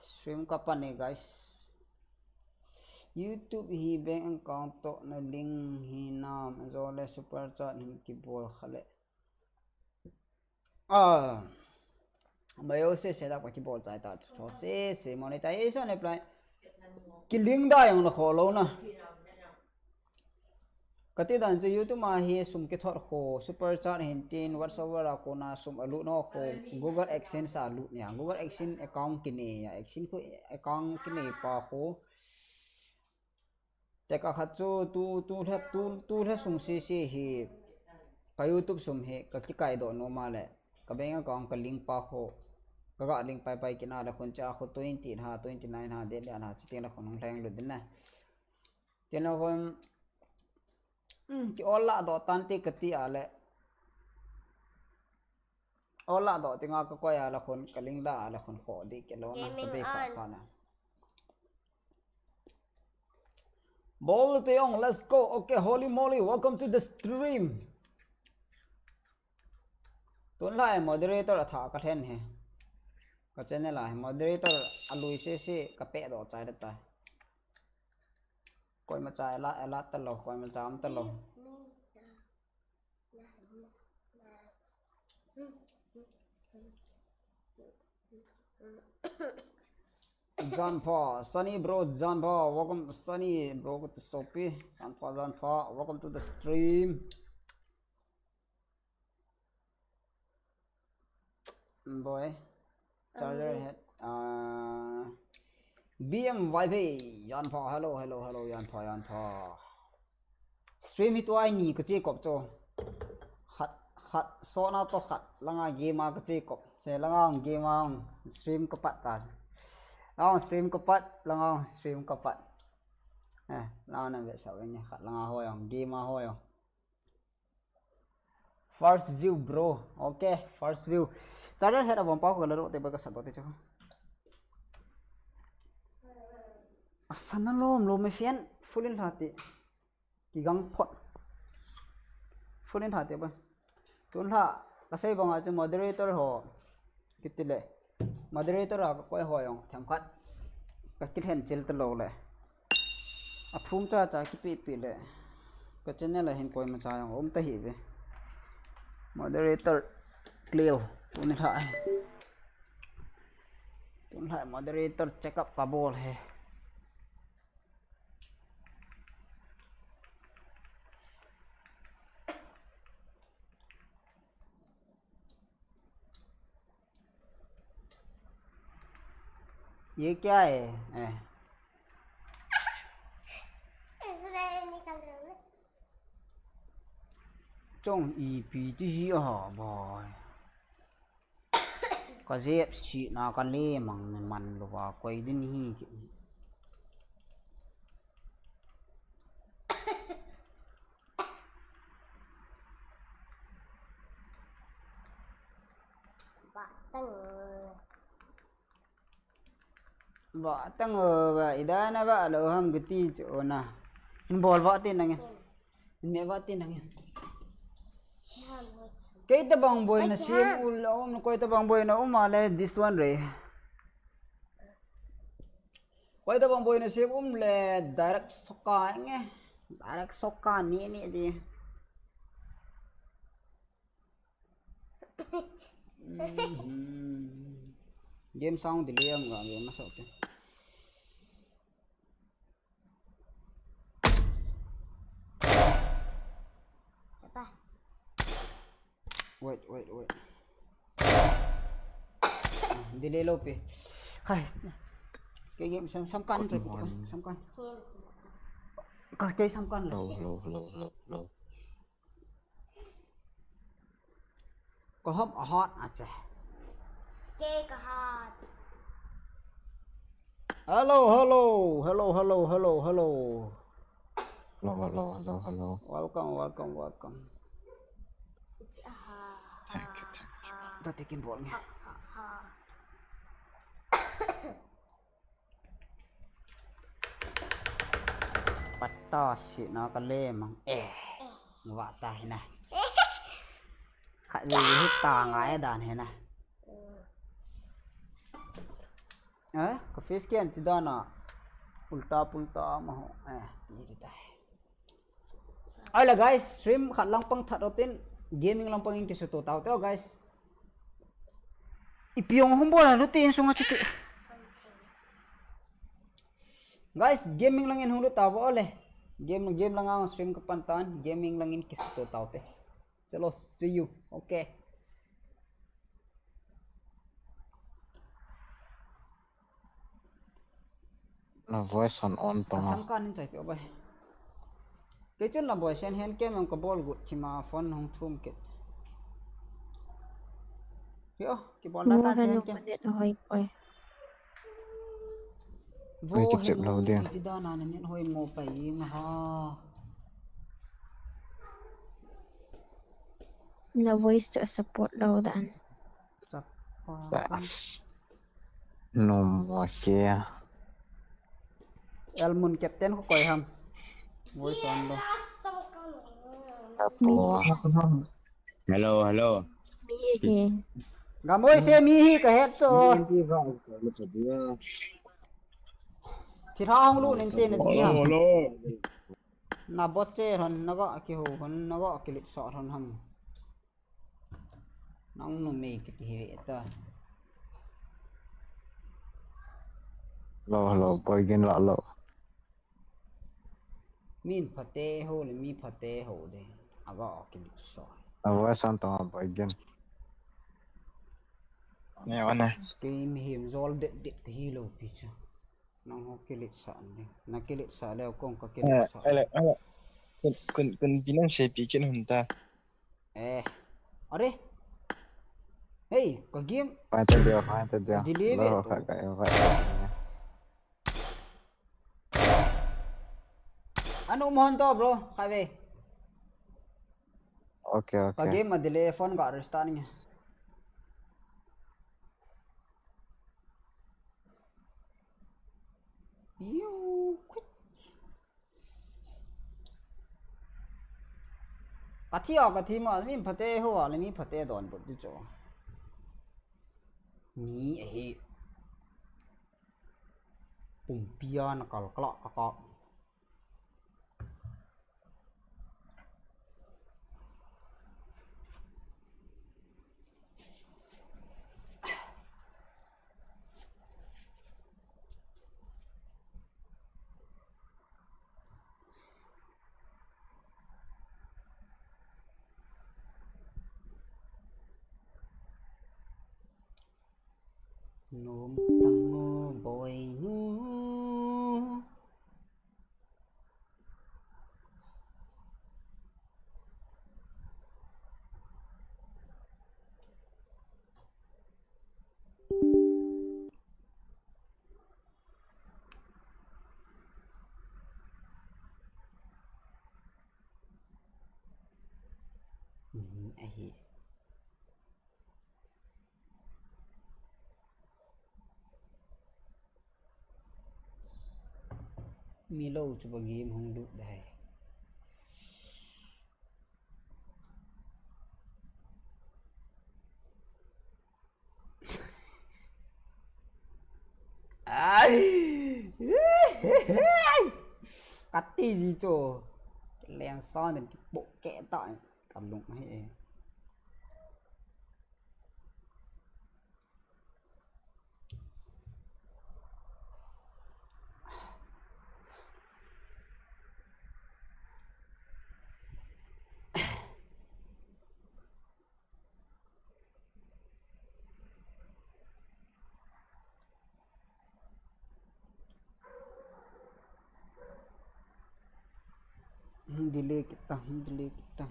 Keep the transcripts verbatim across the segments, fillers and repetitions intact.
Stream ka pan e, guys. YouTube hi bank account toh na link hi nam, ajole super chat hin kibol khale. Ah. Mayo se se dak pa kibol chai ta. So se se monetization apply. Ki link da jong na kho lou na. Kati dan chu YouTube a hi sum kithot kho, super chat hin tin, whatsoever a kona sum alut na kho, Google AdSense a lut nia. Google AdSense account kine a, AdSense khu account kine pa kho. Te ka khat chu tu, tu lha, tu, tu lha sung sisi hi ka YouTube sum hi ka kikai doh nom a le ka bank account ka link pa kho, ka ga link pai pai kit na le khun cha kho twenty ha, twenty nine ha, date le ha, chuteng le khun hung lheng lut ding na. Tin le khun, um, ki ol lah doh tan te kati a le. Ol lah doh tinga ka koi a le khun, ka link da a le khun kho di kit lou na, ka dei pha pha na. Bol te ong, let's go. Okay, holy moly, welcome to the stream. Tun lai moderator a tha ka lhen he. Ka channel a moderator a lui se se ka pe doh chai da ta. Koima cha la, la ta lou, koima cha um ta lou. Janpa, Sunny bro, Janpa, welcome, Sunny bro, good to sopi. Janpa, Janpa, welcome to the stream. Boy. Charger head. Ah, B M Y P. Janpa, hello, hello, hello, Janpa, Janpa. Stream hi tua ni ka che kop cho. Khat, khat, sona to khat. Langa game a ka che kop. Se langa game a stream ka pat ta. Langa stream ka pat, langa stream ka pat. Eh, langa na ve sa ve ni khat langa ho yong, game a ho yong. First view, bro. Okay, first view. Charger head abang pa ko la ro te ba ka sa do te cho. Asana lom lom me fian full in lha te. Ki gang phot. Full in lha te ba. Tun lha ka sei banga chu moderator ho. Kiti le. Moderator a ka koi ho jong themkhat ka kilhen chil ta lou le. A thum cha cha kipe pe le. Ka channel a hin koima cha jong um ta hi ve. Moderator clear. Tuni lha. Tun lha moderator check up ka bol he. ये क्या है? ए। Chong ipi ti hi a boy. Ka jep si na ka le mang man lo va koi din hi ki. Ba tang. Ba tang o ba, idana ba lo ham gati chu na. In bol ba tin nangin. In me ba tin nangin. Kei tabang boy na sim u lo um, koi tabang boy na um a le this one re. Koi tabang boy na sim um le direct soka nge. Direct soka ni ni di. Mhm. Game sound delay ang ga game masuk te. Apa? Wait, wait, wait. Ah, delay lo pe. Kai. Kei game sam, samkan. Good morning. Samkan. Ka kei samkan lo. Hello, hello, hello, hello, hello. Ka hop a hot a che. Ke ka hot. Hello, hello, hello, hello, hello, hello. Hello, hello, hello, hello. Welcome, welcome, welcome. Thank you, thank you. Tati kin bol ni. Patta si na ka le mang. Eh. Wa ta hi na. Kha le hi ta ngai dan hi na. Eh, ka face kian ti dan a. Ulta pulta ma ho. Eh, ti ti tai. Ai la guys, stream khat lang pang that utin, gaming lang pang in kisuto tau te, oh, guys. Ipi jong hung bol a luti in sunga chuti. Guys, gaming lang in hung lut tau vo le. Game, game lang a stream ka pan tan, gaming lang in kisuto tau te. Chalo, see you. Okay. Na voice on on panga. Asam kanin chai pe bai. Kei chun la boy sen hen kem ang ka bol gut thima phone hung thum kit. Yo, ki bol na ta hen kem. Hoi poi. Vo kichep lo dia. Ti da na nen hoi mo pai ing ha. Na voice to support lo dan. Chapa. Sas. Nom mo ke. Elmun captain ko koi ham. Voice on lo. Apo. Hello, hello. Mi hi. Gamoi se mi hi ka het to. Thi tha hong lu ning te na ti ha. Hello, hello. Na bot che hon na ga ki ho hon na ga ki lit so hon ham. Nang nu mei kiti hi ve ta. Lo, lo, boy gen la lo. Min phate ho le mi phate ho de. Aga ki so. A voice on tong boy gen. Ne, wane. Kei mi him zol det det ki hi lo pi chu. Nang ho kilit sa ande. Na kilit sa leo kong ka kilit sa. Eh, eh, eh. Kun, kun, kun pinang se pi kin hun ta. Eh. Are. Hey, ka game. Fine ta dia, fine ta dia. Delay ve to. Ka invite. Anu mohon to, bro. Khai ve. Okay, okay. Ka game a delay, phone ga restart nge. You quit. Ka thi a, ka thi ma, mi phate ho a, le mi phate don but di cho. Mi ahi. Pumpi a na kal kala ka ka. Nom tang o boinu. Mi ahi. Mi lo chu ba game hung lut dai. Ai. Kati ji cho. Leng sa nen ki po ke ta. Kam lung hai. Delay kita, delay kita.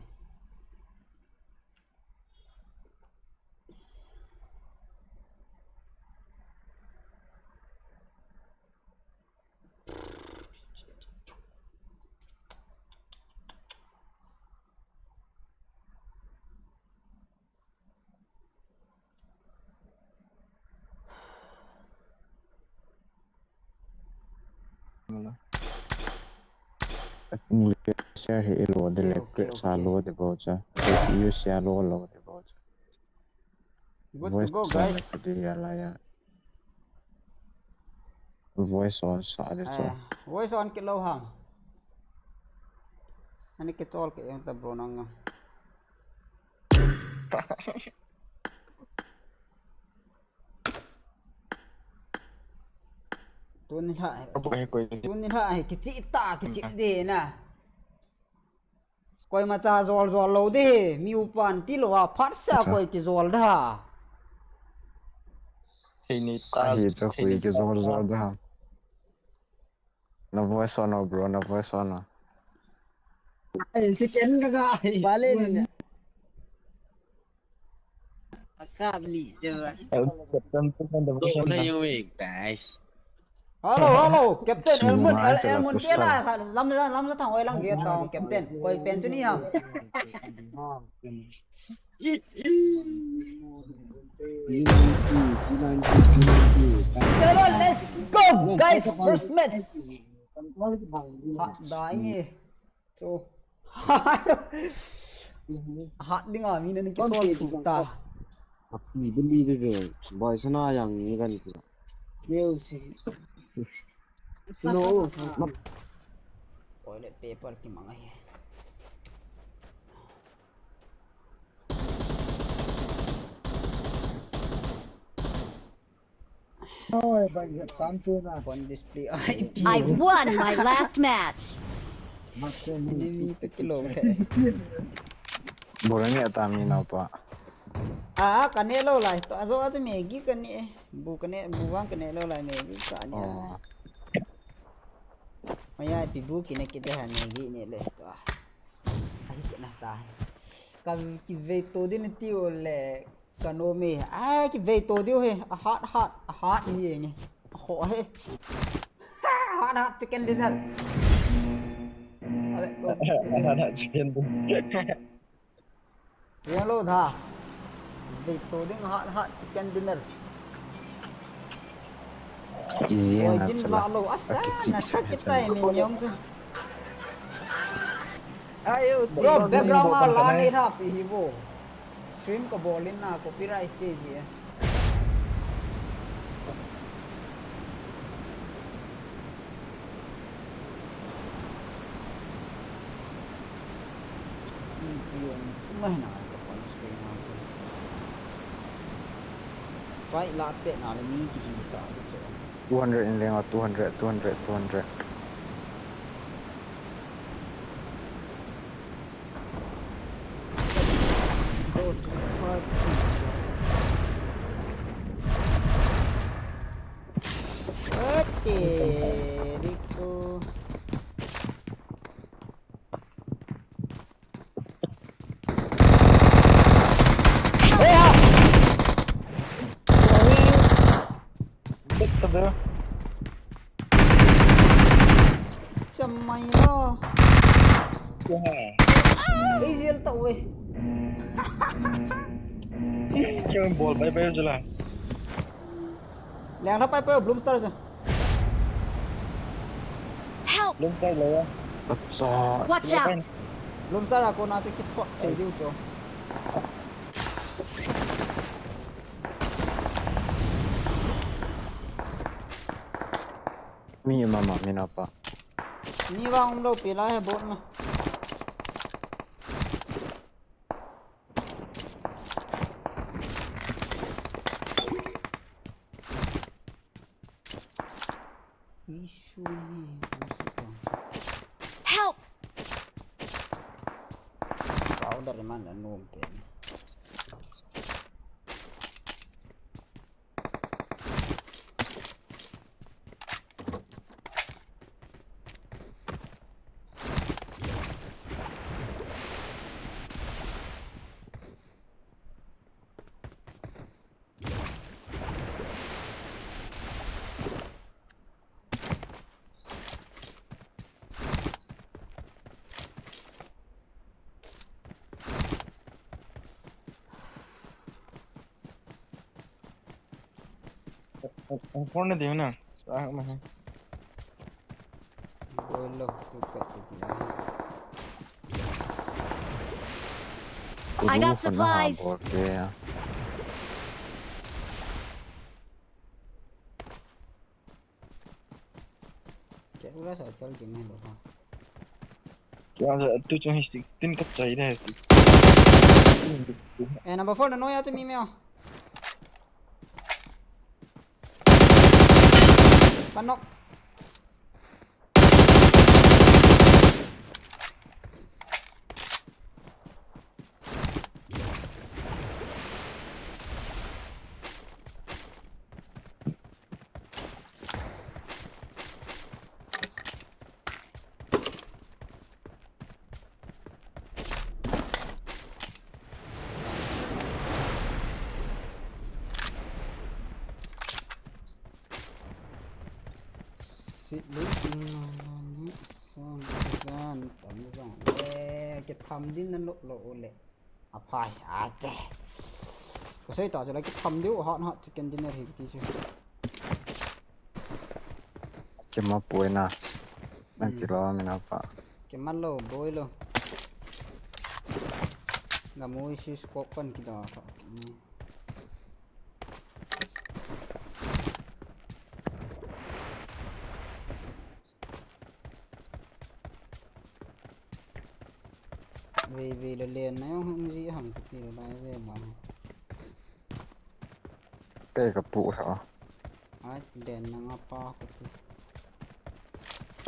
Share hi lo de le, okay, okay, sa lo de bo cha. Use ya lo lo de bo cha. Good to go, guys. Voice ya la ya. Voice on sa de so. Voice on kit lou ham. Ani kichol kit jeng ta bro nang. Tuni lha, tuni lha kichih ta, kichih de na. Koimacha jol jol lou de, mi upan tilou a phatseh a koi kijol da. Ahi chu koi kijol jol da. Na voice on o bro, na voice on o. Ai, second ka ga ai. Bale ni. Akap ni, jeva. Hello, hello, Captain Elmon, El-, Elmon, bela, lam, lam, lam, thang, oi, lang, ge, tong, Captain, koi pen chu ni ham. Chalo, let's go, guys, first match. Hat da inge. Chu. Hat dinga mi nani kisol thu ta. Api beli de de. Boy sana yang ni kan ki. Music. No. Toilet paper kimang ahi. Phone display. I won my last match. Enemy to kilo le. Bol nge ta mi napa. Ah, ka ne lou lai. To ajo ajo Maggi ka ne. Bu ka ne, bu vang ka ne lou lai Maggi ka ne. Oh. Maya pi bu ki ne ki de ha Maggi ne le to. Ahi kena ta. Ka kivei to din ti o le. Ka nom e. Ai, kivei to diu he. A hat, hat, a hat hi e nge. A ho he. Hat, hat, chicken dinner. Ale, ko. Hat, hat, chicken dinner. Yang lo da. Kivei to ding hat, hat, chicken dinner. Easy. Oi, na din chala. La lo. Asa, na sakit tai min yong tu. Ayo, bro, background a la nei tha pi hi bo. Stream ka bol in na copyright che ji e. Mai na ka phone screen na chu. Fight la pe na le mi ki hi sa di chu. Two hundred in leng a, two hundred, two hundred, two hundred. Okay, Rico. Chamai lo. Ei, jel ta oi. Kya bol pai pai jula. Leng na pai pai Bloom Star ja. Help! Bloom Star lo ya. Acha. Watch out! Bloom Star a kona che kithot thei diu cho. Mi mama, mi napa. Mi vang um lou pi lai he bot ma. Issue ni, issue ko. Help! Powder man la nom pen. Ang phone na din na. Sa akin man. Bolo, tupat ko din. I got supplies. Kudu ko na ha, bote. Kya ura sa chal game hai lo ha. Kya sa tu chung hi sixteen ka chai da six. Eh, number four na noi a chu mi me o. Panok. Sit leh sing na na ni son zan tam zan. Eh, kitham din na lo lo le. Aphai, ache. Kasei ta chu la kitham diu, hot hot chicken dinner hi ti chu. Kema puina. Nang ti lo mina pa. Kema lo, boi lo. Nga mui si scope pan kida. Vei vei le len na jong hung ji ham kati le lai ve ma. Kei ka pu ha. Ai, len na nga pa kati.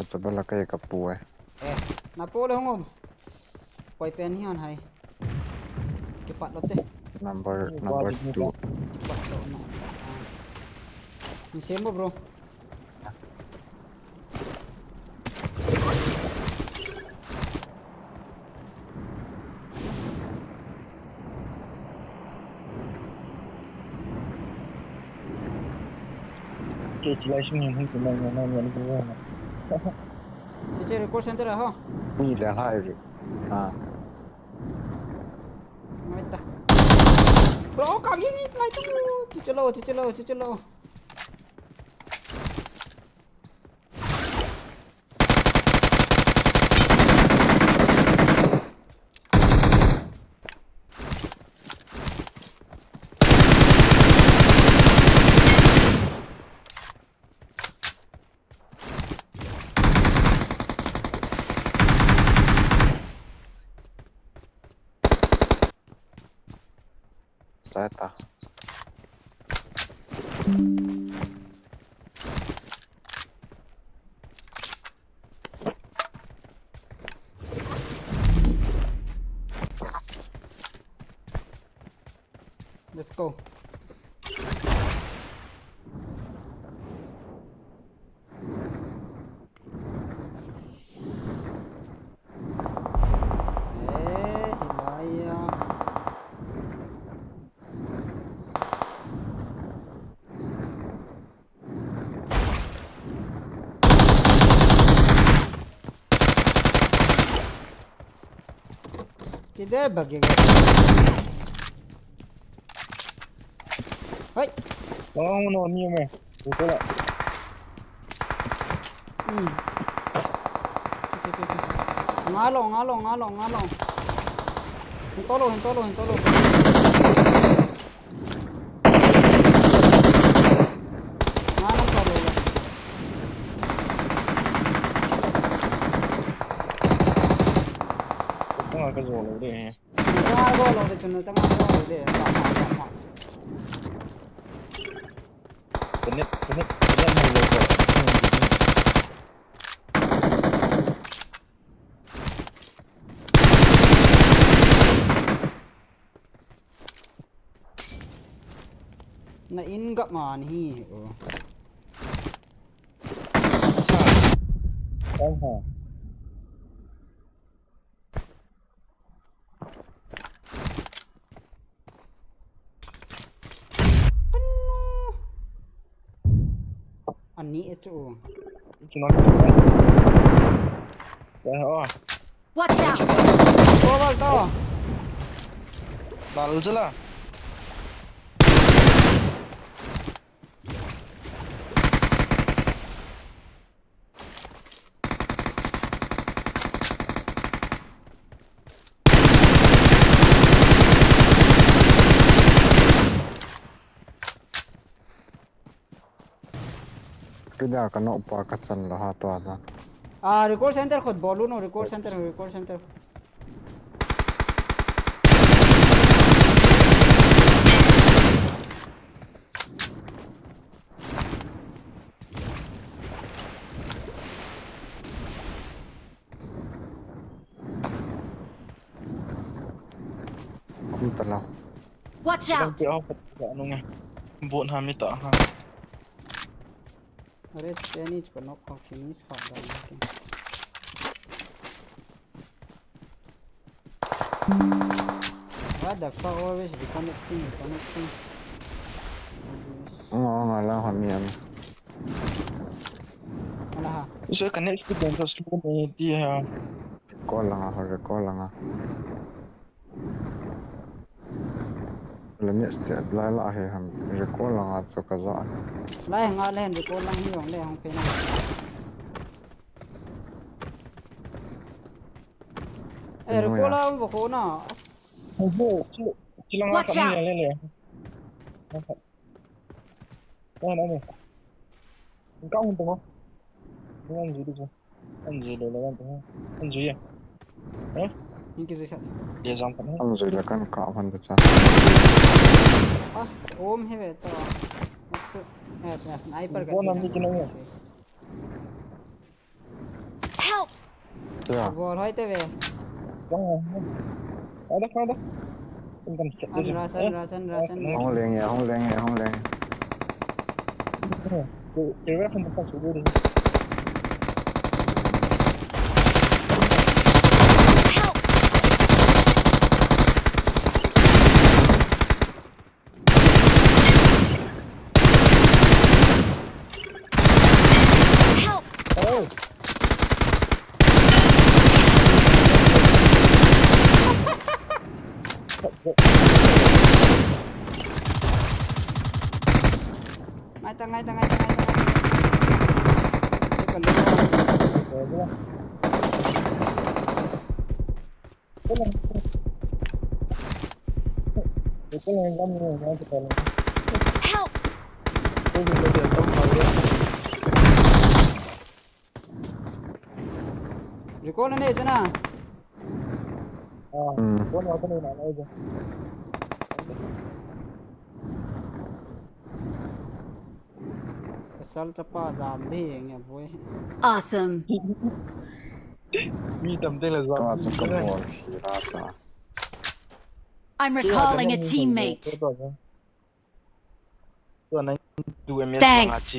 Acha bala kei ka pu e. Eh, na pu le hung um. Koi pen hi hon hai. Kipat lo te. Number, number two. Kipat lo na. Ah. Ni sem bo, bro. Ke chilai sing hin hin kumai na na ni ko. Che che record center ho. Ni le hai re. Ha. Mai ta. Bro, ka ye ni mai tu. Chichalo, chichalo, chichalo. Sai ta. Let's go. Eh, hilai a. Kide bagi ga. Hai. Oh no, ni me. Betul lah. Hmm. Che, che, che, che. Ngalo, ngalo, ngalo, ngalo. Hintolo, hintolo, hintolo. Ngalo, ngalo, ngalo. Kung ka zo lo de. Changa go lo de, chun changa go lo de. Pa, pa, pa, pa. Connect, connect, connect mo lo ko. Na in gap man hi o. Aha. Ani e chu. It's not. Yeah, oh. Watch out! Bal chala. Pida ka nok pa ka chan lo ha to na. Ah, recall center khut bol un, recall center, recall center. Kum ta la. Watch out! Pi a ka nung e. Bot ha mi ta ha. Are, teni ko nok ko finish kha da. What the fuck, always reconnecting, reconnecting. Nga, nga la ha mi am. Ala ha. Iso ka net speed dan sa slow ni ti ha. Recall langa, recall langa. Le mi sti la la he ham, recall langa chu ka ja. La nga le recall lang hi jong le hong pe na. Eh, recall lang bo ko na. As. Ho, ho, chi, chi langa ka ni le le. Ka na ni. Ka hung to. Ka hung ji du. An jui lo le kan to. An jui ya. Eh? Inki jui sa. Ye jam kan. An jui le kan ka han ta cha. As, om he ve to. As, as, as, sniper ka. Ko na mi kina ya. Help! Ya. Bol hoi te ve. Ada, ada. An rasan, rasan, rasan. Hong leng ya, hong leng ya, hong leng. Ngai ta, ngai ta, ngai ta, ngai ta, ngai ta. Help! Recall ne jana. Ah, hmm. Pasal chapa jam ding e boy. Awesome. Mi tam te la jam. Tua chu ka bol hi ra ta. I'm recalling a teammate. Thanks.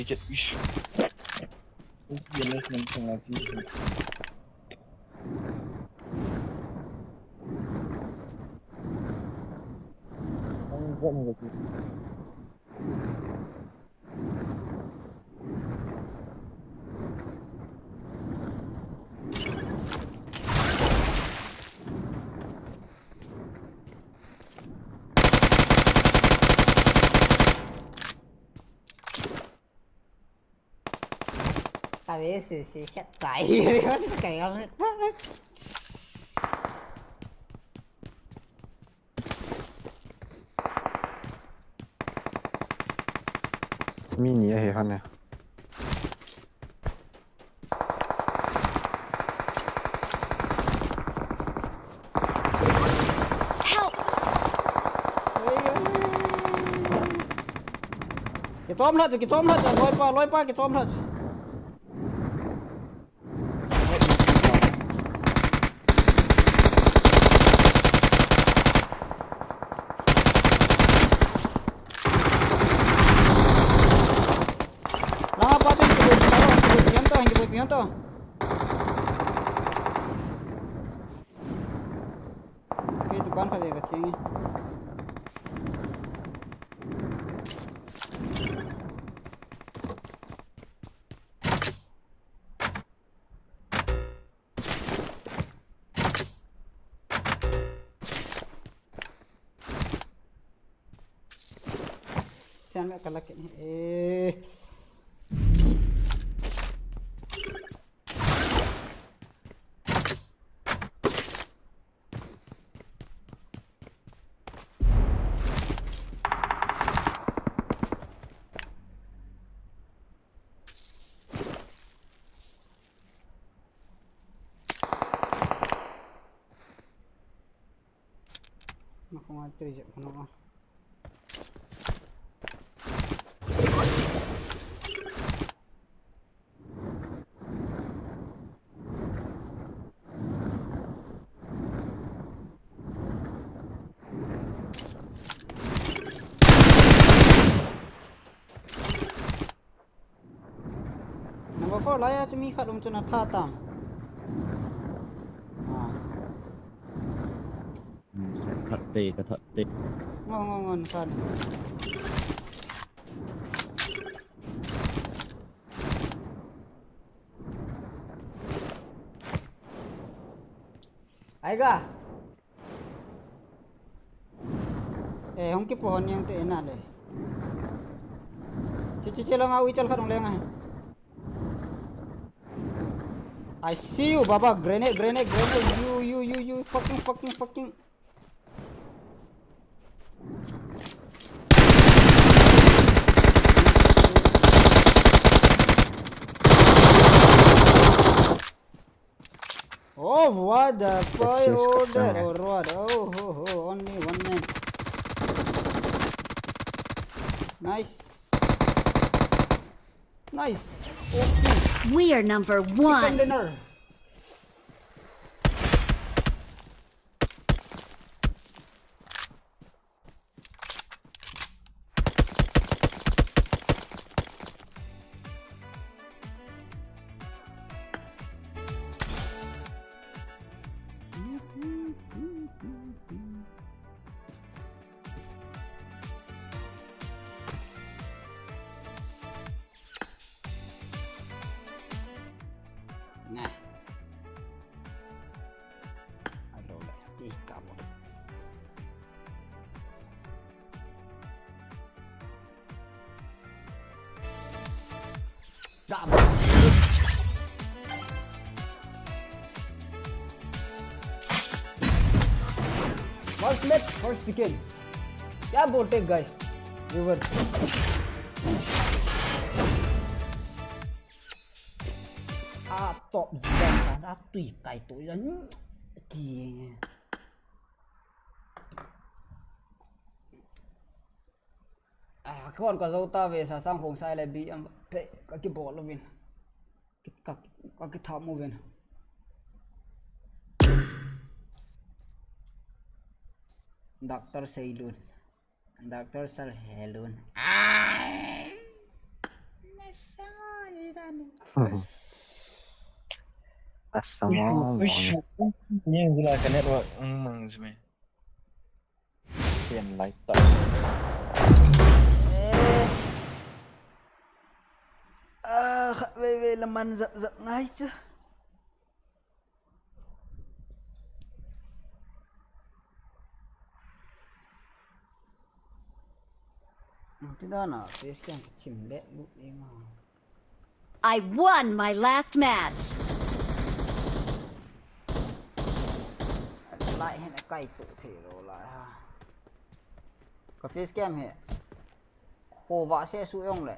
A ve sisi khat chai. Mi ni ahi hon e. Help! Kichom lha chu, kichom lha chu, loipa, loipa, kichom lha chu. Langa pa chu hinki boi pi to, hinki boi pi to, hinki boi pi to. Kei dukan khat ve ka cheng e. Sian ka kala kit ni. Eh. Tua jep kha nung a. Number four, lai a chu mi khat um chun a tha tam. Ah. Hmm, ka that te, ka that te. Ngo, ngo, ngo, na kha. Ai ga. Eh, hung kipo hon yang te na le. Che, che, che, lang a ui chal khat hung leng a. I see you, Baba. Grenade, grenade, grenade. You, you, you, you. Fucking, fucking, fucking. Oh, what the fuck? Yes, yes, order, Kapsang. Or what? Oh, ho, ho, only one man. Nice. Nice. Okay. We are number one. Chicken dinner. Nè. Alo le, ti ka mo. Dam. First match, first chicken. क्या बोलते हैं, guys? Viewer. A top zidang ta, a tui kai to zan. Ki. A, kon ka zo ta ve sa sang phong sai le bi am pe ka ki bol vin. Ki, ka, ka ki tham mo vin. Doctor Seilun. Doctor Sal Helun. Ai. Nasama idan. Nasama. Uish, uish, uish. Ni gula ka network, mm, mang zme. Pian lai ta. Eh. Ah, khat veve la man zap zap ngai chu. Ti dan a face cam ka thim le lut e ma. I won my last match. Lai hin a kai tu thei lo lai ha. Ka face cam hi. Ho va se su yong le.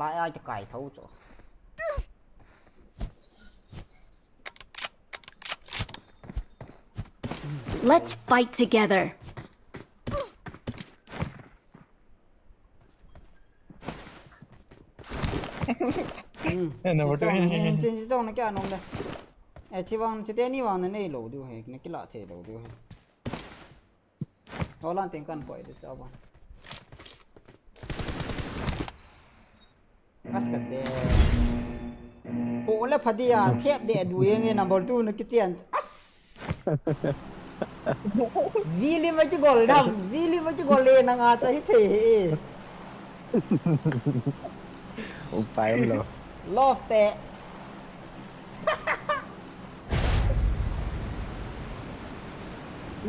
Lai a ka kai tho cho. Let's fight together. Hmm. Eh, number two. Chi chong, eh, chi, chi chong na kya nom le. Eh, chi vang, chi te ni vang na nei lo diu he, na kila the lo diu he. Holan teng kan koi de cha vang. As ka te. Po le pha dia, thep de du yeng number two na kichen. As. Vili ma ki gol dam, vili ma ki gol le na nga cha hi the he. Upai lo. Love te.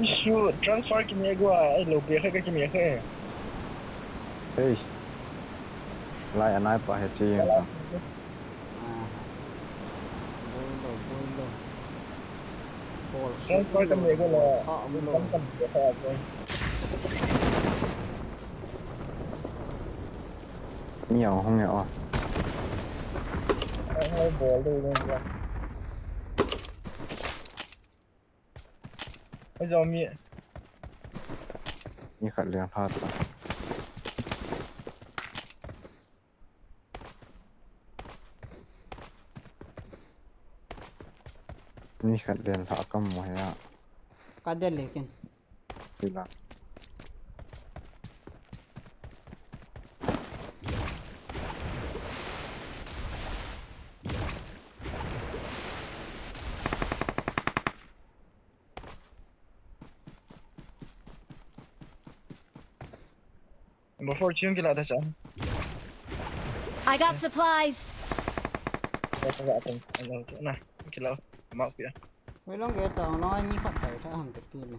Issue transfer ki me go a, ai lo be kha ki me kha. Hey. Lai anai pa he chi. Ah. Boi lo, boi lo. Bol. Transfer ka me go la. Ha, boi lo. Kam kam ke kha ko. Mi ang hong e o. Ai, ai, bol do do. Ai, zombie. Ni khat leng lha ta. Ni khat leng lha ka mu hi a. Ka del le ken. Ti la. Number four, chim kila ta cha. I got supplies. Kila ta cha, na, kila, ma pia. Wei long ge ta, long ai mi khat kai tha ham te ti ne.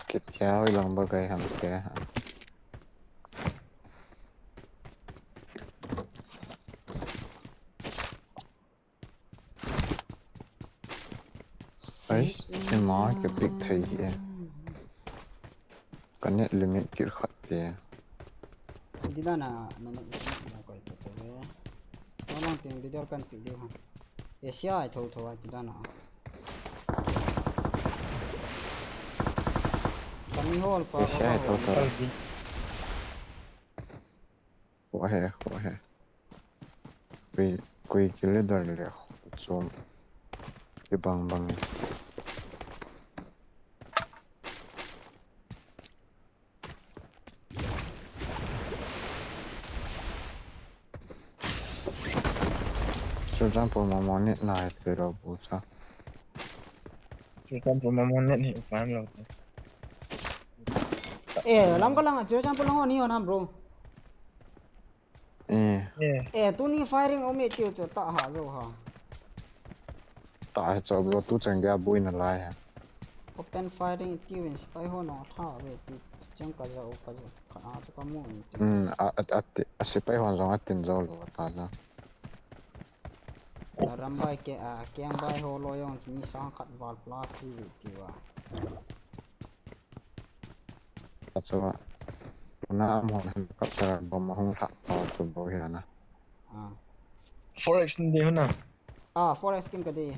Kit kya wei long ba kai ham te ha. Ai, ima ka pick thei hi e. Ka net limit kit khat te. Ti dan a, na net limit na koi te te. Ka mang ting video kan pi diu ha. Asia ai tho tho ai ti dan a. Ka mi hol pa Asia ai tho tho. Kho he, kho he. Koi, koi ki leader le chom. Ki bang bang. Churachandpur Mamon net nai te ro bu cha. Churachandpur Mamon net hi upan lo. Eh, lam ka lang, Churachandpur lang ho ni ho nam bro. Eh. Eh, tuni firing um e tiu chu ta ha jo ha. Ta ha chu bro, tu chang dia bui na lai ha. Open firing tiu in spy ho no tha ve ti chang ka jo ka jo ka a chu ka mu in ti. Hmm, a, a, a, ti, a spy ho jong a tin jo lo ta la. Rambai ke, a, keng bai ho lo jong chu mi sang khat val plus si ve ti wa. Achunga. Tuna amahon helicopter bomb ahung lhah tau chu bou hi ana. Ah. Four X ni ding huna. Ah, four X kin ka ding.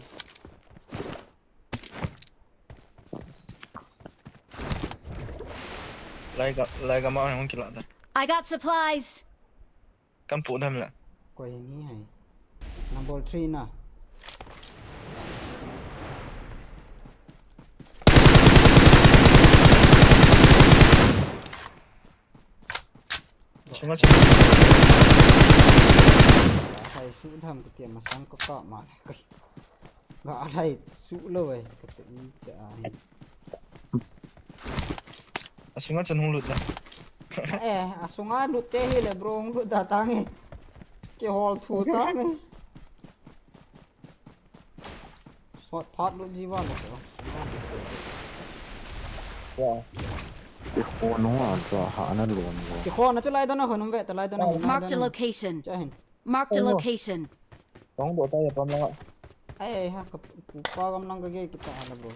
Lai ka, lai ka ma hung kila da. I got supplies. Kan pu dam la. Koi ni hai. Number three na. Sunga sunga. Hai su dam ka tia masang ka ka ma. Ga alai su lo ai ka te ni cha ai. Asunga chan hung lut da. Eh, asunga lut te hi le bro hung lut da tange. Ke hol thu tange. Sot phat lut ji va le. Wa. Ki khon ho a cha ha na lon lo. Ki khon na chu lai dona khon um ve ta lai dona. Mark the location. Cha hin. Mark the location. Kong do ta ya pam lang. Ai ha ka pu pa gam lang ka ge kita ha la bro.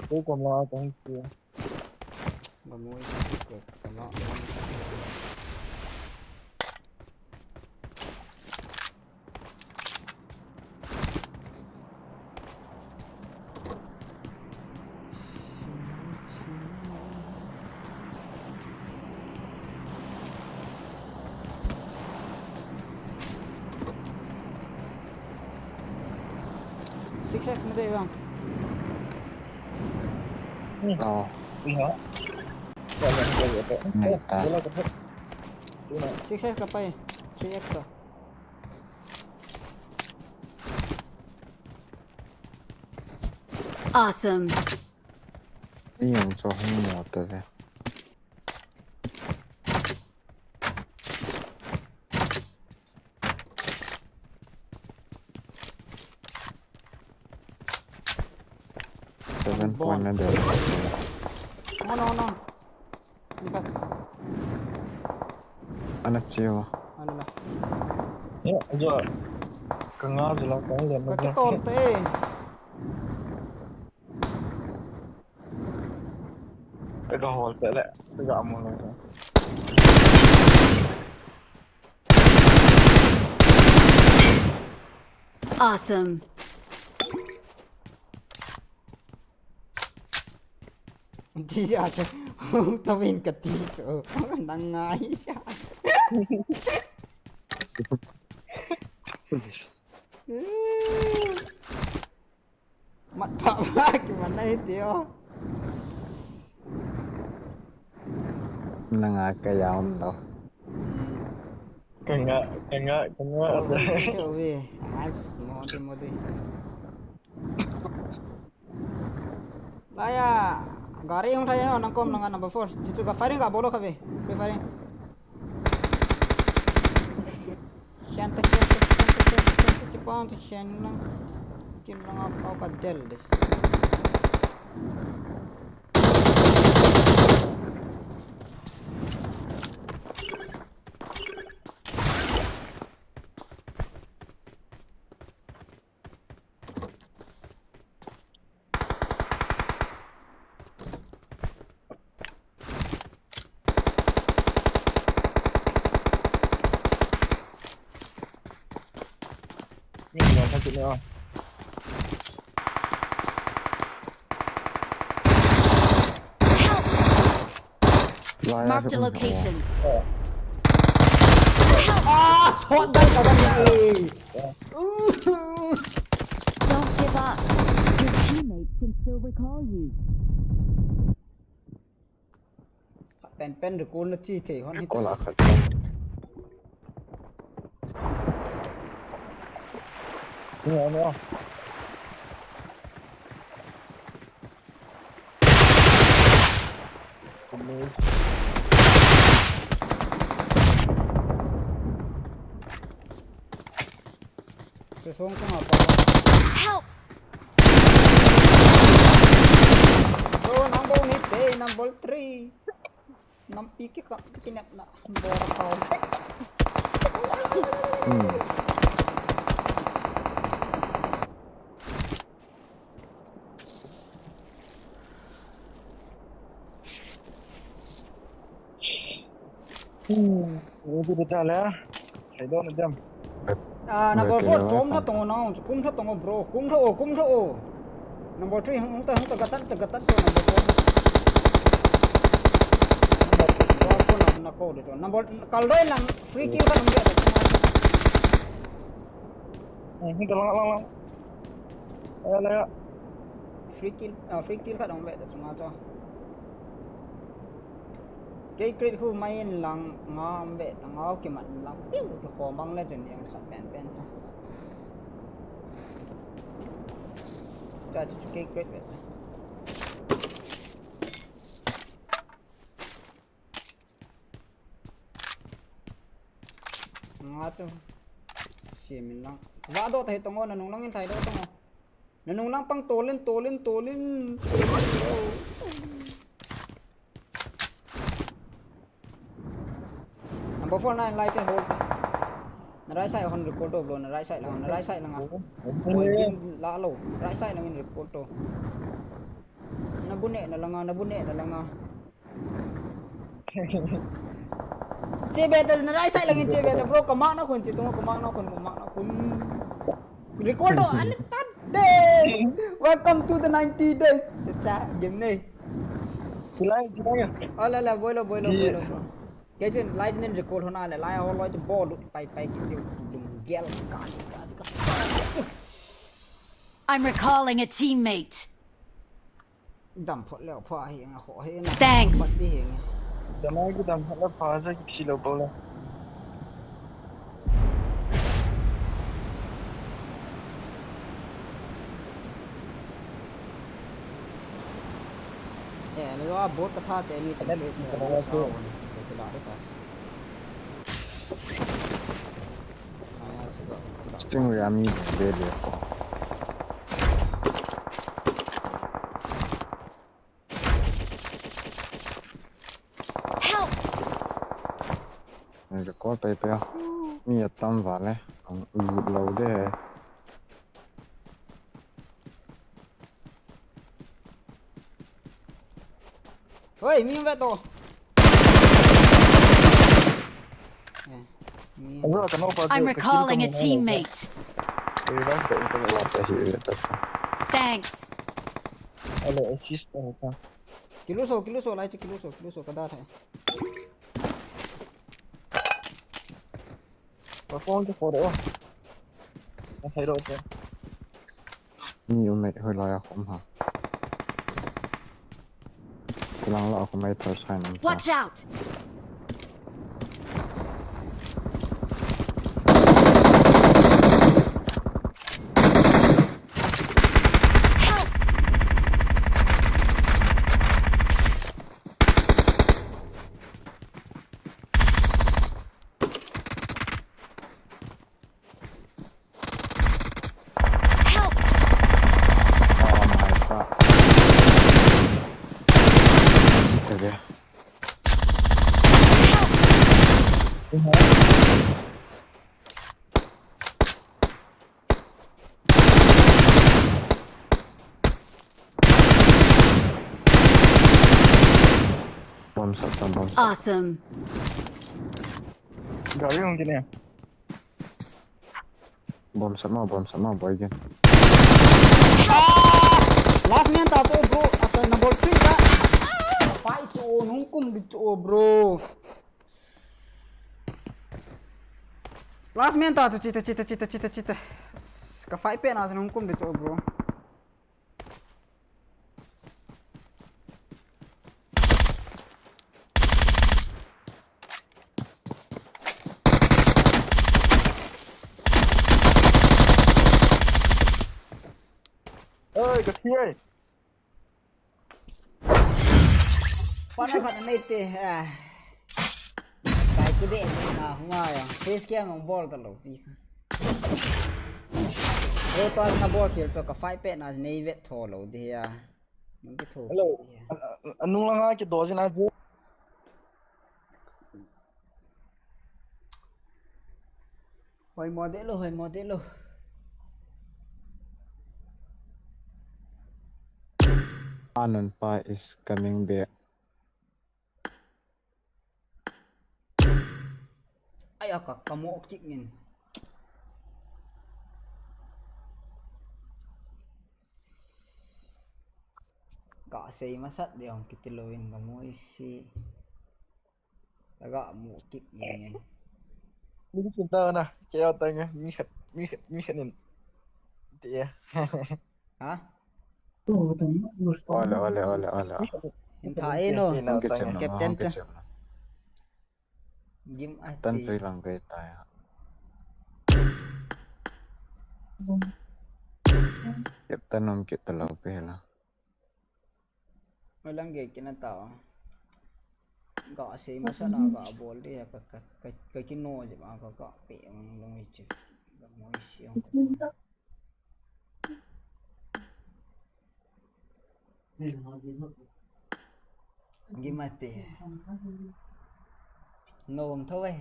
Ko kom la kong ki. Ba mo ka ka la. Six X na dei bang. Oh. Iha. Ngai ta. Six X ka pai. Three X ka. Awesome. Ni yang cho hung mo ta ve. Seven point na de. No, no, no. Ni khat. Ana chiu. Ala la. Eh, ajo. Ka nga jila ka le. Ka tol te. Ka hol te le. Ka mu le. Awesome. Ti ja chu. Tawin ka ti chu. Nang ngai ja. Mat pha pha ki man nai ti o. Nanga ka yaum lo. Kanga, kanga, kanga. Ke we. Nice, modi, modi. Baya, gari hung thai nang kom nanga number four. Chichu ka firing ka bolo ka be. Free firing. Hian ta, hian ta, hian ta, hian ta, hian ta, chipang ta, hian lang. Kin lang a pau ka del des. Marked a location. Ah, shotgun ka ban ni. Don't give up. Your teammates can still recall you. Pen pen recall na chi thei hon hi. Recall a khat. Ni a, ni a. Sesong ko nga pa. Help! So, number ni te, number three. Nampi ki ka, ki nep na, bora pa. Hmm. Hmm, ini kita dah lah. Saya dah nak jam. Ah, number four, chom tha tong o, kum tha tong o, bro. Kum tha o, kum tha o. Number three, hung ta, hung ta, gatat, ta gatat, so number four. Number four, na, na ko de, number, kal roi lang, free kill ka nung de, ta. Hmm, hung ta lang, lang, lang. Aya, aya. Free kill, ah, free kill khat ahung ve ta chunga chu. Kei crate khu mai in lang nga um ve ta, nga u kiman lang piu tu khom bang le chun yang khat pen pen chu. Cha chu chu kei crate ve ta. Nga chu. Siam in lang. Va do ta hi tong o, na nung lang in thai do tong o. Na nung lang pang tolin, tolin, tolin. Number four nine light and hold. Na right side hon recall to bro, na right side lang, na right side lang a. Boy din la lo, right side lang in recall to. Na bu ne na langa, na bu ne na langa. Che be ta na right side lang in che be ta bro, ka mark na khun che tung, ka mark na khun, ka mark na khun. Recall to, ale tat de. Welcome to the ninety days. Cha cha, game ne. Chulai, chulai. Ala la, boilo, boilo, boilo, bro. Kei chun lai chun in recall hona le, lai a hol loi chu bol lut pai pai kit diu, lunggel ka ka ka. I'm recalling a teammate. Dam phot leo pha hi nga kho hi na. Thanks. Pat hi nga. Dam ai ki dam phot leo pha sa ki lo bol le. Eh, lo a bot ka tha te ni te. Sting we ami de le. Help! Nang ka call pai pai a. Mi atam vale. Ang lut lo de. Oi, mi ve to. Eh, mi. Alo, ka no pa. I'm recalling a teammate. Revive the internet. What the hell? Thanks. Hello, assist pa ka. Kiluso, kiluso, lai che kiluso, kiluso, kada thai. Ka phone ke for o. Ka sai ro te. Ni u me hoi la ya khom ha. Kilang la khom mai thar sai nam. Watch out! Help! Help! Oh my god. Ita be. Bom sat ta, bom sat. Awesome. Gari hung kine. Bom sat ma, bom sat ma, boy gen. Last man ta cho bro, ata number three ta. Fight cho nung kum di cho bro. Last man ta cho chita chita chita chita chita. Ka fight pe na nung kum di cho bro. Oi, ka thi ai. Pana kana nei te. Kai ku de na huma ya. Face cam ang bol ta lo pi. Ro to na bol khel cho ka fight pe na nei vet tho lo de ya. Nung ki tho. Hello. Anung langa ki do jin a ju. Hoi model lo, hoi model lo. Anun pa is coming back. Ai aka kamo kik ngin. Ka sei masat de ong kiti lo in ka mo isi. Taga mu kik ngeng ngeng. Ni ki chinta na, ke ya ta nge, mi khat, mi khat, mi khat nin. Te ya. Ha? Ole, ole, ole, ole. In tha e no. Hung kichem na, Captain hung cha. Kichem na. Gim a Tan ti. sui lang kai ta ya. Captain um kit ta lo pe la. Malang ge kina ta. Ga sei masat na ga bol de ka ka ka ka kino je ba ka ka pe mang long i che. Ga mo i si ong. Gim a ti. No, um tho e.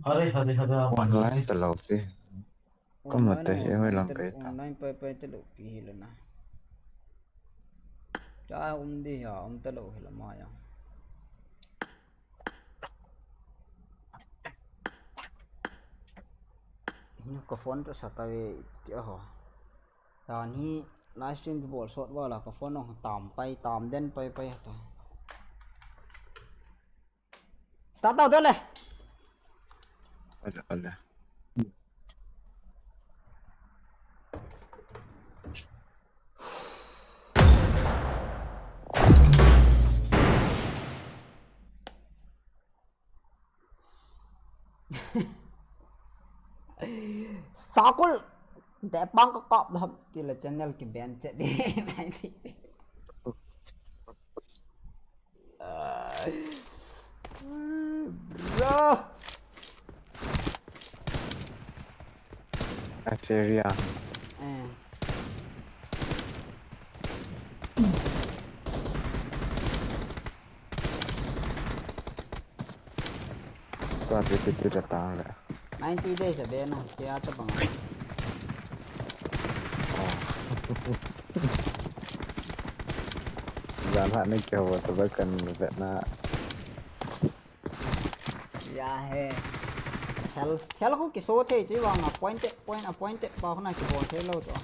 Hare, hare, hare, hare. Online ta lo pe. Online, online ta lo pi hi la na. Cha um di ya, um ta lo hi la ma ya. Hina ka phone to sa ta ve ti a ho. Dan hi live stream ki bol sot va la ka phone ong tam pai, tam den pai pai ta. Start out le. Ole, ole. Sakul de pang ka kap da ti la channel ki ban che de. Bro. Nigeria. Eh. Tua pe pe te ta le. Ninety days a be na, ke a ta bang. Oh. Kan ha ni kya hua to ba kan vet na. Ya he. Thal, thal ko kiso thei chi vang a point, point, a point pa ko na kibol thei lou to.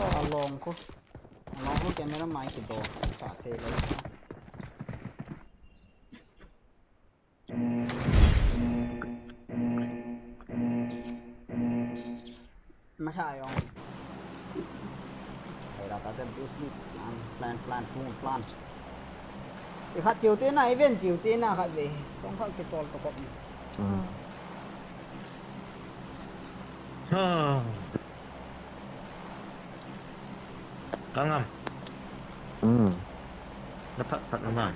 A long ko. A long ko camera mai kibol sa thei lou to. Masha ayong. Hei la ta te Bruce Lee plan, plan, plan, plan, plan. I khat chiu te na, i ven chiu te na khat ve. Tong khat ke tol to kop ni. Hmm. Ah. Kangam. Hmm. Na phat phat na.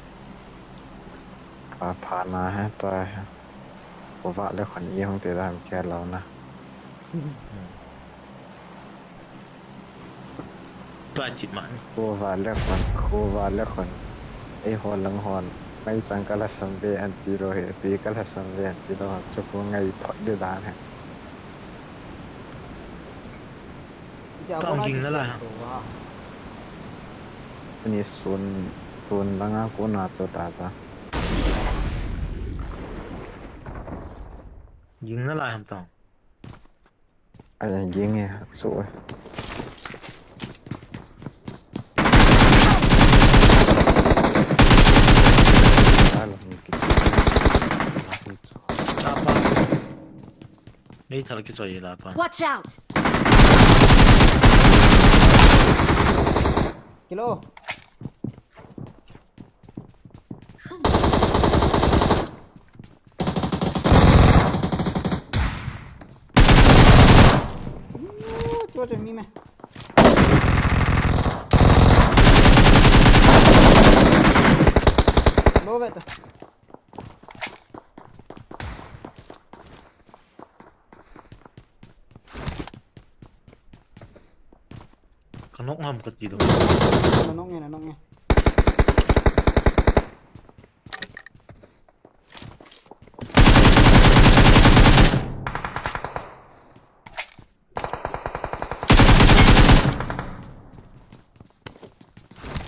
Phat phat na he, tua he. Ko va le khon i hung te dam ke lo na. Hmm. Tua chit man. Ko va le khon, ko va le khon. Ei ho lang hon. Mai chang ka la sam ve an ti lo he, ti ka la sam ve an ti lo. Chu ko ngai phot de dan he. Tang jing na lai ha. Ani sun, sun langa kona chu ta ta. Jing na lai ham tang. Ai, jing e, su e. Ala, ni ki. Chapa. Meithal kichoi la pan. Watch out! Kilo. Chu chu mi me. Lo ve ta. Ka nok ngam ka ti lo. Na nok nge, na nok nge.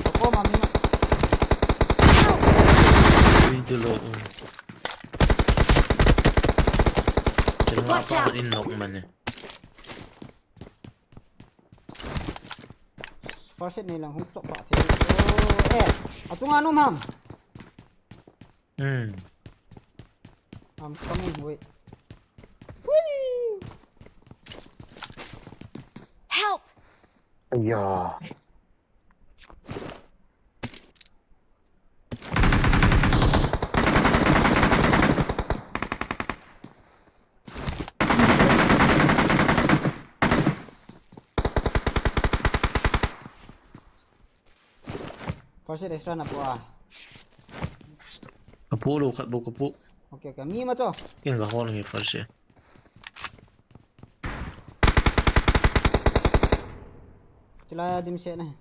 Ako, mami. Ui, dulo. Watch out! Ken la pa in nok mane. First aid nei lang hung chop pa the. Oh, eh. Achunga nom ham. Hmm. I'm coming, wait. Whee! Help! Aya. First aid extra na po a. Ka po lo, khat bou ka po. Okay, okay. Mi ma cho. Ken ka hol nge first aid. Chila dim se na.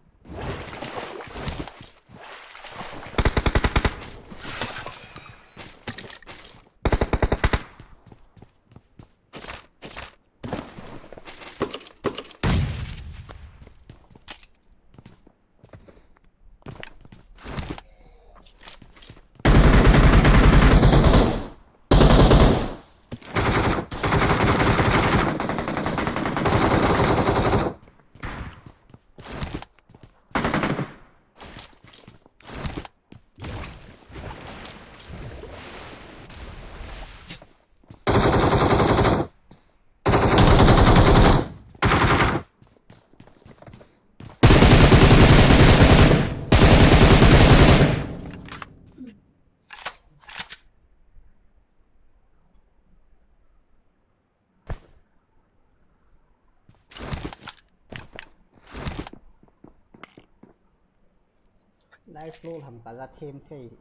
Life flow ham ka ja them thei.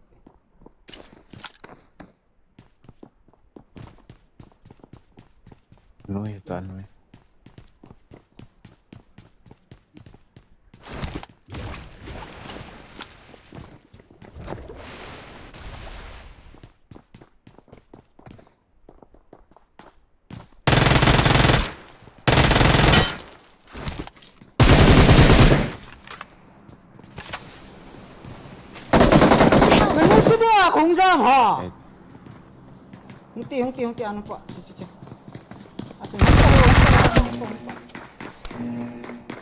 Noi ta noi. Khong jam ha. Hung ti, hung ti, hung ti, anu pa. Che, che, che. Asin.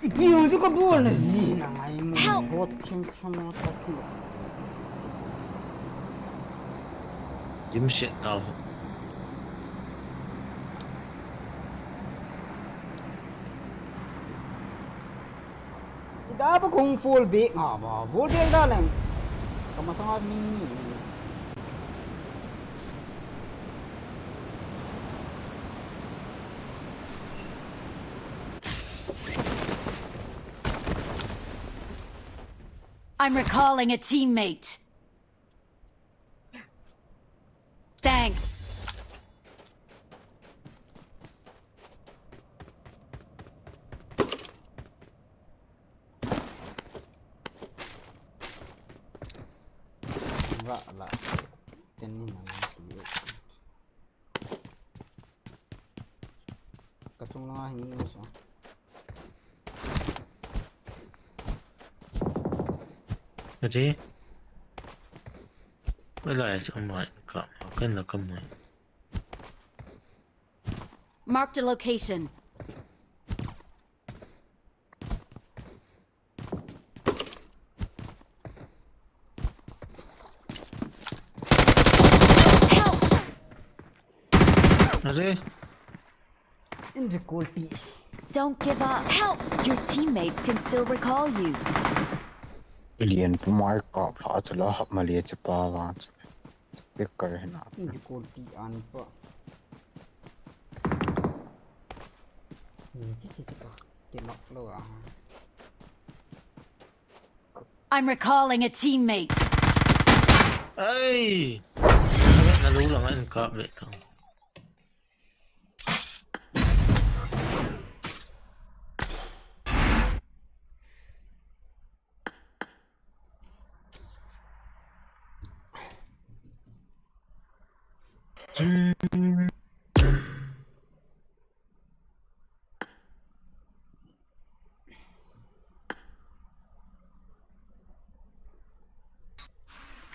Ipi hung ju ka bol na ji na ngai mo. Help. Chot thim thim mo ta ki. Jim shit tau. Ida ba kong full back nga ba, full back da leng. Kama sanga mi ni. I'm recalling a teammate. Thanks. Ra la. Ten ni na. Ka chung langa hi ni so. Ati. Wala sa mai ka kan la ka mai. Marked a location. Help! Are. In recall ti. Don't give up. Help! Your teammates can still recall you. Lian pu mai ka pha chula hap ma le che pa va. Pek kar hena. In recall ti an pa. Ni ti ti ti pa. Ti nok lo a. I'm recalling a teammate. Ai! Na lu lang an kap le tang.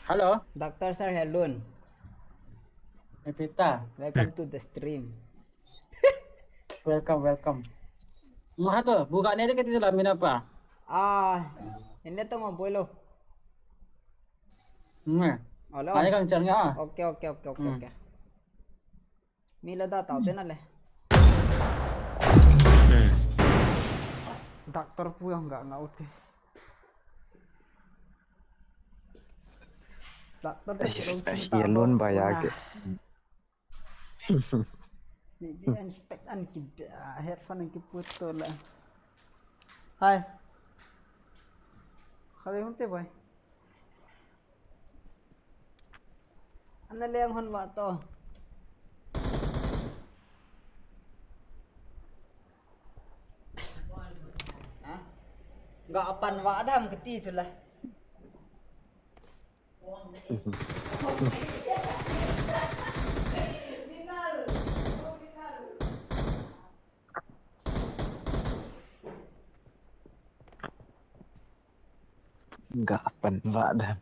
Hello. Doctor Sir Helun. Epita. Welcome to the stream. Welcome, welcome. Maha to, buka ne de kati la mina pa. Ah, ini to mo boilo. Hmm. Hello. Ani kang chang ya. Okay, okay, okay, okay, okay. Mi la da tau te na le. Doctor pu yang ga ngau te. Doctor te. Ai, ai, ya lon ba ya ke. Maybe an spec an ki, ah, headphone an ki put to la. Hai. Khabe hon te boy. Ana leng hon ba to. Ha? Ga pan va dam kati chula. Ga pan va da.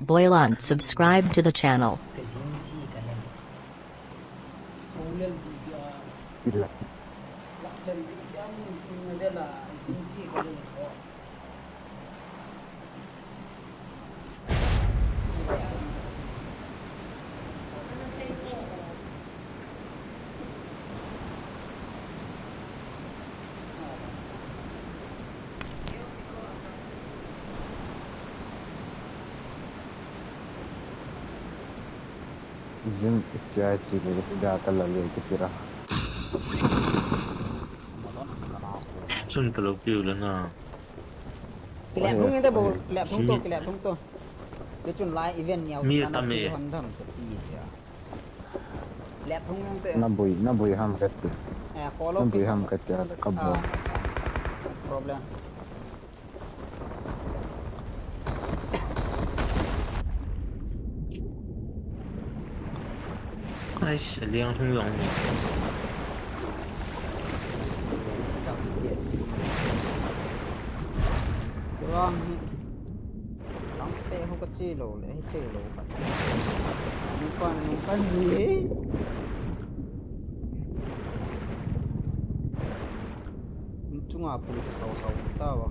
Boilan, subscribe to the channel. Zim itia itia le da ka la le kitira. Sun ka lo piu le na. Kilep phung inte bo, kilep phung to, kilep phung to. Te chun lai event niau mi ta na tam chi e. Hon dam ka ti ya. Kilep phung inte. Na boi, na boi ham ka ti. Eh, kolo na boi ham ka ti, ala ka bo. Ah, no problem. Ai, a liang hung jong ni. Chuang hi. Lang pe ho ka chi lo le, hi chi lo ka. Nung kan, nung kan ni. Chunga pui sa sau sau ta ba.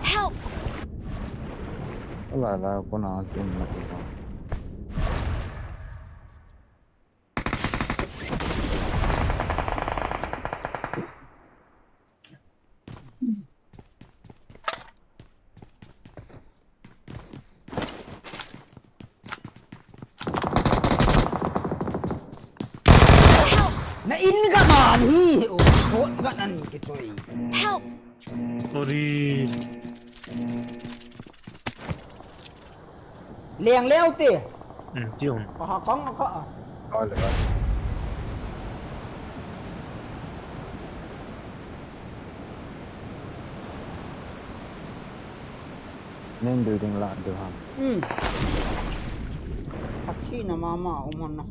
Help! Ala la ko na tin na ko. Na in ga man hi, o, sot ga nan ke choi. Help! Sorry. Leng leo te. Hmm, ti um. Ka ha kang ka. Ka le ka. Main building la du ham. Hmm. Achi na mama umana.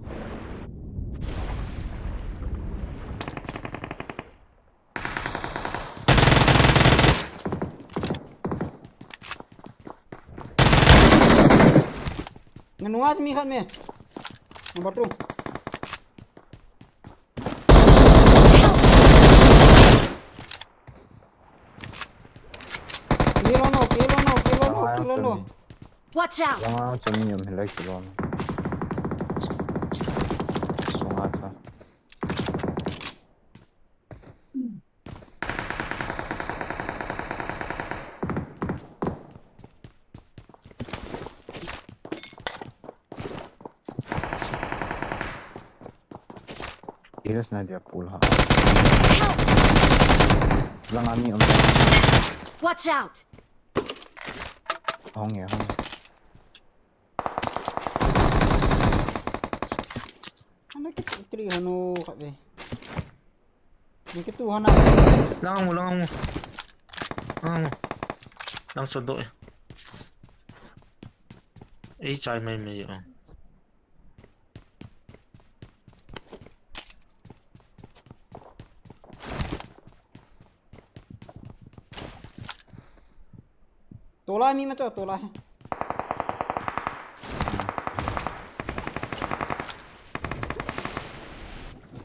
Nanu at mi khat me. Number two. Kilo no, kilo no, kilo no, kilo no. Watch out! Langa chami yum hilai kilo no. Sunga cha. Iris na dia pool ha. Help! Lang ami um. Watch out! Hong ya, hong. Ana ki three hanu khat ve. Ni ki two hana. Lang mu, lang mu. Lang mu. Lang so do. Ei chai mai mai. Tola mi ma cho, tola hai.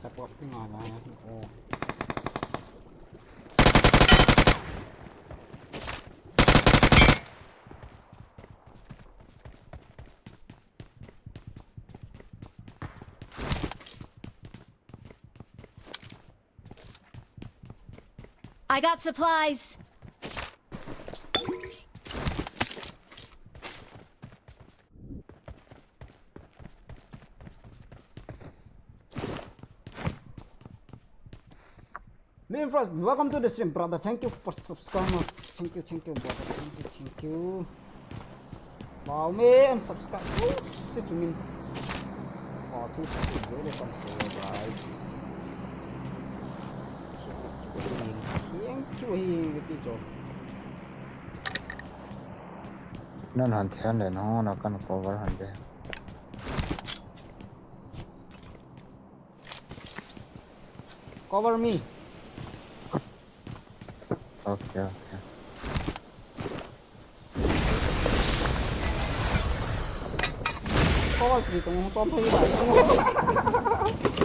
Support ping a la. Oh. I got supplies. Main first, welcome to the stream, brother. Thank you for subscribing. Thank you, thank you, brother. Thank you, thank you. Wow, me and subscribe. Oh, sit to me. Oh, two subscribe. Very welcome, guys. Thank you, thank you. Nan han thian le, no, na kan cover han de. Cover me. Okay, okay. Cover me, tung tom thoi ba.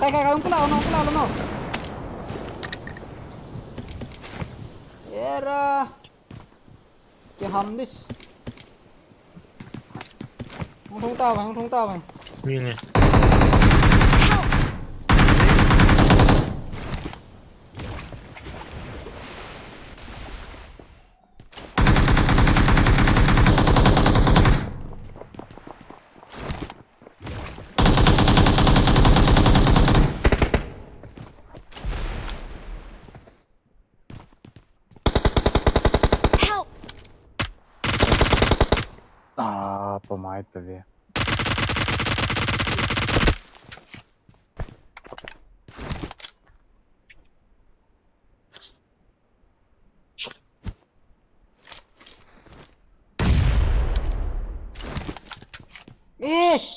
Kai, kai, kai, kula, no, kula, no. Era. Kiham dis. Hung thung ta vai, hung thung ta vai. Mi nge. Help! Ah, pamai ta ve.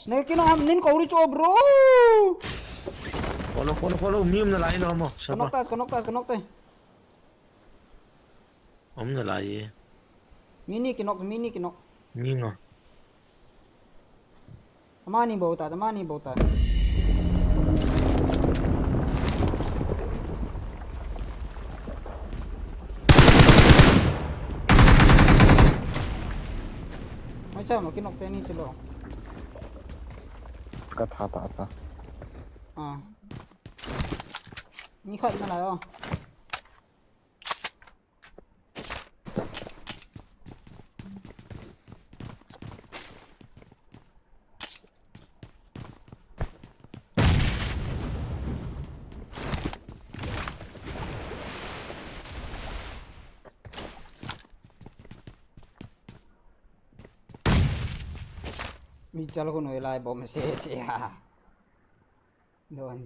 Nei kino ham nin ko ri cho, bro. Follow, follow, follow. Mi um na lai lo mo. Sapa. Kanok tas, kanok tas, kanok tai. Um na lai. Mini kinok, mini kinok. Mi ngo. Amani bou ta, amani bou ta. Mai cha mo kinok teni chilo. Ka tha ta ta. Ah. Ni khat na la yo. Mi chal ko noi lai bom se se ha. Don.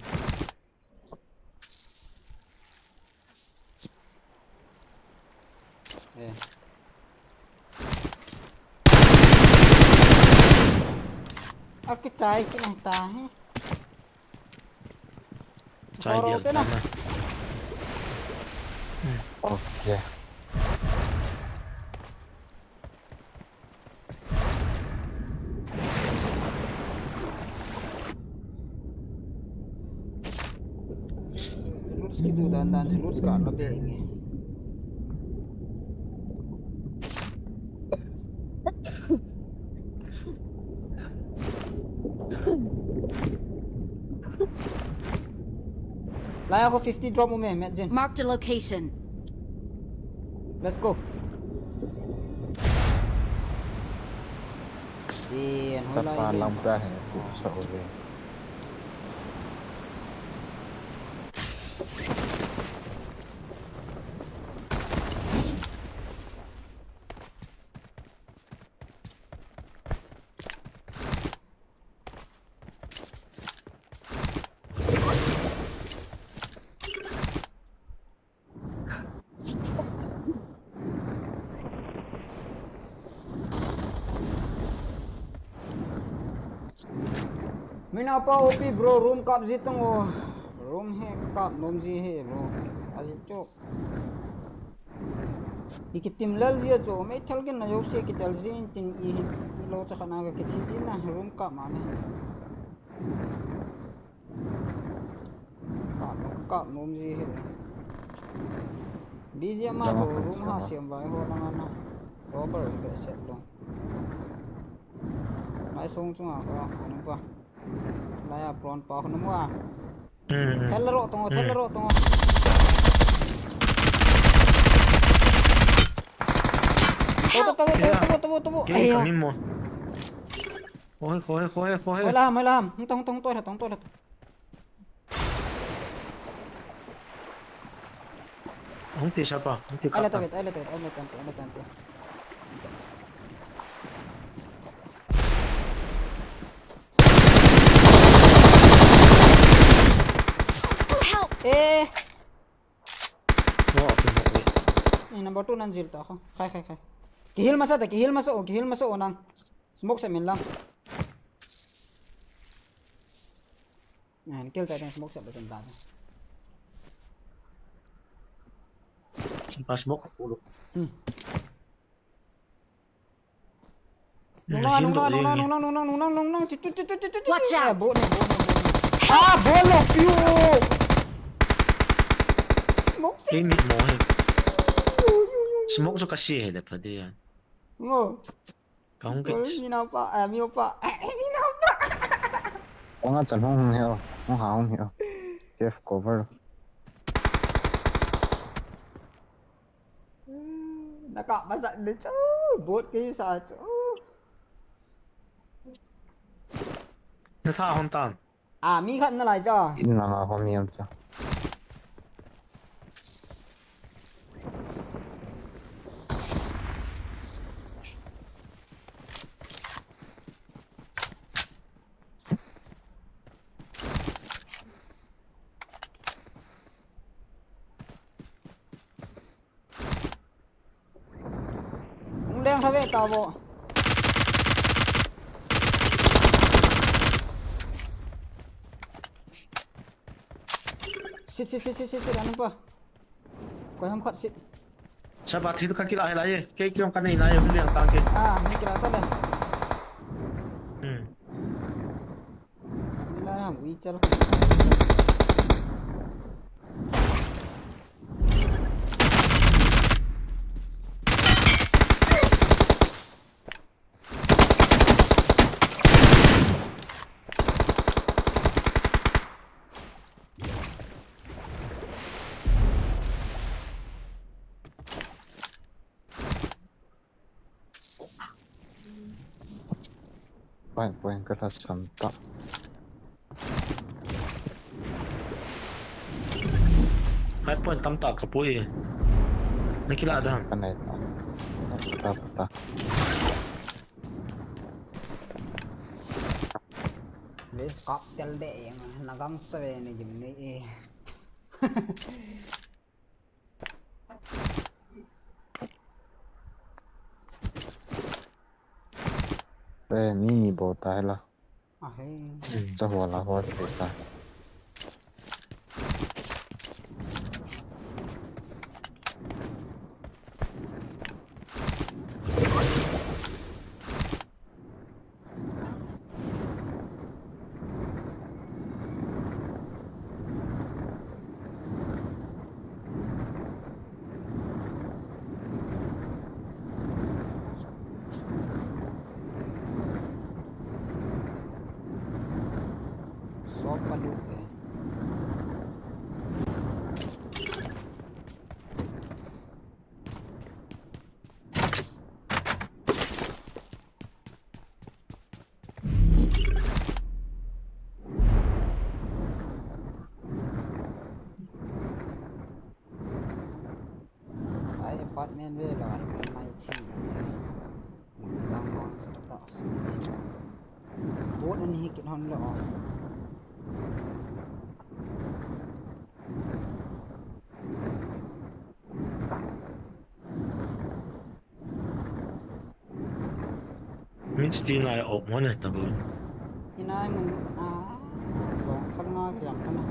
Eh. Aki chai ki nang ta he. Chai. Oro dia te na. Okay. Lurus kitu dan dan si lurus ka la be nge. Lai ako fifty drop mo me, Matt Jin. Marked a location. Let's go. Eh, an hoi lai. Tapa lam pa he, sa o ve. Mina pa O P bro, room kap ji tang o. Room he kap nom ji he bro. Aji chok. I kitim lel ji a chu, meithal kin na jouse kitel ji in tin i hin, i lo cha khat na ka kithi ji na, room kap ma ne. Kap, kap nom ji he. B G M a ho, room ha siam vai ho lang ana. Rubber be set lo. Mai song chunga ka, ano pa. Laya prawn pa ko namo a. Hmm, hmm. Thal ro tong, thal ro tong. To, to, to, to, to, to, to. Ai ya. Kami mo. Khoi, khoi, khoi, khoi. Khoi la, khoi la. Hung tong, tong, to, tong, to, to. Hung ti sa pa, hung ti ka. Ai la ta vet, ai la ta vet, ai la ta vet, ai la ta vet. Help! Eh. Wo, okay, okay. Eh, number two nan jil ta kho. Khai, khai, khai. Ki heal masa ta, ki heal masa o, ki heal masa o nang. Smoke sa min lang. Ngan kill ta, smoke sa betul ta. Simpan smoke, pulo. Hmm. Nung nang, nung nang, nung nang, nung nang, nung nang, nung nang, nung nang, chitu, chitu, chitu, chitu. Watch out. Eh, bot ne, bot ne, bot ne. Ah, bot lo, piu. Smoke sa. Smoke so kasi he de pa de ya. Ngo. Kong kits. Oi, mi napa, eh, mi opa. Eh, mi napa. Kong a chan hong hong heo, hong ha hong heo. Safe cover. Naka masa de chu, bot ke sa chu. Na tha hon tan. Ah, mi khat na lai cha. In langa kho mi um cha. Hung leng kha ve ta vo. Sit, sit, sit, sit, sit, sit, anu pa. Koi ham khat sit. Saba thi tu ka kila hi lai e. Kei kiong ka nei lai e, liang tang ke. Ah, ni kila ta le. Hmm. Ni lai ham ui chal. Point, point, ka thas tham ta. High point tam ta ka pui. Na kila da. Ka nei ta. Ta, ta, ta. Let's cocktail de, na gang ta ve ni gim ni e. Eh, mi ni bol ta hi la. Ahe. Cha hol a hol ta. Sopa lut e. Ai apartment ve la, ai mai thi. Dang dang sa ta si. Bot ani hi kit hon lo. Min sti ngai op mo ne ta bu. Inai mun a, dong khang nga kiam kana.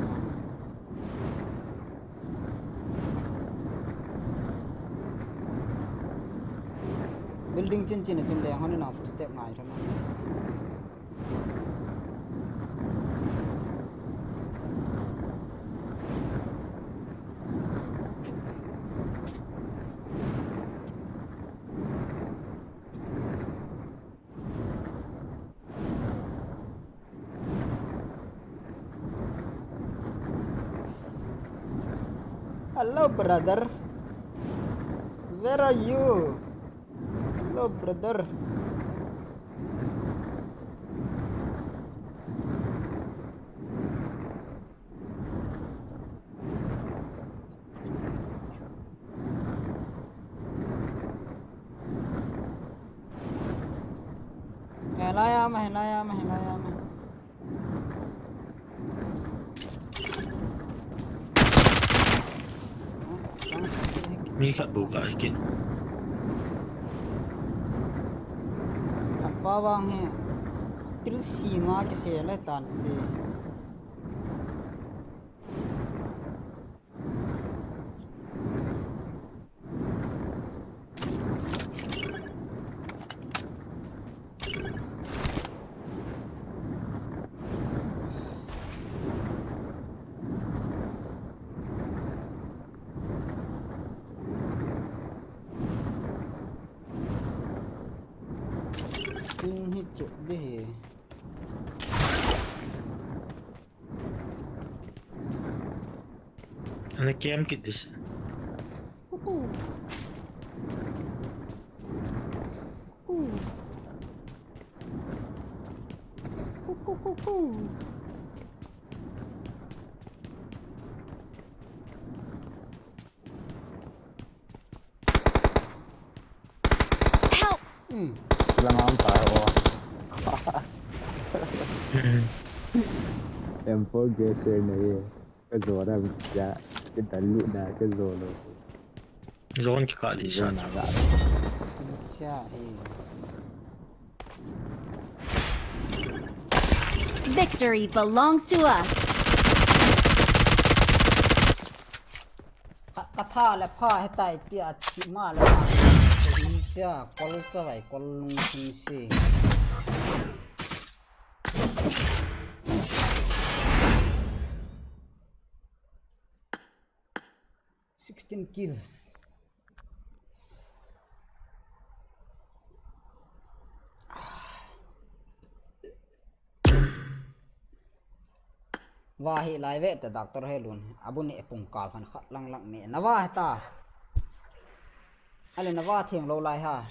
Building chin chin a chin le hon na footstep ngai thana. Hello, brother. Where are you? Hello, brother. Hello, yama, hello, yama, hello, yama. Mi khat bu ka kit. Apa bang he. Til si ma ke se le tan te. Tin hi chuk de he. Ana kem kit dise. Kuku. Kuku. Kuku, kuku. Help! Hmm. Lang ang tayo. M four gaser na ye. Ka zo da ya. Ka dalu da ka zo lo. Zone kikah ding sa. Zone aga. Cha e. Victory belongs to us. Ka, ka tha le pha hetai tia chi ma le ma. Sia, kol chavai, kol lung sing si. Sixteen kills. Va hi lai ve ta doctor he lun. Abu ne pung kal khan khat lang lang ne. Na va ta. Ale na va theng lo lai ha.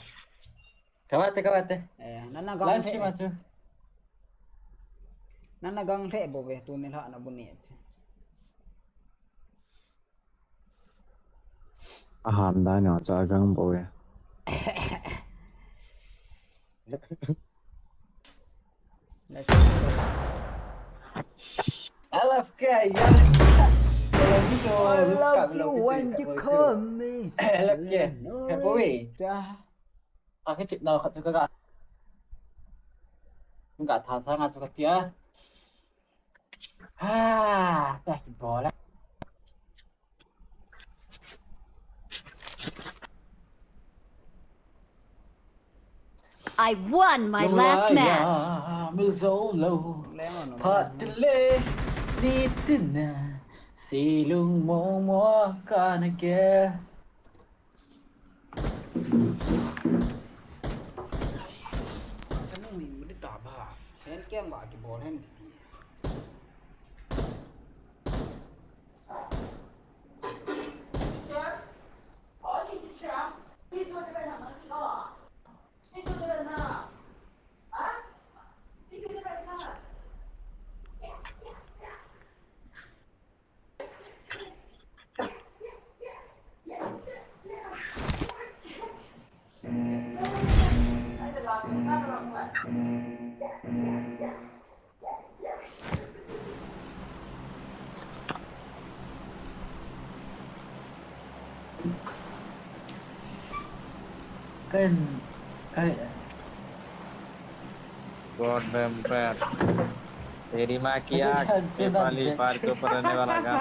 Kawate, kawate. Eh, nana gang Live stream he. Achu. Nana gang he bo ve tu ni la na bu ne. Ahan da ni cha gang bo ve. Let's go. I love K, yeah. I love you so. I love you when you call me. I love K. Senorita. Ka kichep nau khat chu ka ga. Ka tha tha nga chu ka tia. Ah, ta ki bola. I won my last match. Mil zo lo. Lemon. Phat le ni tina. Silung mo mo ka na ke. Chanu hi mu di ta ba. Hen kem ba ki bol hen ti. Kan, kan. God damn rat. तेरी माँ की आँख, नेपाली पार के ऊपर रहने वाला का।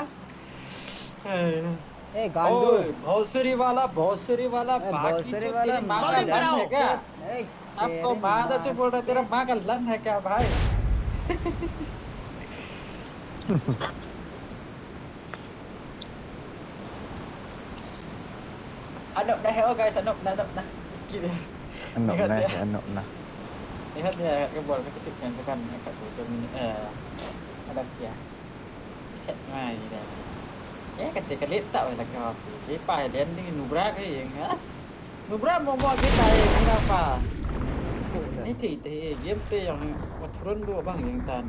ए, गांडू। ओए, भोसड़ी वाला, भोसड़ी वाला, ए, बाकी भोसड़ी जो वाला, तेरी माँ का माँ का लंड है क्या? ए, आपको तेरी माँ का चुप बोल रहा है, तेरा माँ का लंड है क्या भाई? Anop na he, oh guys, anop na, anop na. Kid. Anop na he, anop na. Lihat dia, ke bol ke kecil kan, kan, kan, kan, eh, ada dia. Set mai dia. Eh, kata ke letak weh lah kau. Dia pai dia ni nubra ke yang as. Nubra mo mo kita eh, ni apa? Ni ti ti game te yang maturan dua bang yang tan.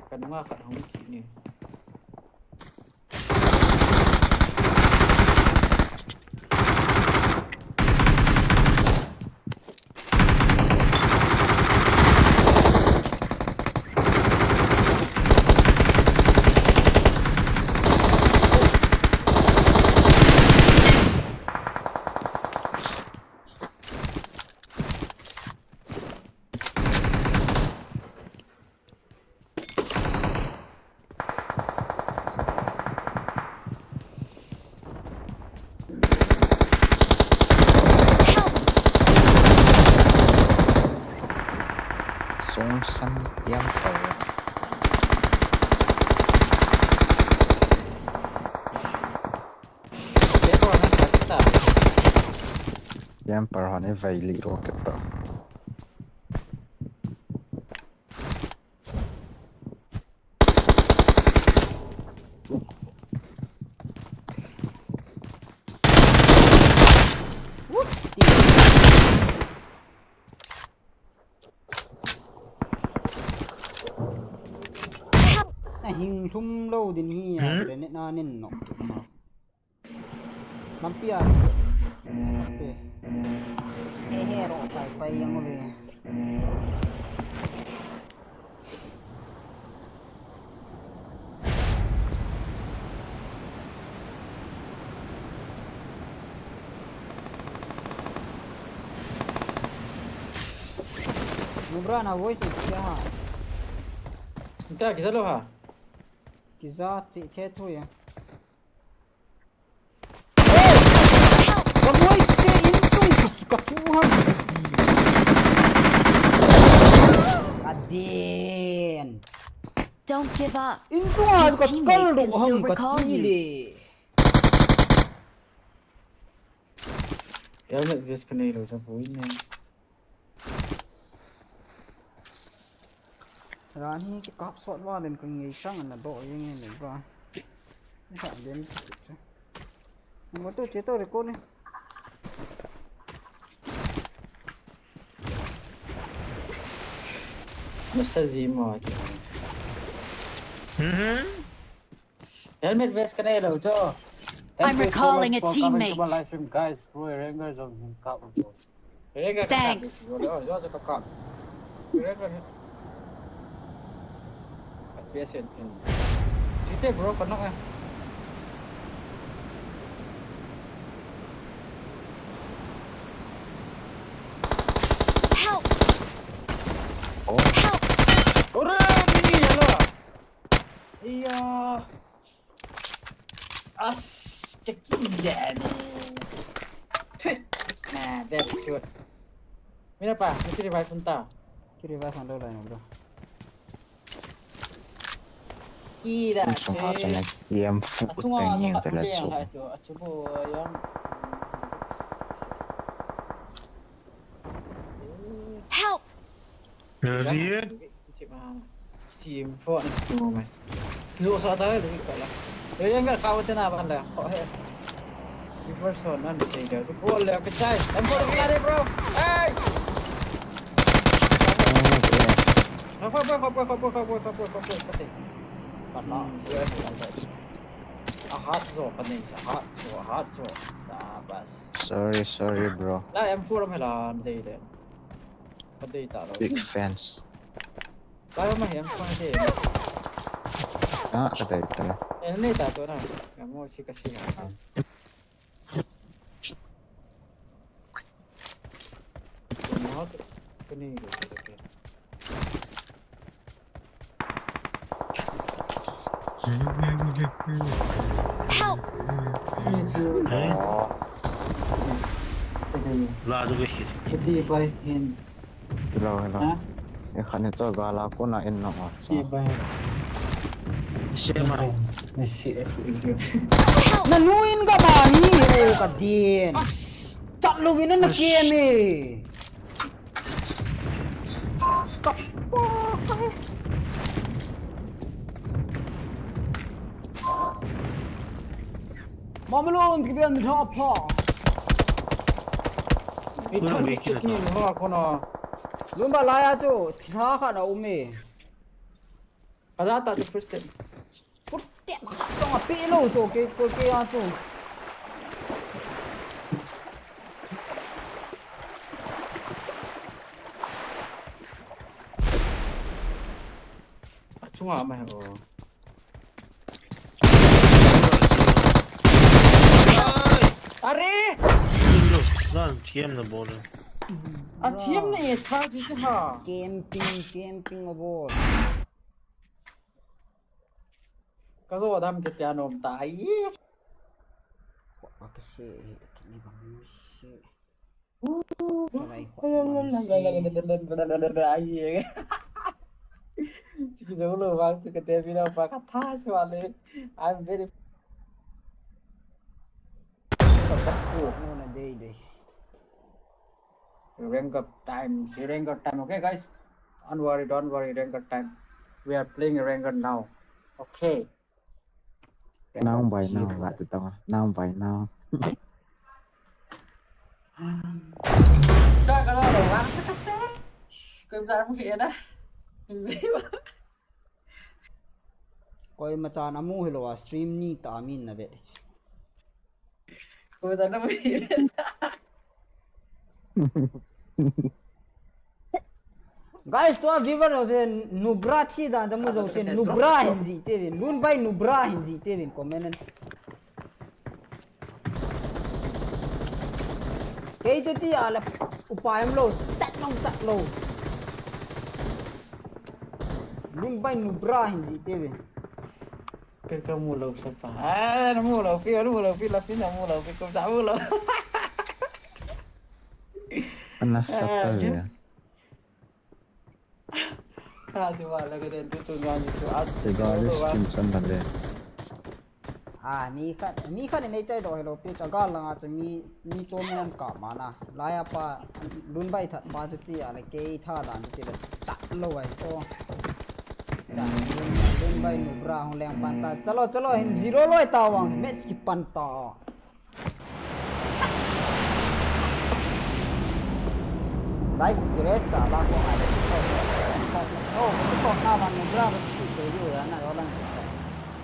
Kan ngah kat hong kini. Sungsang tiang tau. Camper hon e vai li rocket ta. Na hing lhum lou din hi a, grenade na nin nok tu ma. Lampi a te. He he ro pai pai yang uve. Nubra na voice is kya ha? Ita kisa lo ha? Kisa chi the thu ya. Amoise, inchung chu kachu ham. Adin. Don't give up. Inchung a chu kakal doh ham kati le. Helmet vest kanei lou chu boi ne. Ran hi kikap sot val in kangei sang ana doh jeng in le ba. Ni kha den chu chu. Mo tu che to record ni. Nasa ji mo. Mhm. Helmet vest kanei lou chu. I'm recalling a teammate. Live stream, guys. Bro, Ranger zone in kap. Thanks. Bro, ka nok eh. Help! Oh. Help! Ore, ni hello. Iya. As, kaki jani. Tui. Nah, that's good. Mina pa, mesti revive unta. Ki revive unta lah, bro. Kira. Yang fu tengin telah. Achu bo yang. Help! Sim fo na stu mas. Kizo sa ta le ka la. Yo yang ka ka wate na ban la. Ko he. Di first one nan de de. Ko le ka chai. Em ko la re bro. Hey! Ko ko ko ko ko ko ko ko ko ko ko ko. Kana. Ahat zo ka nei, ahat zo, ahat zo. Sabas. Sorry, sorry, bro. La M four me la, de de. Ka dei ta lou. Big fans. Ka ma hiam ko na dei. Ah, ka dei ta. Eh, nei ta to na. Ka mo si ka si na. Ka mo to. Ka ni ko ke. Help! La du ke. Hello, hello. Ha? E khan to gala ko na in no. Sema. Ni si e. Help! Na nu in ka ba ni o ka din. Chat lou vin na ke me. Mamelon, give me the top paw. Ito ni kini mo ako na. Lumba laya chu, thira kha na umi. Ada ta chu first step. Footstep khat tong a pe lou chu, ke, ko, ke a chu. Achunga ma he o. Are! Lan, thiam na bol. A thiam na e, tha chu ha. Camping, camping a bol. Ka zo dam ke tia nom ta ai. Khua ka se, ka ni bang se. Chawai khua bang se. Ai. Chi zo lo bang chu ka te bi lo pa ka tha se wa le. I'm very. Ranked time, si ranked time, okay guys? Don't worry, don't worry, ranked time. We are playing ranked now. Okay. Now by now, la tu tong. Now by now. Sa ka lo lo, la ka ta. Ko ta mu ke da. Koima chan amu hilou a stream ni ta min na ve. Ko ta na mu. Guys, tua viewer ho se nubra thi dan jamu jo se nubra hin ji te vin. Lun bai nubra hin ji te vin comment. Kei te ti a le upai am lo, chat lo, chat lo. Lun bai nubra hin ji te vin. Kei ka mu lo sa pa. Ah, na mu lo, kei na mu lo, kei la pi na mu lo, kei ko sa mu lo. Nasa ta ve. Ka chu wa la ka den tu tu nga ni chu a. Te ga le skin san na le. A, mi khat, mi khat nei chai doh hello pi cha ga la nga chu mi, mi chom nem ka ma na. Lai a pa, lun bai that pa chu ti a le ke tha dan chu ti le chat lo ai to. Cha, lun, lun bai nu bra hung leng pan ta. Chalo, chalo, hin zero loi ta vang, match ki pan ta. Guys, serious ta ba ko ai. Oh, ko na ba nu bra ba ki te yu ya na yo lang.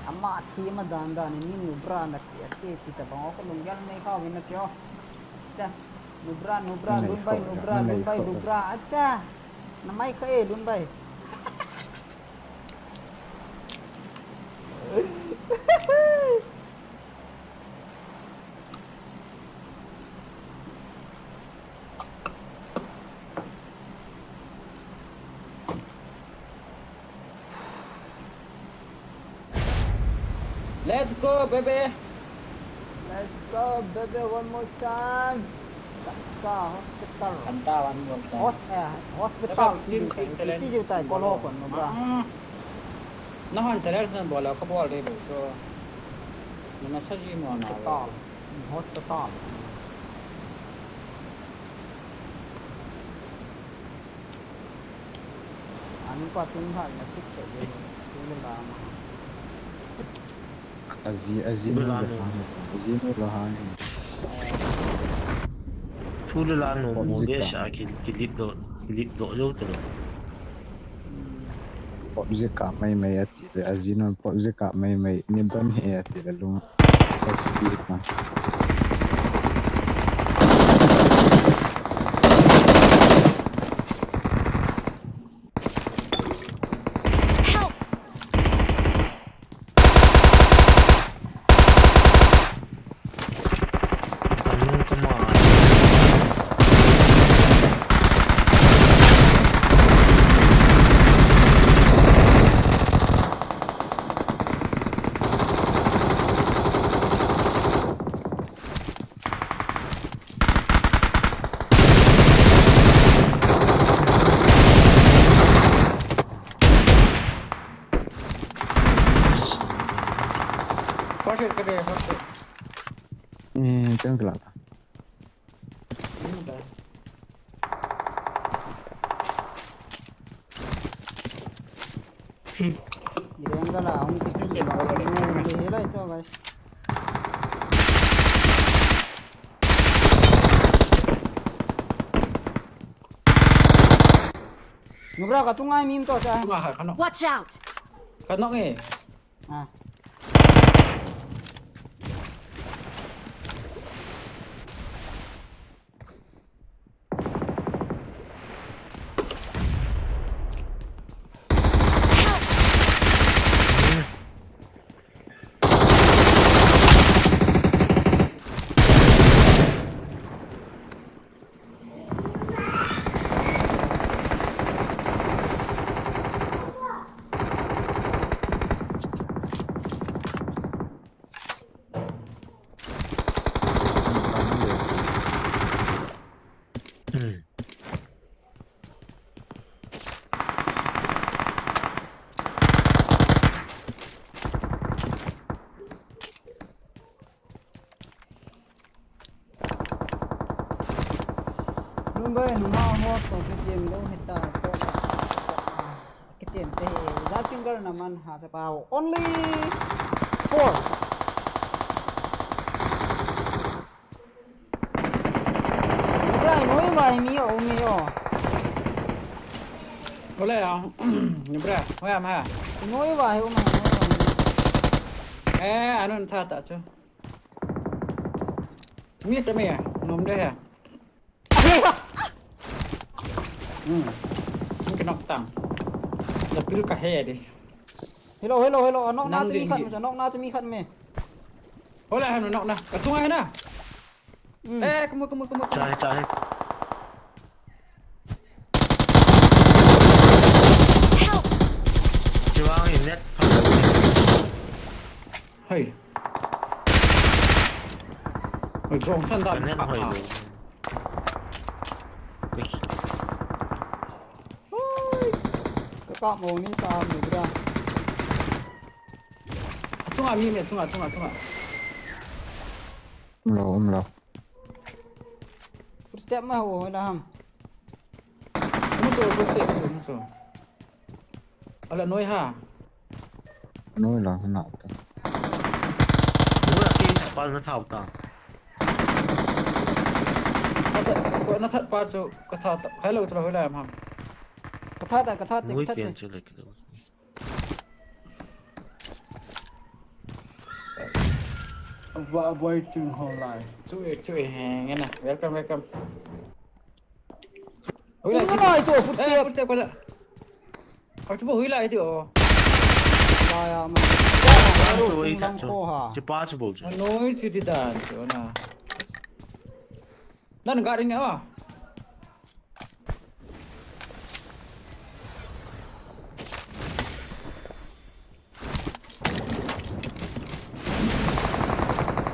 Ama thi ma dan dan ni nu bra na ki ti ti ta ba ko lung yal nei ka win na kyo. Cha, nu bra, nu bra, lun bai, nu bra, lun bai, nu bra. Acha. Na mai ka e lun bai. Let's go, baby. Let's go, baby, one more time. Ka hospital. Kanta one more time. Hos-, eh, hospital. Aba, team kill challenge. Ti ju tai, kolo kon, no, bra. Mm. Na hon challenge na bola, ka bol de, bro. So, na message mo na. Hospital. Mm, hospital. Ani pa tin sa na chik chak de. Thu le la ma. Aji, aji nu le hang. Aji nu le hang. Thu le la nu mo be sa ki, ki lip do, ki lip do yo te lo. Pop je ka mai mai ati le, aji nu pop je ka mai mai ni ban he ati le lung. Help! First aid ka de, first aid. Eh, tang kala. Ireng ka la, hung kiti ba, no, le, le, lai cho, guys. Nubra ka chunga mi to cha. Chunga ha, ka nok. Watch out! Ka nok e. Ah. Number number ho to kichen lou hita to. Kichen te hi, ja finger na man ha sa pao. Only four. Nubra, noi va hi mi o, mi o. Ole ya, Nubra, hoya ma. Noi va hi o ma, noi va hi. Eh, anun tha ta chu. Mi ta mi, nom de he. Hmm. Ni ka nok tang. La pil ka he de. Hello, hello, hello. Anok na chu mi khat me, anok na chu mi khat me. Hola, hanu nok na. Ka tunga he na. Hmm. Eh, kamu, kamu, kamu, kamu. Chai, chai. Help! Kiwang in net. Hei. Hei, jong san da. Net hoi lo. Ka Ka mo ni sa mi bra. Achunga mi, mi achunga, achunga, achunga. Umlo, umlo. Footstep ma ho la ham. Muso, muso, muso. Ala noi ha. Noi la hina ta. Noi a ke sa pal na thau ta. Ko na that pa chu ka tha ta. Hello, tra hola ham. Ka tha ta, ka tha ta, ka Noi tha pian ta. Chu le ke. Ba boy chung ho lai. Chu e, chu e, heng na. Welcome, welcome. Ui lai chu footstep. Footstep ko la. Ko chu hui lai ti o. Ba ya ma. Chu i that chu. Chu pa chu bo chu. Noi chu ti dan chu na. Nan ga ring a.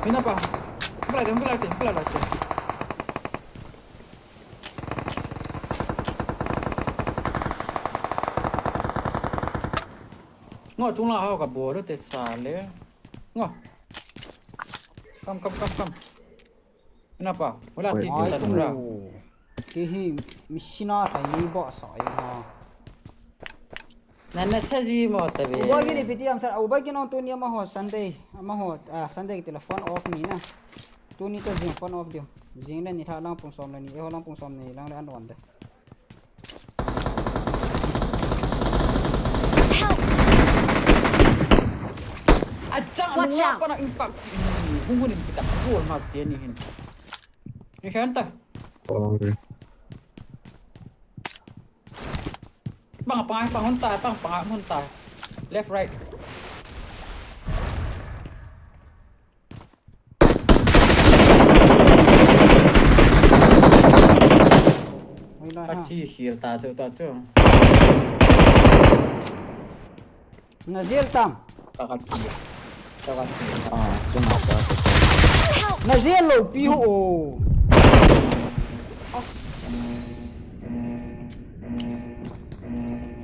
Mina pa. Kula de, kula de, kula de. Ngo chung la hao ka bo te sa le. Ngo. Kam, kam, kam, kam. Mina pa. Wala ti Ai ta tu. Nura. Ki hi misina thai ni ba sa ai ha. Na na sa ji mo ta be. Uba ki ni piti am sar, uba ki no tu ni ama ho Sunday, ama ho, ah, Sunday ki telephone off ni na. Tu ni to jing phone off dio. Jing le ni tha lang pung som le ni, e ho lang pung som ni lang le an on de. Help! Achang Watch nua out! Pa na impact. Hung hung ni kita. Hung mas dia ni hin. Ni kan ta. Okay. Pang, pang, pang, hon ta, pang, pang, hon ta. Left, right. Oi la ha. Kachi, heal ta chu, ta chu. Na zel tam. Kachi. Kachi. Ah, chunga pa. Na zel lo pi ho o. As.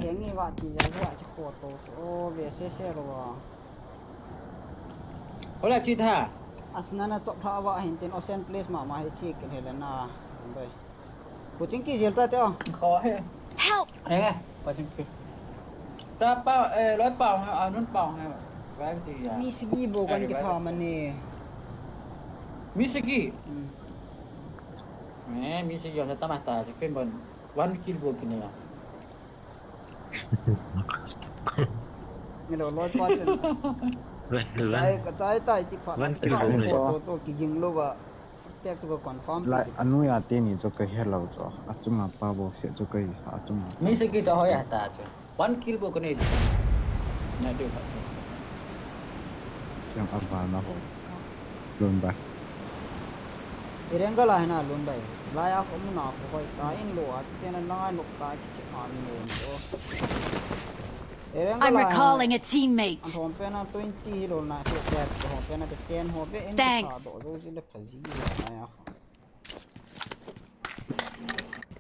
Hengi va ti ya va ti kho to chu. O ve se se lo va. Hola chi tha. As na na chop tha va hin tin ocean place ma ma hi chi ke le na. Bai. Pu Chingki zel ta te o. Kho he. Help! He nge, pa Chingki. Ta pa, eh, loi pa ha, anun pa ha. Bai ti ya. Mi sigi bo kan ki tha ma ne. Mi sigi. Hmm. Eh, mi sigi yo ta ma ta, chi pen bon. One kill bo kine ya. Ni lo loi pa chen. Chai, ka chai tai ti pha. One Ka kill ko bo. To to ki ging lo ba. Step chu ka confirm. Lai, anu ya te ni chu ka hello chu. Achunga pa bo se chu ka hi sa achunga. Mi sigi ta ho ya ta chu. One kill bo kine. Na du ha. Yang apa na ho. Lun ba. Ireng ka la hina lun bai. Lai a ko mu na ko koi ta in lo a ti na na no ta ki che a ni no. Ireng ka I'm la. Recalling a teammate. An hom pe na twenty hi lo na so te hom pe na te ten ho be in. Thanks. Do zo ji le pha ji la na ya.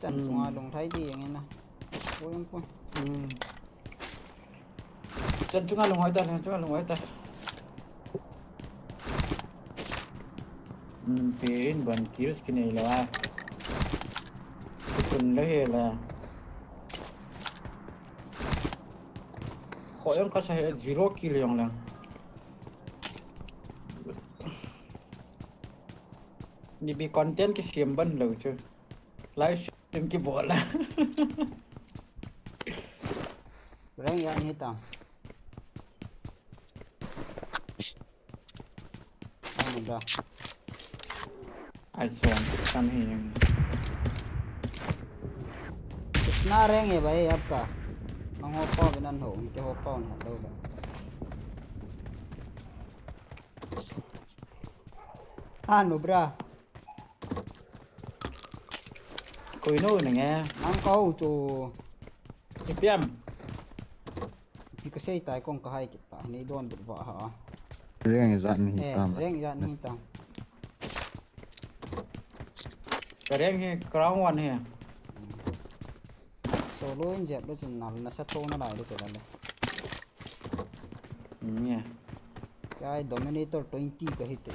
Chan chunga lung thai di yang na. Ko yang ko. Chan chunga lung hoi ta, chan chunga lung hoi ta. Hmm, pin ban kill kine la. Kun le he la. Kho yang ka sa he zero kill yang lang. Ni bi content ki siam ban lo chu. Live stream ki bol la. Reng ya ni ta. Ano da. Ai suang kan hi. कितना रैंक है भाई आपका? Ang hopa binan ho, ang hopa on ho daw ba? Ano bra? Koi no na nge. Ang kau chu. Ipiam. Pi ka sei tai kong ka hai kita. Nei don but va ha. Reng zat ni Eh, tam. Reng zat ni tam. Ka reng hi crown one hi. Solo in jep le chun nal nasa tho nalai le chun le. Hmm, yeah. Kei Dominator twenty kahi te.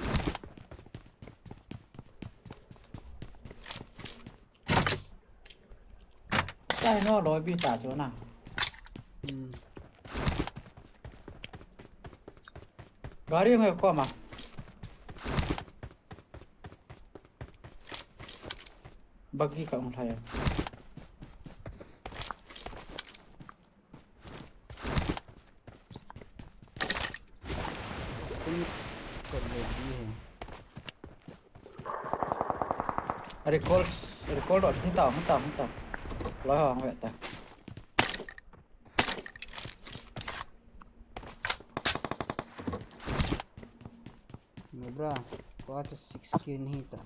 Kei no loi bi ta chu na. Hmm. Gari ngai ko ma. Bagi ka ong thai. Tum kar le di hai. Recall, recall dot, hung ta, hung ta, hung ta. Loi ho, hung ve ta. No bra, ko ato six kill nahi ta.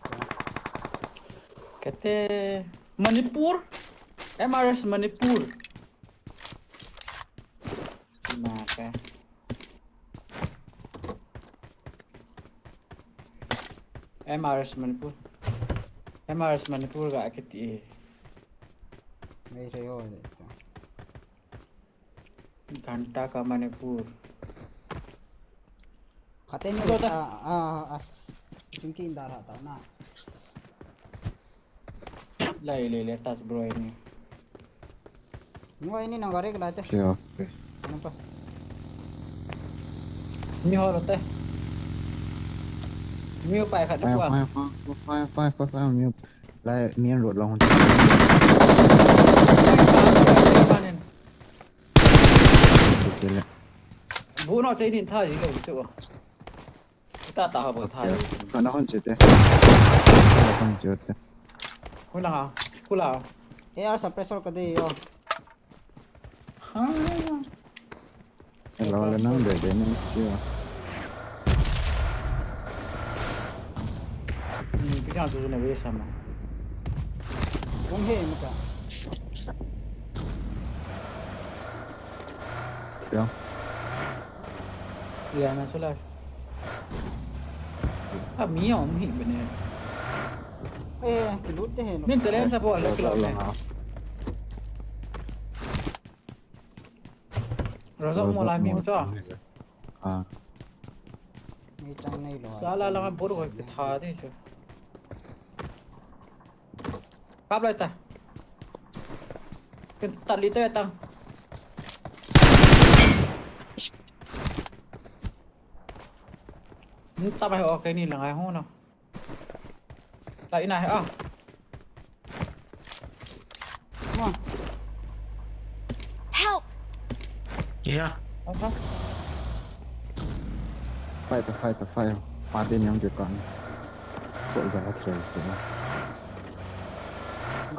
Kate Manipur, M R S Manipur. Maka. M R S Manipur. M R S Manipur ga kiti. Mai re ho de ta. Ghanta ka Manipur. Khateni. Bro, ta. Ah, ah, as. Chingki inda ra ta na. Lai le le tas bro ini. Ngo ini nang gari ke lai te. Kya? Ano pa? Mi ho lo te. Mi ho pai khat. Pai, pai, pai, pai, pai, pai, pai, mi ho. Lai, main road long. Pai, pai, pai, pai, pai, pai. Kile. Bu no chei din tha ji lo chu. Ta ta ha bu tha. Ka na hon che te. Ka na hon che te. Ku la ha. Ku la. A R suppressor ka de yo. Ha. Hello, le nang de de ni chi. Hmm, pi ka tu ne ve sa ma. Kong he ma ka. Kya? Liana sula. A mi om hi bene. Eh, kilut te he lo. Min challenge sa bo la kilo. Rosa mo la mi mo cha. Ah. Mi tang nei lo. Sala la bor ko tha de chu. Kap lai ta. Ken ta li te ta. Ni ta bai, okay, ni la ngai ho na. Ta ina he a. Mo. Help! Yeah. Aha. Fight, fight, fight. Pati nyang je kan. Ko ga thre ko.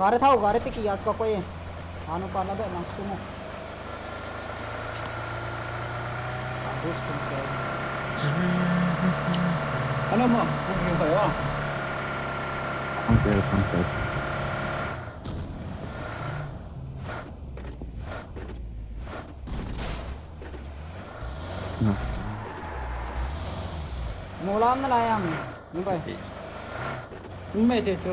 Gari thau, gari tiki yas ko koi. Anu pa na do nang sumo. Abus tum ke. Ano mo? Ano mo? Okay, okay. Molam na layam. Mumbai. Mumbai te chu.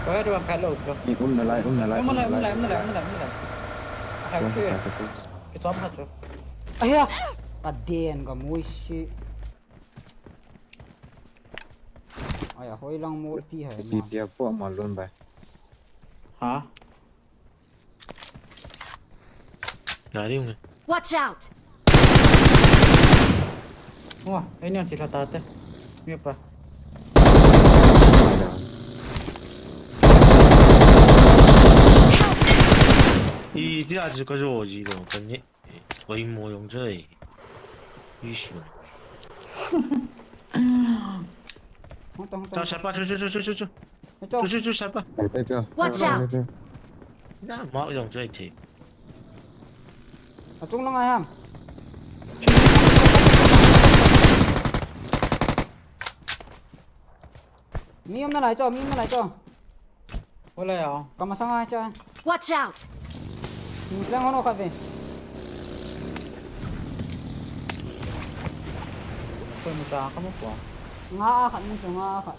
Ko ya duan kalo chu. Ni um na lai, um na lai, um na lai, um na lai, um na lai, um na lai. Hai chu. Kichom ha chu. Aya. Ka den ka mui si. Aya, hoi lang mo ti hai. Ti ma. Ti ti a po ma lon bai. Ha? Gari nge. Watch out! Wa, ai niang chi la ta te. Mi pa. I ti a chu ka jo ji lo, ka ni. Oi mo yong chai. Ish. Hung ta, hung ta. Ta sa pa chu chu chu chu chu. Ito. Chu chu chu sa pa. Ito, ito. Watch out! Na ma yong chai the. Achung lang ayam. Mi um na lai cho, mi um na lai cho. Wala ya. Kamasang ai cho. Watch out. Mi lang hono ka ve. Ko mo ta ka mo ko. Nga a khat mo cho, nga a khat.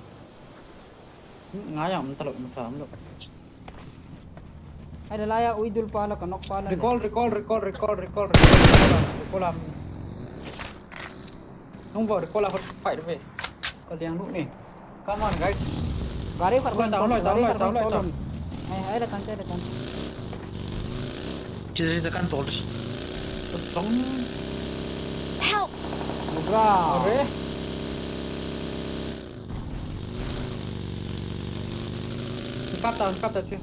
Nga yang mo ta lo mo ta mo lo. Ai, la la ya, ui dul pa la, ka nok pa la ne. Recall, recall, recall, recall, recall, recall, recall, recall, am. Nung ba recall a hot fight ve. Ka liang lu ni. Come on, guys. Gari khat ko in tol, gari khat ko in tol. Ai, ai, la tan te, la tan. Chi, chi, chi, kan tol. Tong. Help! Bra. Are. Kap ta, kap ta chi.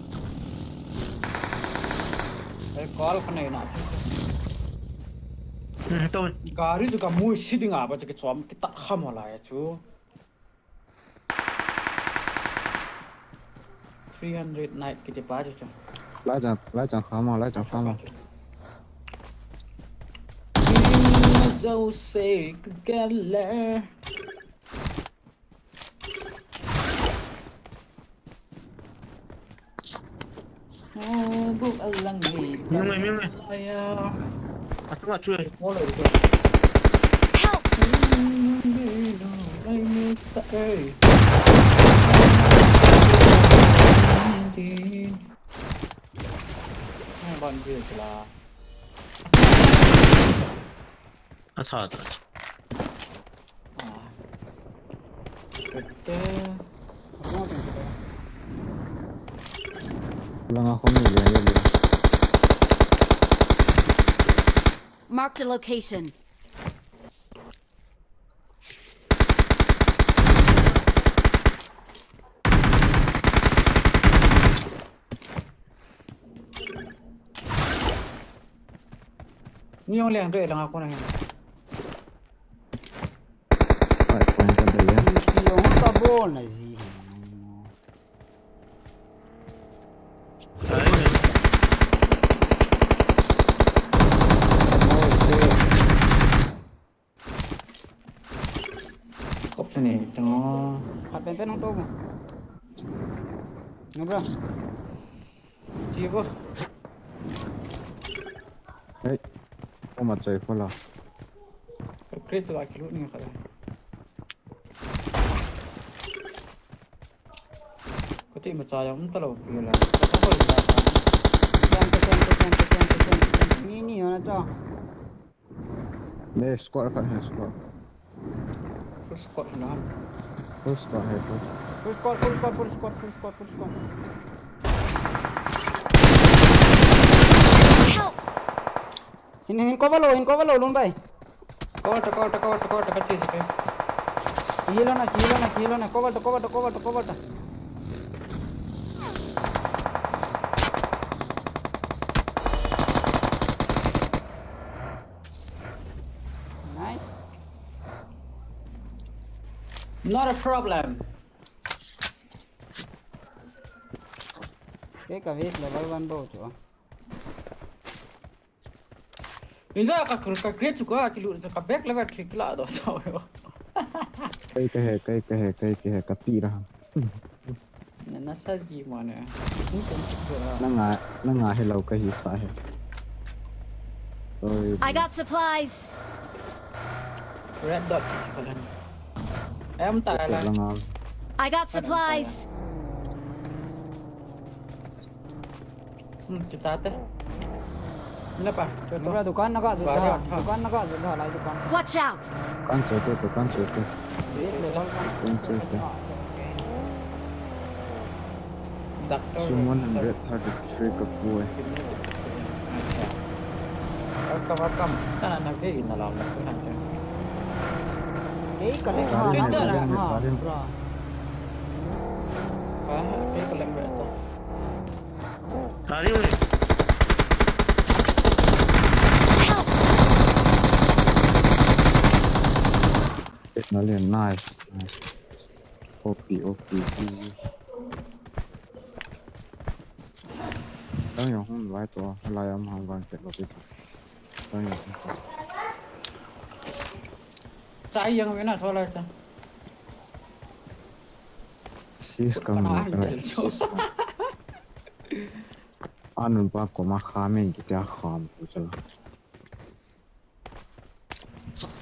Ai, call ka nei na. Hmm, to. Gari chu ka mui si ding a ba chu kichom kitat kha mo lai chu. Three hundred night kiti pa chu chu. Lai chang, lai chang kha mo, lai chang kha mo. Jose Gale. Oh, bu alang ni. Ming, ming, ming. Aya. Atu, atu. Help! Ban dia lah. Atha, atha, atha. Ah. Kete. Langa khomi le le le. Marked a location. Ni jong leng to e langa kona hin. Ai, kona ka dei ya. Ni jong ka bol na ji. Kop tani to. Khat pen pen hung to. No, bro. Chi bo. Hey. Ko ma choi ko la. Crate la kilu ni khat. Ko ti ma cha jong um ta lo pi la. Ken, ken, ken. Mi ni ho na cho. Nei, squad khat hai, squad. Full squad na. Full squad hai, full. Full squad, full squad, full squad, full squad, full squad. Help! Hin, hin cover lo, hin cover lo, Lun bhai. Cover ta, cover ta, cover ta, cover ta, kachi se. Heal hona, heal hona, heal hona. Cover ta, cover ta, cover ta, cover ta. Nice. Not a problem. Kei ka vest level one bou chu. Inja ka, ka, ka create chu ka kilu ka back level click la do sao yo. Kei ka he, kei ka he, kei ka he, ka pi ra. Na, na sa ji mo ne. Ni kon chu ra. Na nga, na nga he lo ka hi sa he. Sorry. I got supplies. Red dot ka lan. Em ta la. I got supplies. Hmm, kita te. Napa? Nabra dukan naga jut da. Dukan naga jut da lai dukan. Watch out! Dukan chote, dukan chote. Base level kan. Dukan chote. Doctor. Summon hundred thirty-three ka pu e. Acha. Welcome, welcome. Tana na ke na lam na ko na. Kei ka le ha, na ka le ha, bro. Ah, kei ka le ha. Tari ule. Nice, nice. O P, O P, O P. Tang yong hung vai to, lai am hang van ke lo pi. Tang yong hung. Tai yang ve na so lai ta. Sis kam kana sis. Anun pa ko ma kha men ki ta kham ku chala.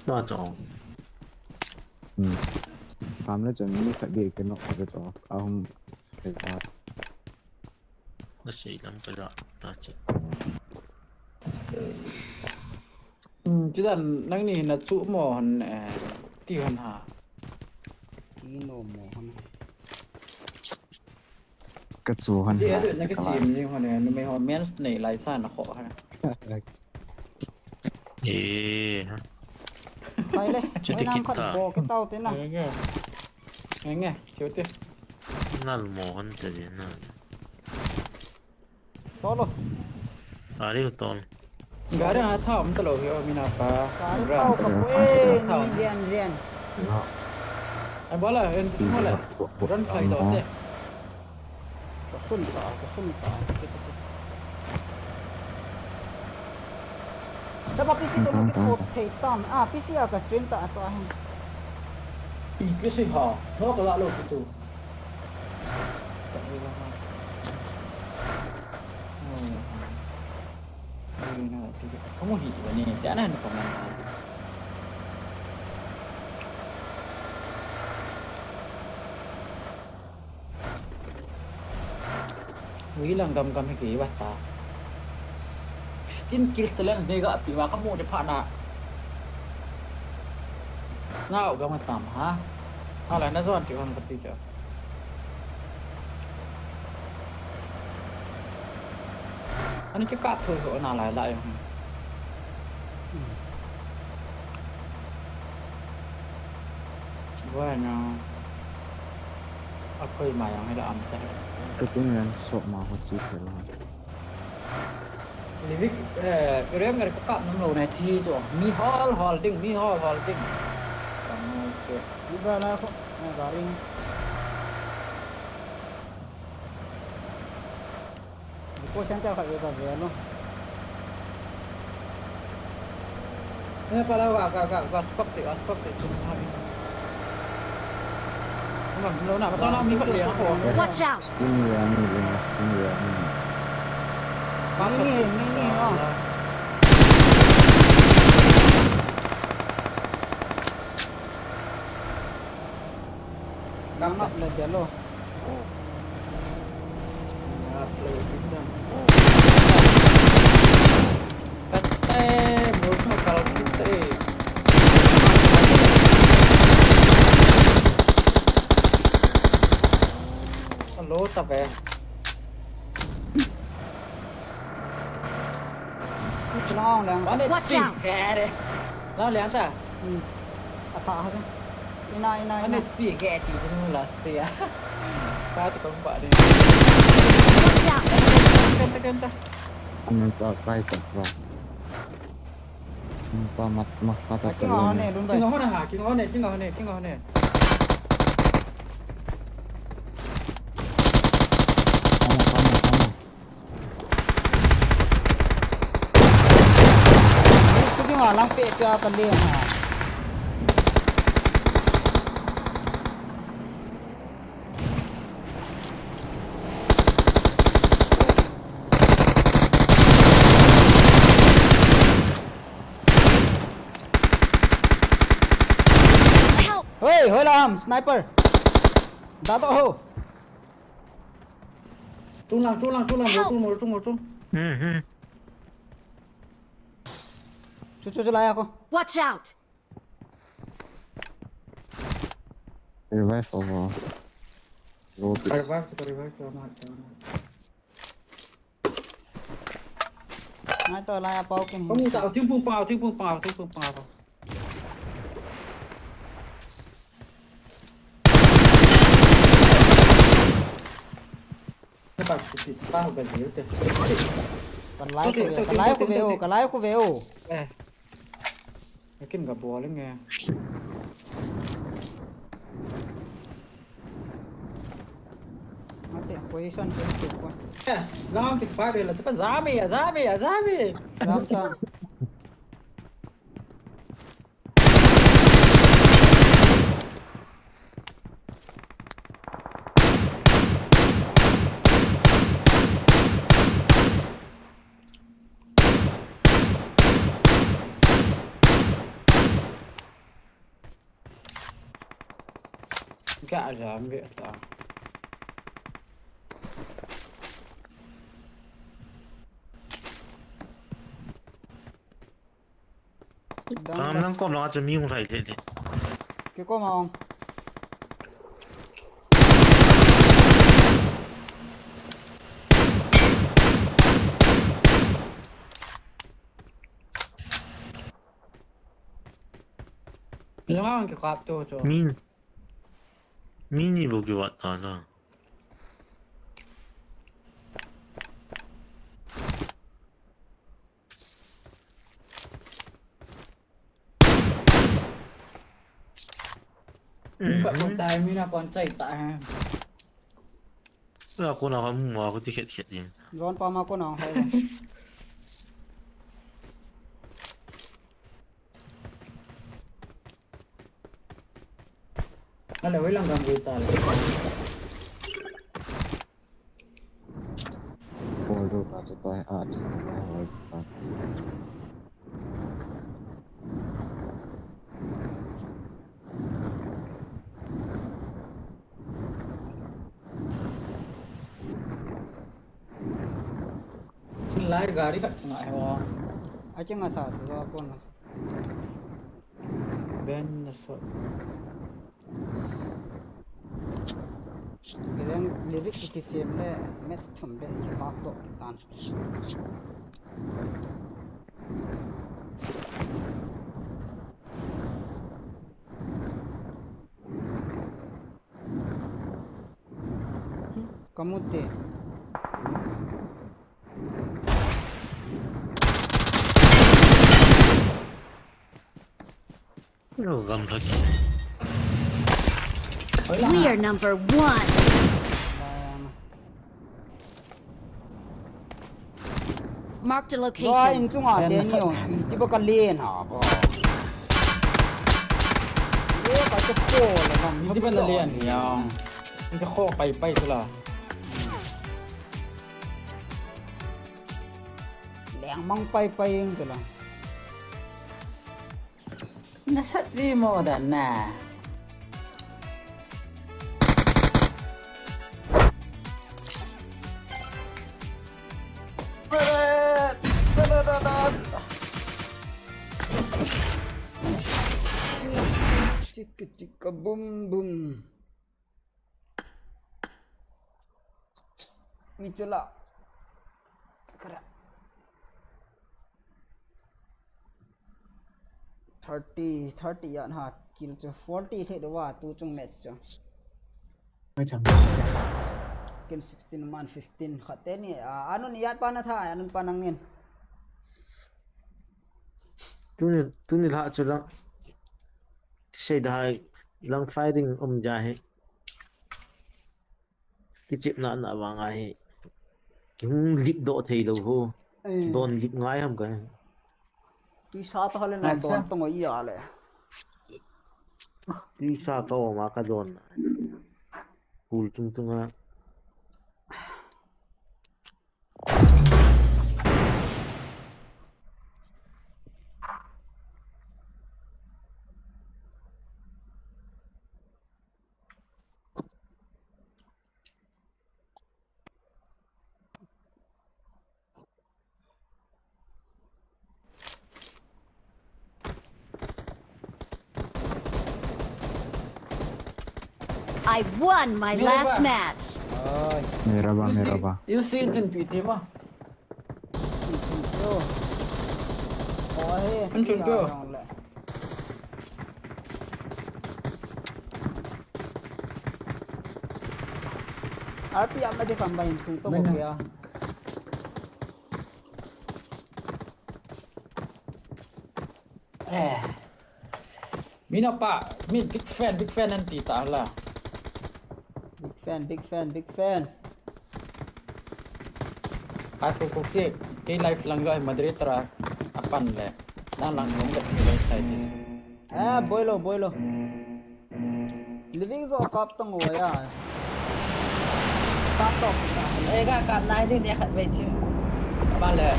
Ta chong. Hmm. Kham le chong ni kha de ke no ka chong. A hung. Ke ta. Nasei lam kaja ta che. Hmm, chudan nangni nachu mo hon, eh, ti hon ha. Ti nom mo hon. Kachu hon ha. Ti adu na kachi mi hon, eh, numei ho mens nei lai sa na kho ha. Eh, ha. Pai le. Chu ti nang khat bo ke tau te na. Nge, nge. Nge, nge, chu ti. Nal mo hon te di na. Tolo. Gari tol. Gari a thao um talo hi o mina pa. Gari thao ka pu e, ni jen jen. Ai bola, en tu mo le. Ran khai do te. Ka sun ta, ka sun ta. Chapa P C to na kithot thei tam. Ah, P C a ka stream ta to ahi. Pi P C ha. No ka la lo tu. Kamu hi bani, dia na ni comment. Ui lang gam gam hi kei va ta. Fifteen kills challenge nei ga pi va kamu de pha na. Ngau gam tam ha. Hala na zon ti hon kati cha. Ani kikap thoi ho na lai lai. Hmm. Bueno. Akoi ma yang hila am ta. Ka tung yang sok ma ho ti thei lo. Livik, eh, rem ngar ka kap nam lo na thi jo. Mi hol hol ding, mi hol hol ding. Kam mo se. Iba la ko, eh, garing. Ko center khat ka ve lo. Eh, pala ka, ka, ka, ka scope te, ka scope te, sum sa ni. Lo na, pasal na mi khat le ko. Watch out! Sini ya ni, sini ya ni. Mini, mini, oh. Nang ap na dia lo. Hello, tabe. Watch out! Lao liang ta. Hmm. Apa ha. Ina, ina, ina. Ane pi ke ti jing last ya. Ka ti kong pa ni. Watch out! Kenta, kenta. Ane ta kai ta ba. Ane ta mat, mat, mat. King ho ne, lun bai. King ho ne ha, king ho ne, king ho ne, king ho ne. Ane, ane, ane. Shooting a lang pe pe a ka le ha. Help! Hoi, hoi lam, sniper. Da to ho. Tung lang, tung lang, tung lang, tung, tung, tung. Hmm, hmm. Chu, chu, chu, lai a ko. Watch out! Revive over. Revive, revive, revive. Ngai to lai a pau kin. Kong ta, ting pung pau, ting pung pau, ting pung pau. Ka lai khu ve, ka lai khu ve o, ka lai khu ve o. Eh. Akin ka bol nge. Mate, position ke ke ko. Eh, lang tik pa bela, pa jam e, jam e, jam e. Jam ta. Ka jam ve ta. Dang Kam dang. Nang kom langa chu mi hung lhai thei thei. Kikom a ong. Langa ang kikap tu chu. Mi, mi ni bou kivat ta na. Ka kon tai mi na kon chai ta ha. Ka kon a mu a ko ti khet khet din. Ron pa ma kon a hai. Ale, hoi lang gang gui ta le. Bol do ka chu toi a chu hoi ta. Lai gari khat ngai ho. A chenga sa chu ko na. Ben na so. Keveng Livik kichem le match thum be kipak to kitan. Kamu te. Lo gam lagi. We are number one. Marked a location. Ba in chunga te ni o, ti ba ka len ha ba. Ye ka chu ko le ba. Ti ba na len ya. Ni ka kho pai pai chu la. Leng mang pai pai ing chu la. Nasat ri mo da na. Chicka chicka boom boom. Mi chu la. Kara. Thirty, thirty yan ha kill chu. Forty le do wa tu chung match chu. Mai chang. Ken sixteen man fifteen khat te ni. A, anun yat pa na tha, anun pa nang in. Tuni, tuni la chu lang. Sei da hai lang firing um ja he. Kichepna na vang ahi. Kihung lip doh thei lou ho. Eh. Don lip ngai ham ka. Tuisa ta le na don tong o i a le. Tuisa ka o ma ka don. Kul chung chung a. I won my last match. Oi. Merhaba, merhaba. You see, you see, P T ma. Oi, P T ma. R P ama de kamba in tung to ko kya. Eh. Mina pa, mi big fan, big fan anti ta la. Big fan, big fan, big fan. Aku ko ke, ke live lang jo moderator a, apan le. Nang lang jong le, live side. Eh, boilo, boilo. Living zo kap tong o ya. Kap tong. Eh, ga kap nai din ya khat ve chu. Ba le.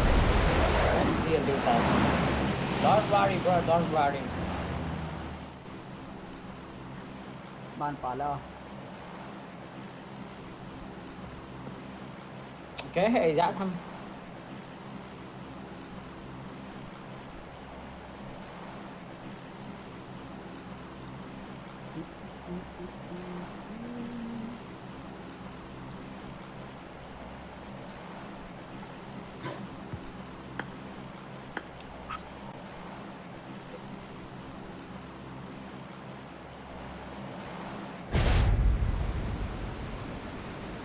See you later. Don't worry, bro, don't worry. Man pa lo. Okay, hey, ya tham.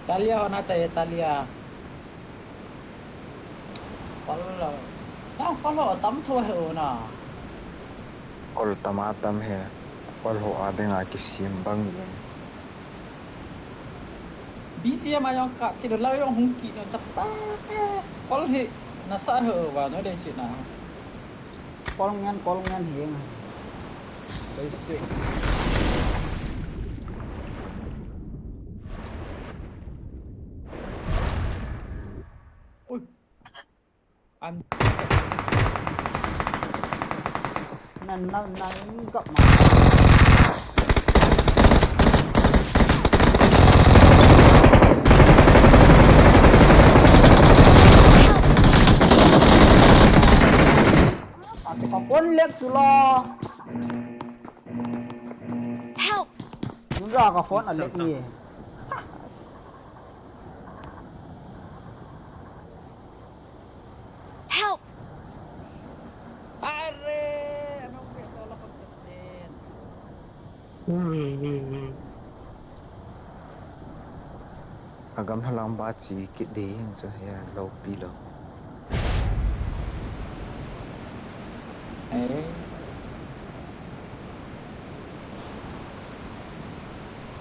Talia होना चाहिए, Talia. Kol lo. Na, kol lo, tam tho he o na. Kol tam a tam he. Kol ho a ding a kisim bang in. B G M a jong kap kit, la jong hung kit, chapa. Kol hi nasa he o va, no dei si na. Kol ngen, kol ngen hi. Dei si. Ui. An. Nan, nan, nan, gap ma. Atu ka phone lek chu la. Help! Nunga ka phone a lek ni. Help! Are, anong pito la kapten? Hmm, hmm, hmm. Agam halang ba chi kit ding chu he lo pi lo. Eh.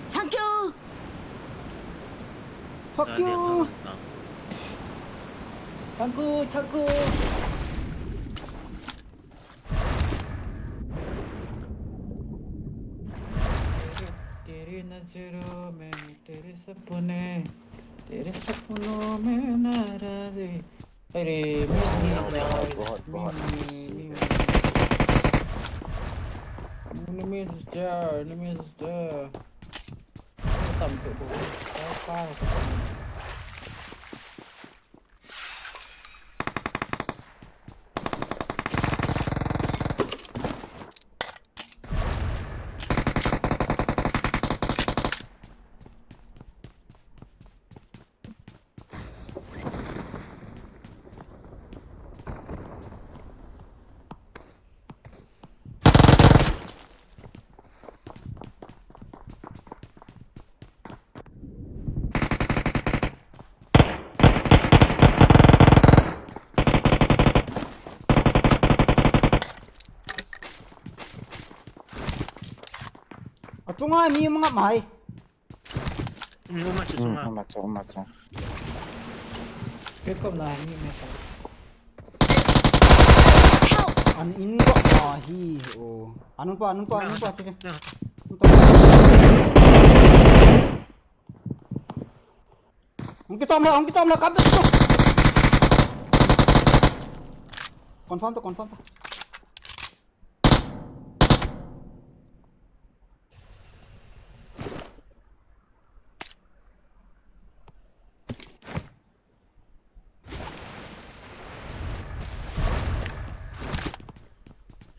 Thank you. Fuck you. Thank you, thank you. तेरे, तेरी नजरों में तेरे सपने, तेरे सपनों में नाराजी। अरे, बहुत, बहुत, बहुत। Enemies there, enemies there. Tam tu bu. Apa? Achunga mi mangap mai. Um, um, um, um, um, um. Pick up na, ni me ta. An in ko ahi o. Anun pa, anun pa, anun pa, che, che. Anun pa. Hung kichom la, hung kichom la, kam ta. Confirm to, confirm to.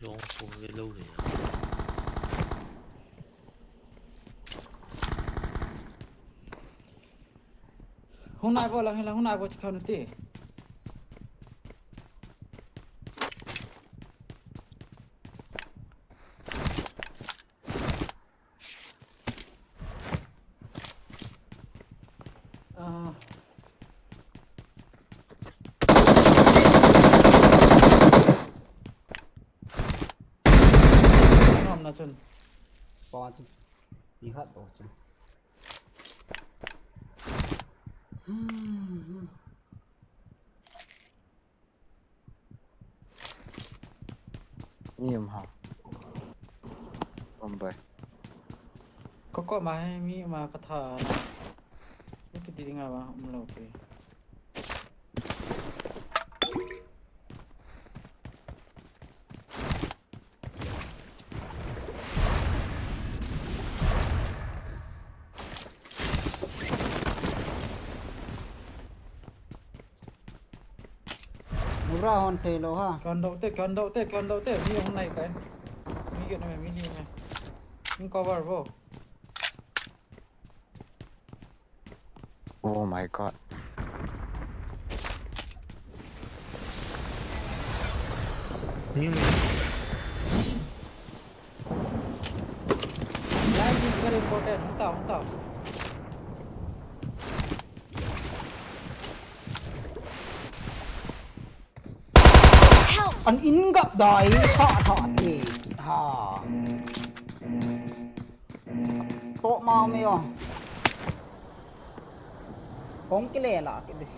Long phone ve lou le. Hung nai vo lang, hung nai vo, chi khau nu ti. Ah. Nom na chun. Pa chun. Ni khat to chun. Hmm. Mi um ha. Um bai. Ko ko ma he mi ma ka tha na. Ni ki ding a ba um lo ke. Mura hon thei lo ha. Kon do te, kon do te, kon do te. Mi hung nai kai. Mi ke na mi li me. Mi cover bo. Oh my god. New. Life is very important. Hung tao, hung tao. An in gap dai, tha tha te. Ha. To mau me yo. Kong kile la ke dis.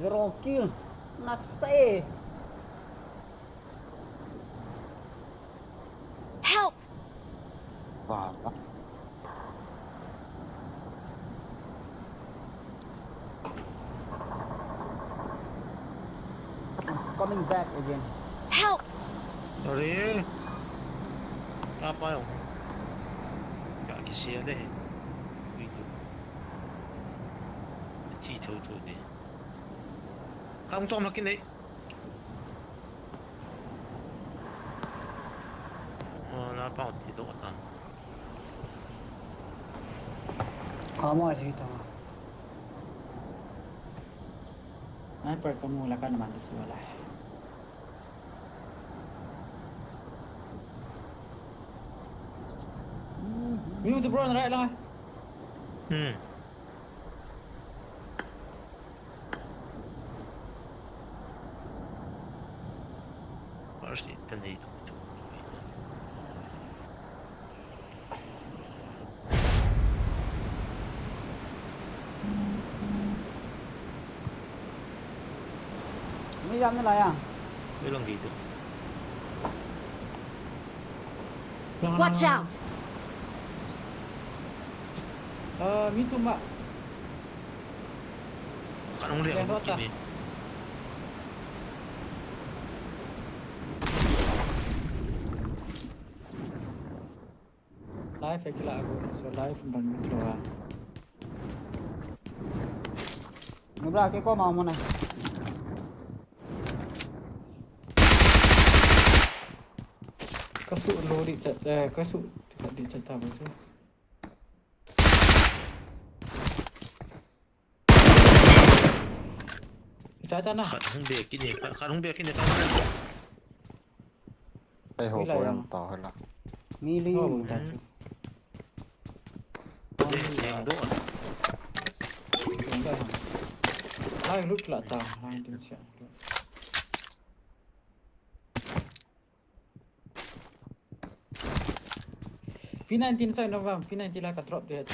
Zero kill. Na se. Help! Wow. Coming back again. Help! Are. Apa yo? Ka kisia de. Ui tu. Chi chou chou de. Kam tom lakin de. Oh, na pa ti do ta. Ama ji ta. Sniper kamu la kan man su la. Mute bro, right lang. Hmm. First it the need to. Mi jam ni la ya. Ui lang gitu. Lang, Watch lang, lang. Out! Uh, mi tu ma. Kan hong le Yang hong rota. Kini. Life ekla aku, so life ban mi tu ah. Nubra ke ko ma mo na. Kasu lo di chat, eh, kasu di chat ta ba tu. Cha cha na. Khat hong be kini, khat, khat hong be kini, khat. Ai ho Ui, lai ko ya. Yang tao hela. Mi li. Oh, ta chu. Yang do. Lai lut la ta, lai tin sia. P nineteen choi no bang, P nineteen la ka drop de.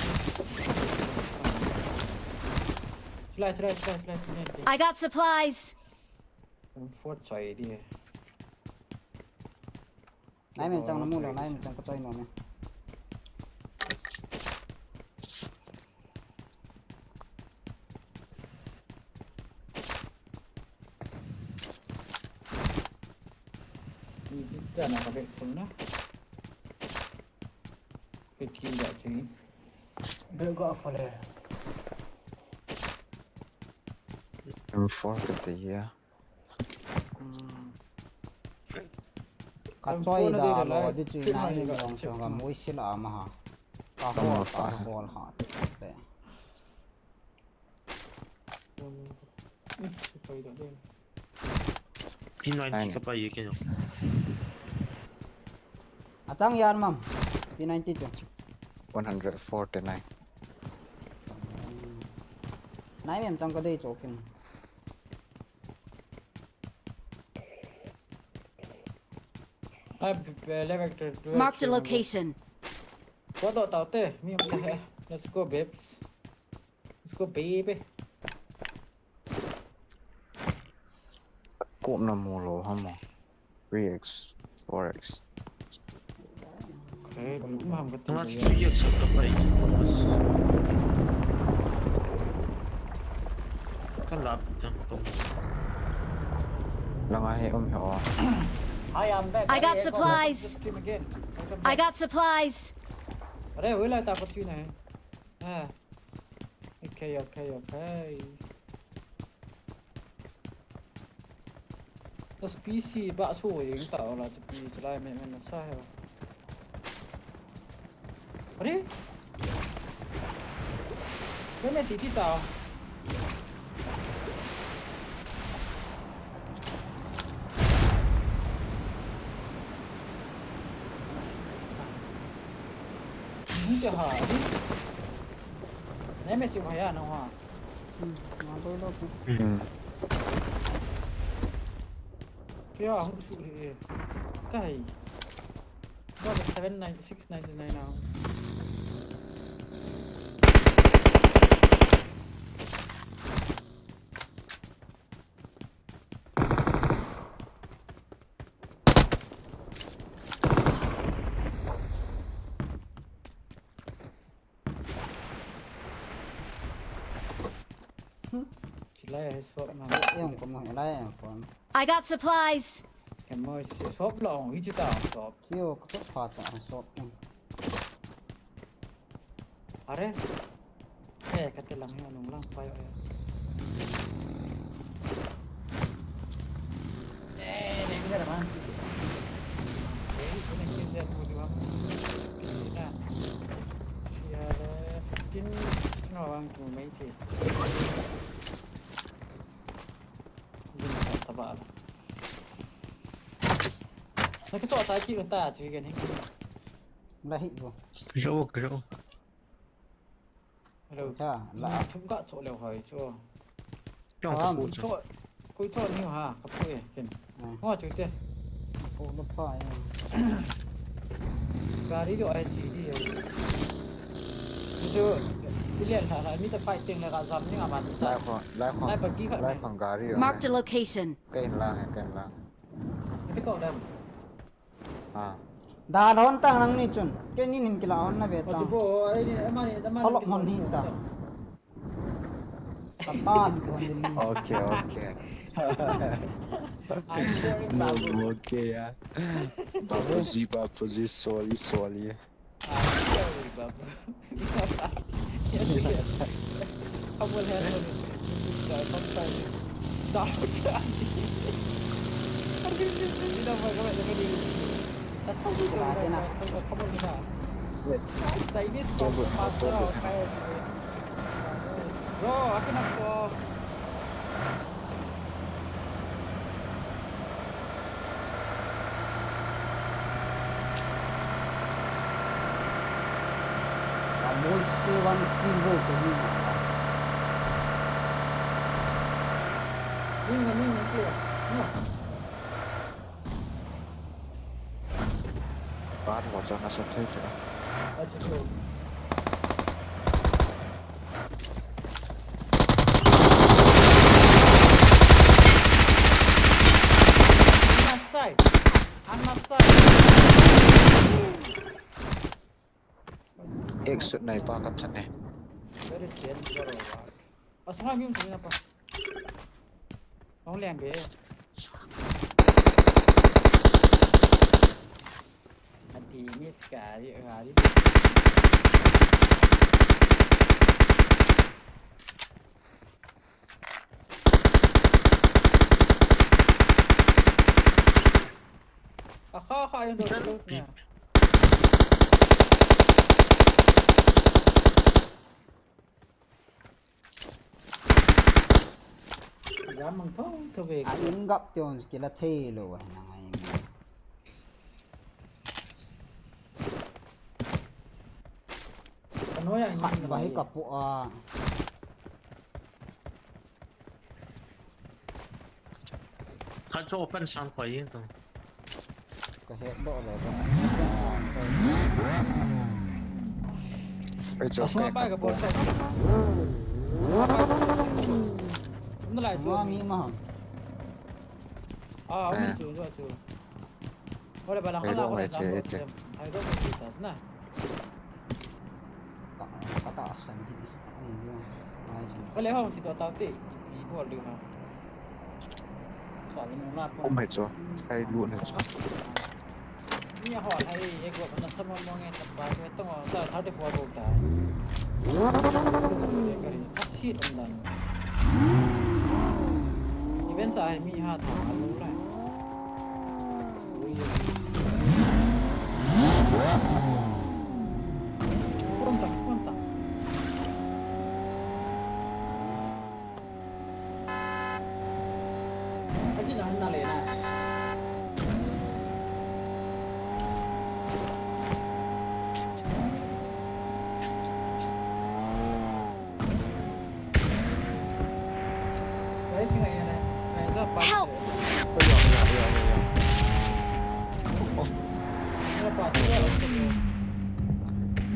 Chulai, chulai, chulai, chulai, P nineteen. I got supplies! Fort choi di. Nai men chang na mu lo, nai men chang ka choi no me. Ni kita na ka bek tu na. Ke ki da chi. Bek ga fa le. M four ke te ya. Ka choi da lo di chu nai men jong chong ka mui sil a ma ha. Ka hol, ka hol ha. P ninety ka pa ye ke no. A chang yan mam. P ninety chu. One hundred forty-nine. Nai men chang ka dei cho kin. Ai, be, be, le vector. Marked a location. Ko do tao te, mi am te. Let's go, babes. Let's go, baby. Kop na mu lo ha mo. Three X, four X. Okay, belum paham kata. Tengah situ ya satu apa itu? Kan lap yang kau. Lang ahi um ho. Hi, I'm back. I got Hey, welcome to supplies. the stream again. Welcome I back. Got supplies. Are, wala ta pati na hai. Ah. Okay, okay, okay. Tas P C ba so yung ta ola sa P C lai me me na sa hai. Are? Kena siti tao. Ni te ha ni. Ne me si ha ya na ha. Hmm, na doi lo ko. Hmm. Kya hung su he. Kai. Got a seven nine six ninety nine now. Hmm. Chilai hai swap na. Yang ko mo lai yang ko. I got supplies. Kemo swap lo, hichi ta swap. Kio ko pha ta swap. Are. Eh, kate lang ya nung lang pa yo. Eh, ni ni ra man. Eh, ko ni kin se tu di wa. Na. Siya le, tin no wang tu mai ti. Din ta ba la. Na ke to ta ki ta chi ke ni. La hi bo. Kiro, kiro. Hello. Cha, la. Thum ka cho leo hoi cho. Koi cho ni ha, ka pui ken. Ngo chu te. Ko lo pa ya. Gari do ai chi di. Chu, ilen ha, mi ta pai teng la ka jam ni a ban ta. Lai khong, lai khong. Lai pa ki kha. Lai khong gari. Marked a location. Ken la, ken la. Ke to dem. Ah. Da don tang nang ni chun. Ke ni nin kila hon na ve tang. Holok mon hi ta. Kata di hon ni. Okay, okay. I'm sorry, Babu. Okay, ya. Babuji, Babuji, sorry, sorry. Ah, sorry, Babu. Kamu lihat. Bro, aku nak ko. Ka moi se van kin vo ko ni na. Ni na ni ni ke. No. Bar mo chang asa thei thei. Achu. Ek sut nai pa ka that ne. Asunga mi um tu na pa. Hong leng be. Ati miss ka ri, ka ri. Akha, akha, yung dito, dito na. Jam mang thong thong ve. A in gap tion kila thei lo a na ngai. Khat ba hi ka pu a. Khat chu open sang koi yin tong. Ka het doh lo. Ei, chu ka pa ka bol sa. Sunga mi ma. Ah, mi chu chu chu. Ore ba lang ka la ko la. Ai do mi ta na. Ta, ka ta san hi. Ai, ai, ai. Ole ho, si to tau te, i, i bol diu ha. Sa le mu na po. Kum hai chu, hai lu ne chu. Ni ho hai, e go na sa mo mo nge ta pa, ke to ngo, sa tha te po go ta. Ka ri, ka si tum dan. Event sa hai mi ha tha, lu la. Pronta, pronta.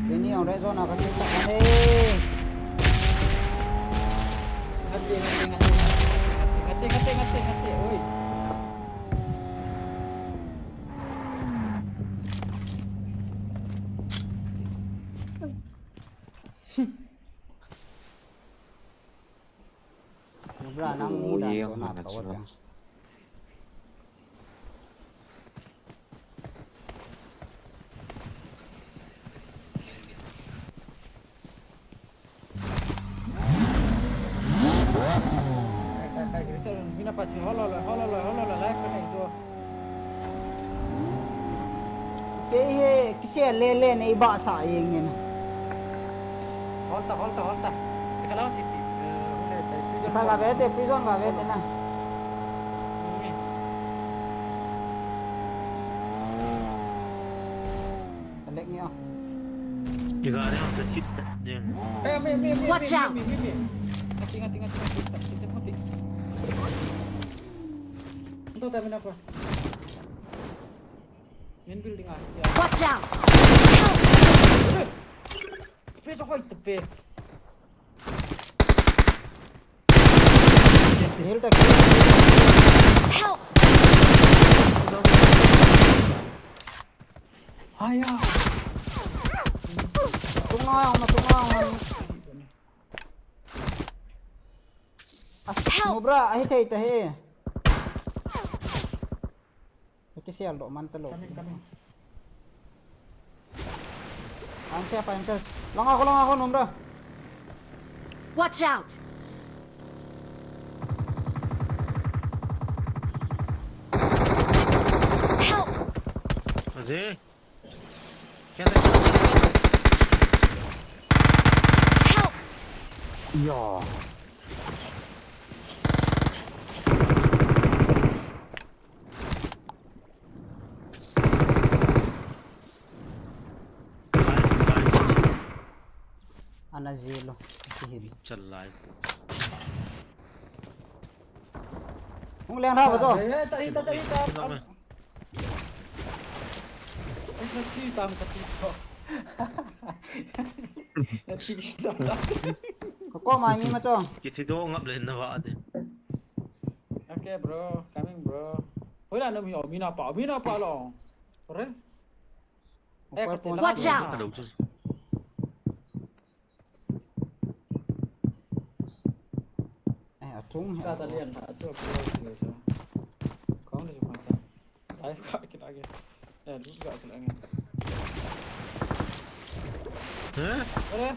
Kei ni ong red zone a kati sa kani. Ngati, ngati, ngati. Ngati, ngati, ngati, ngati. Oi. Bra, nang mu da, oh, yeah, chona man, that's to wrong. Kei hi kisia lele nei ba sa yeng in. Holta, holta, holta. Teka lang, si, eh, hule, eh, prison. Ka ga ve te, prison ga ve te na. Ka lek ni a. Iga re, ta chit ta ding. Eh, me, me, me, Watch me, out! Me, me, me. Ngati, ngati, ngati, ngati, ngati, ngati, ngati. Ito, tabi na pa. Main building a. Watch out! Help! Pe, to koi, to pe. Heal ta, heal. Help! Aya. Tung na, tung na, tung na. As, help! Mo bra, ahi thei ta he. Kisial doh man talou. Coming, coming. I'm safe, I'm safe. Langa ko, langa ko, Nomra. Watch out! Help! Ade. Help! Yo. Ana zelo. Chalai. Hung leng tha ba jo. Eh, ta hi, ta, ta hi, ta. Ai, na chi tam ka ti ko. Na chi sa. Ka ko mai mi ma cho. Kiti do ngap le na va de. Okay, bro. Coming, bro. Hoila na mi, oh, mi na pa, mi na pa lo. Re. Eh, ka te la. Watch out. Eh, achung he. Ka ta lian ha, achu, achu, achu, achu. Kong ni chu ma ta. Ai, ka kila ke. Eh, lu ka kila ke. Huh? Are?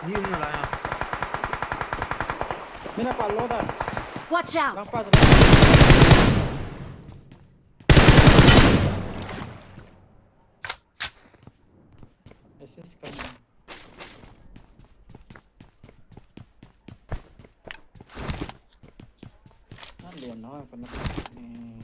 Ni um na lai a. Mina pa lo da. Watch out! Lang pa da. Assist ka na. Nan lian na ka na. Eh.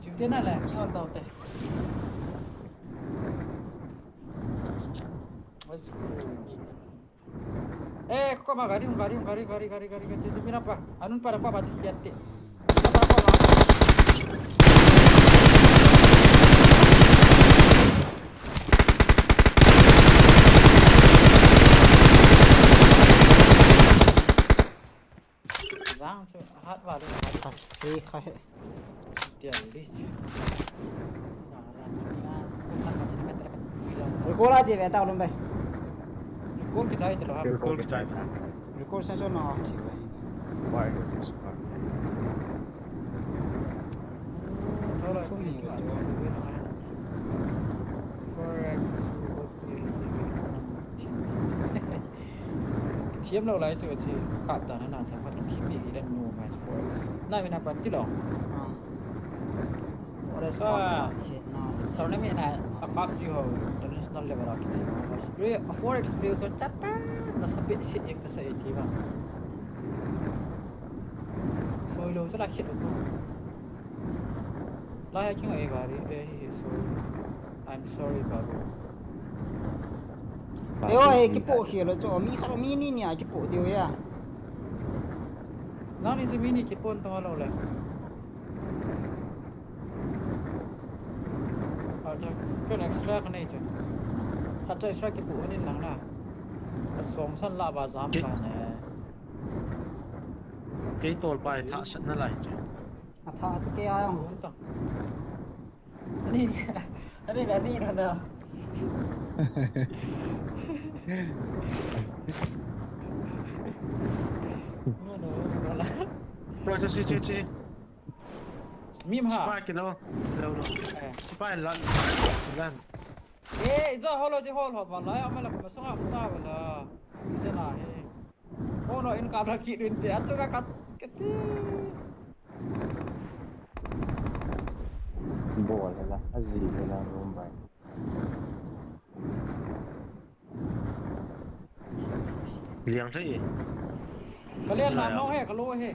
Chute na le, ni on tau te. Eh, ko ma gari, gari, gari, gari, gari, gari, gari, mina pa. Anun pa, pa, pa, chute. Jang chu hat va le. He khai. Tia le. Sara sara. Recall a che ve ta lum bai. Recall kichai te lo ha. Recall kichai. Recall sensor na che ve. Bai, this part. Thora. Chu ni ve. Correct. Thiam lo lai chu chi kap ta na na thang khat thiam ni hi dan nu mai chu boys. Na mina pan kilo. Ah. Forest Sa- Park, shit, no. Sa na mina a pop ji ho international level a kichi. Spray, a four X spray to chapa na sapi shit ek ta sa e ji ba. Soi lo chala shit ko. La ya king e gari e hi soi. I'm sorry, Babu. Eo, eh, kipoh khel lo chu, mi khat, mi ni ni a kipoh diu ya. Nang ni chu mi ni kipoh tong lo le. Acha, kei extra ka nei chu. Khat chu extra kipoh ni lang na. Ka som san la ba jam ka ne. Kei tol pai tha sat na lai chu. A tha chu kei a yang. Ani, ani, ani, no, no. No, no, no, no. Tua, tua, si, si, si. Mim ha. Sipai kilo. Lo, lo. Eh. Sipai lan. Lan. Eh, ijo holo, ji holo, ba la, ama la, ma sanga ta ba la. Ija la, eh. Oh no, in ka ra ki dun te, achu ka kat, kati. Bol la, aji la, Mumbai. Liang thei e. Ka lian na mo he, ka lo he.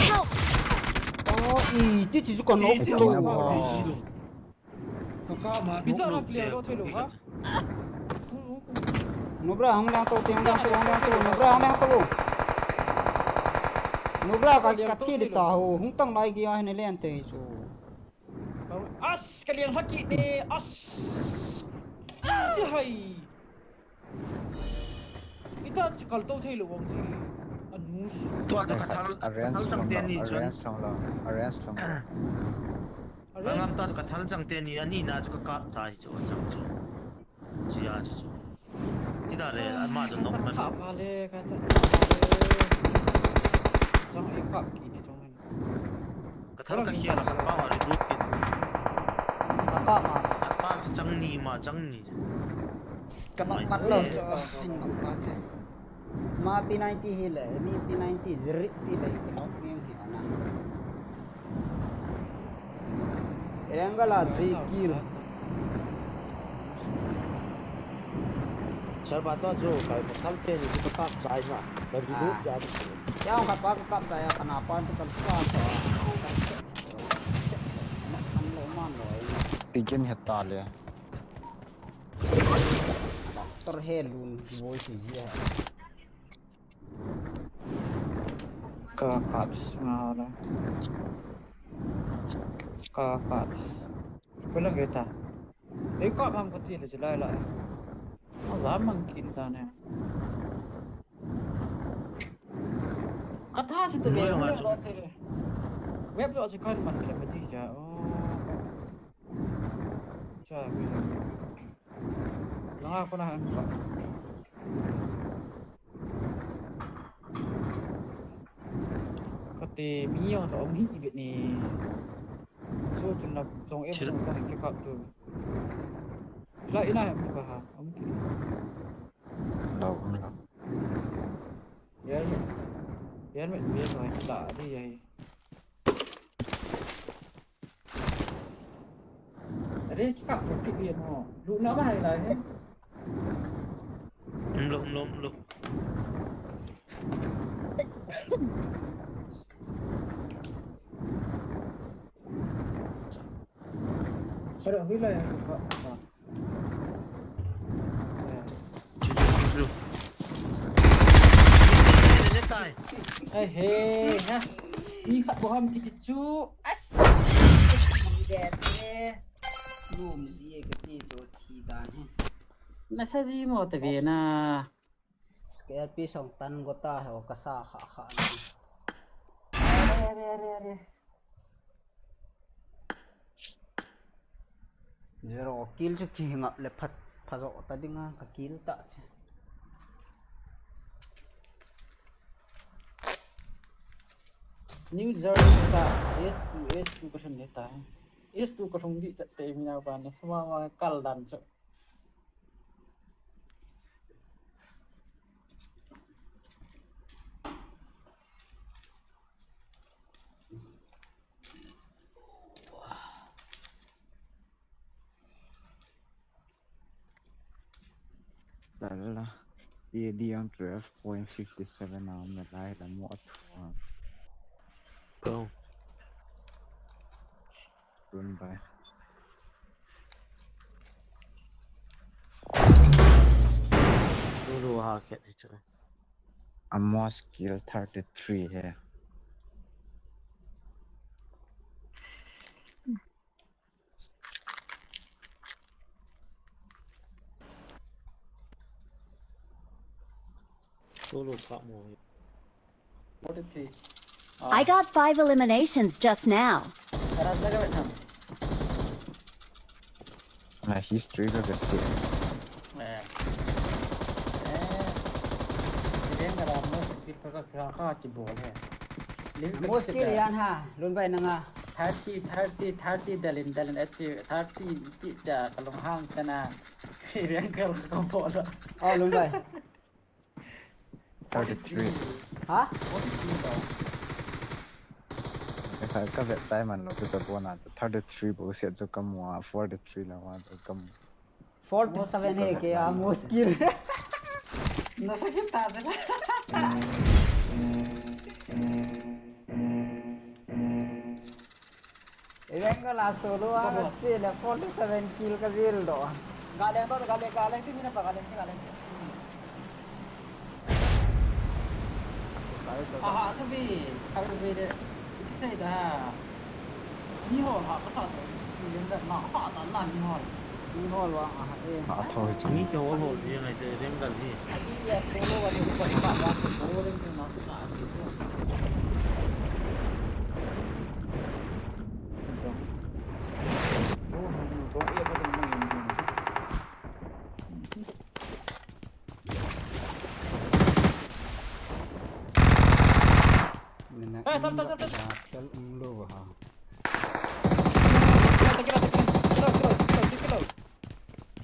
Help! Oh, i, ti ti chu ka nok lo. Ka kap ma. Pi ta na clear lo thei lo ha. Nubra, hung lang to, hung lang to, hung lang to, Nubra, hung lang to. Nubra, ka, ka thi di ta ho, hung tang lai gi a hin len te chu. As, ka liang haki ni, as. Ti hai. Ita chu kal to thei lo wang ti. Anu. Tua ka thal, a range thal tang long te lo, ni a chun. Range long lo, a range long lo. Arangam ta ka thal chang te ni, ani na chu ka kap ta chu chang chu. Chia chu chu. Ti da le, ama chu nok man. Ka kap le, ka chang le. Chang e kap ki ni chang. Ka thal ka khia la ka pa wa ri group ki. Ka kap ma. Ka pa chang ni ma, chang ni. Ka nok man lo so, hin nok ma che. Ma P ninety hi le, mi P ninety zirit ti le, ka nok ni hi ana. Erangala three kill. Sir, ba to jo, ka, ka thal te ni ka kap chai na. Ka reload ja. Ya, ka pa ka kap chai, ka na pa chu ka sa sa. An lo man lo. Begin heta le. Doctor he lun, boy si ji hai. Ka kap nga le. Ka kap. Pula veta. Ei kap ham kati le chilai lai. Ala mang kin ta ne. Atha si to le. Lo te le. Web lo chi kan man le mati ja. Oh. Cha. Langa ko na han ka. Kati mi jong sa om hi bit ni. So chun na jong em jong ka han ke kap tu. La ina hem ka ha. Om ki. Lo, lo. Yan me. Yan me, yan me, la di yai. Are, kikap ko kit dia mo. Lu na ba hai lai he? Umlo, umlo, umlo. Are, hui lai he. Ai, he, ha. Mi khat bou ham kiti chu. As. Lum ji e kati chu thi dan he. Nasa ji mo ta ve na. K L P song tan gota ho kasa kha kha. Are, are, are, are. Zero kill chu kingap le phat, phajo ta dinga ka kill ta che. New Jersey ta, S two, S two ka lhun le ta. S two ka lhun di chat te mi na pa ne, suma ma kal dan chu. Lala, A D ang twelve point fifty seven ang melai la mo at. Go. Run by. Zulu ha khat hi chu. Amos kill thirty-three he. Solo kha mo. Forty-three. I got five eliminations just now. Karan laga betham. Na history ka bete. Eh. Eh. Iren karan mo skill ka ka ka ki bol hai. Mo skill yan ha, lun bai nanga. Thirty, thirty, thirty, dalin, dalin, ati, thirty, ti, ja, kalung hang, tana. Riang kal, ka bola. Oh, lun bai. Thirty-three. Ha? Forty-three daw. Ka, ka vet chai man lo, ka bona, thirty-three bo, sia chu ka mua, forty-three la wa, ka mua. Forty-seven he ke a muskil. Nasa kita de na. Irenga la solo a che le forty-seven kill ka zil do. Galen ba, galen, galen ti mina ba, galen ti, galen ti. Aha, tu bi, kalau bi de, kita dah. Ni ho ha, pasal tu, ni yang dah nak ha, tak nak ni ho. Ni ho lah, ah, eh. Ah, tahu itu. Ni ke ho ho, dia ngai de, dia ngai ni. Ni ya, solo wa, ni pa, pa, pa, solo ni nak, nak, gitu.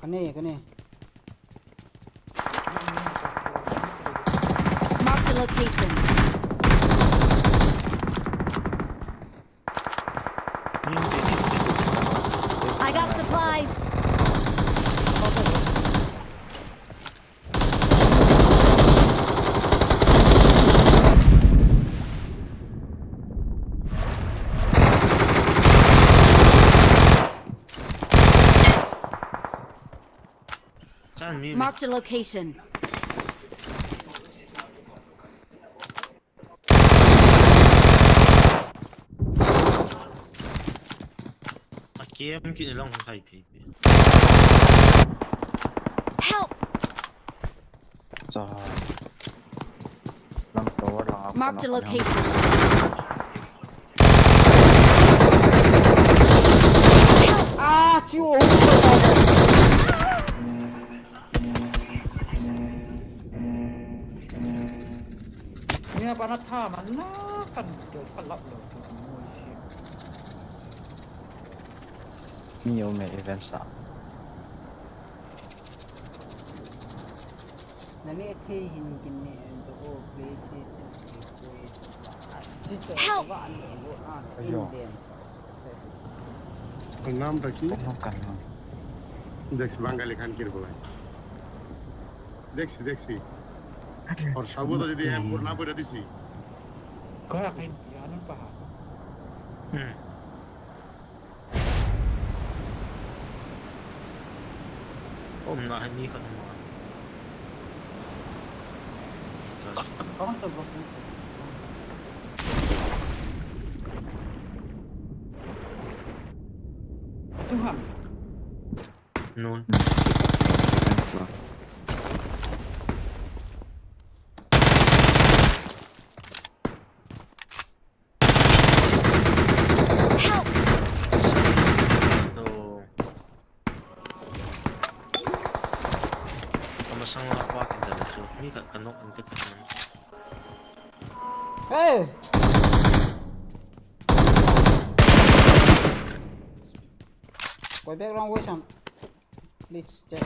Kane, kane. Mark the location. I got supplies. Marked a location. A K M kit long hai pi. Help! Cha. Lam tower lang. Marked a location. Ah, chu. Ni na pa na tha man na kan to ka lap lo. Mi o me event sa. Na ne the hin kin ne en to o pe che. Help! Ayo. Nam ta ki? Kano kano. Deksi Bangali khan kir bolai. Deksi, deksi. Aur sabu to jodi hai, purna pura disi. Kaya kain, ya nan paha. Hmm. Om na hai ni khan ma. Chung ham. Nun. Help! Kamasang la pa kita la su. Ni ka kanok ang kita. Hey! Koi background voice ham. Please check.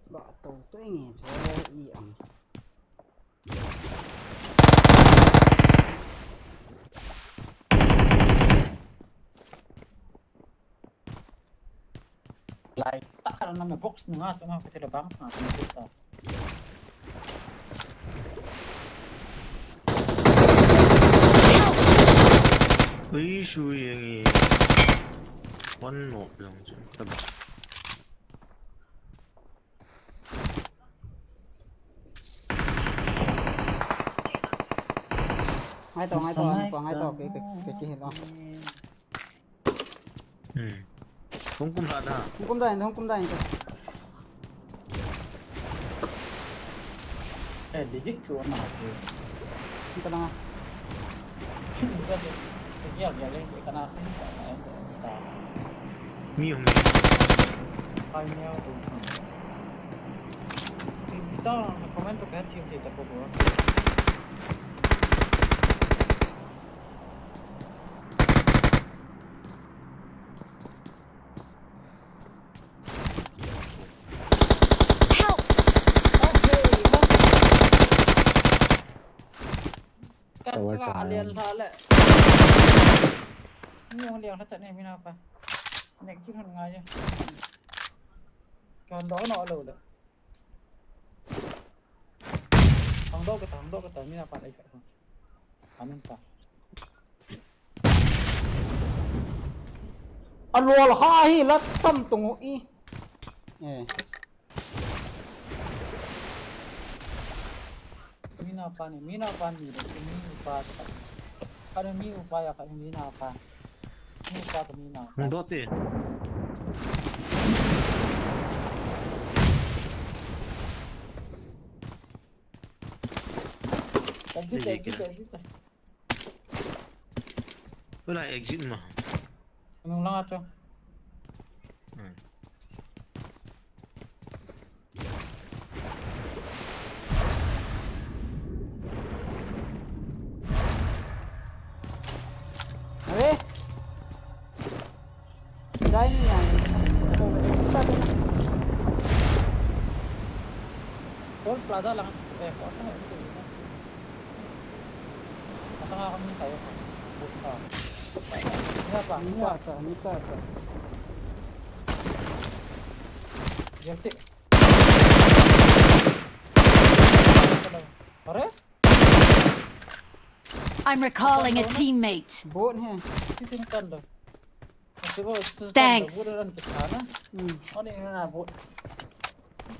Ba to to nge cho i ang. Lai, tak ada nama box nunga tu mah kita bang tengah tu kita. Ui, sui yang ni. One more lang tu. Tabak. Ngai to, ngai to, ngai to, ngai to, ke, ke, ke, ke, ke, Hmm. Hung kum lha da. Hung kum da in, hung kum da in. Eh, di dik chu ama chu. Hung ka langa. Ka di, ka di, ka di, ka na, ka na, ka na. Mi hung. Ai, neo tu. Kita, comment tu ka chin thei ta ko ko. Help! Kan ka lian lha le. Ni ong lian lha chat ne mi na pa. Nek chi han ngai. Kan do no lo le. Hang do ka ta, hang do ka ta, mi na pa lai ka. Amin ta. Alol ha hi lat sam tung u i. Eh. Mi na pa ni, mi na pa ni, mi upa ka. Ka mi upa ya ka mi na pa. Mi upa ka mi na pa. Hung do te. Exit, exit, exit. Wala exit ma. Anong lang ato? Hmm. Are? Dai ni yan. Toll plaza lang. Eh, kota. Masang ako ni tayo. Buta. Ano pa? Ano pa? Ano pa? Guilty. Pare? I'm recalling a teammate. Bot hai. Kitin kan do. Thanks. Bot ran ke thana. Hmm. Ani na bot.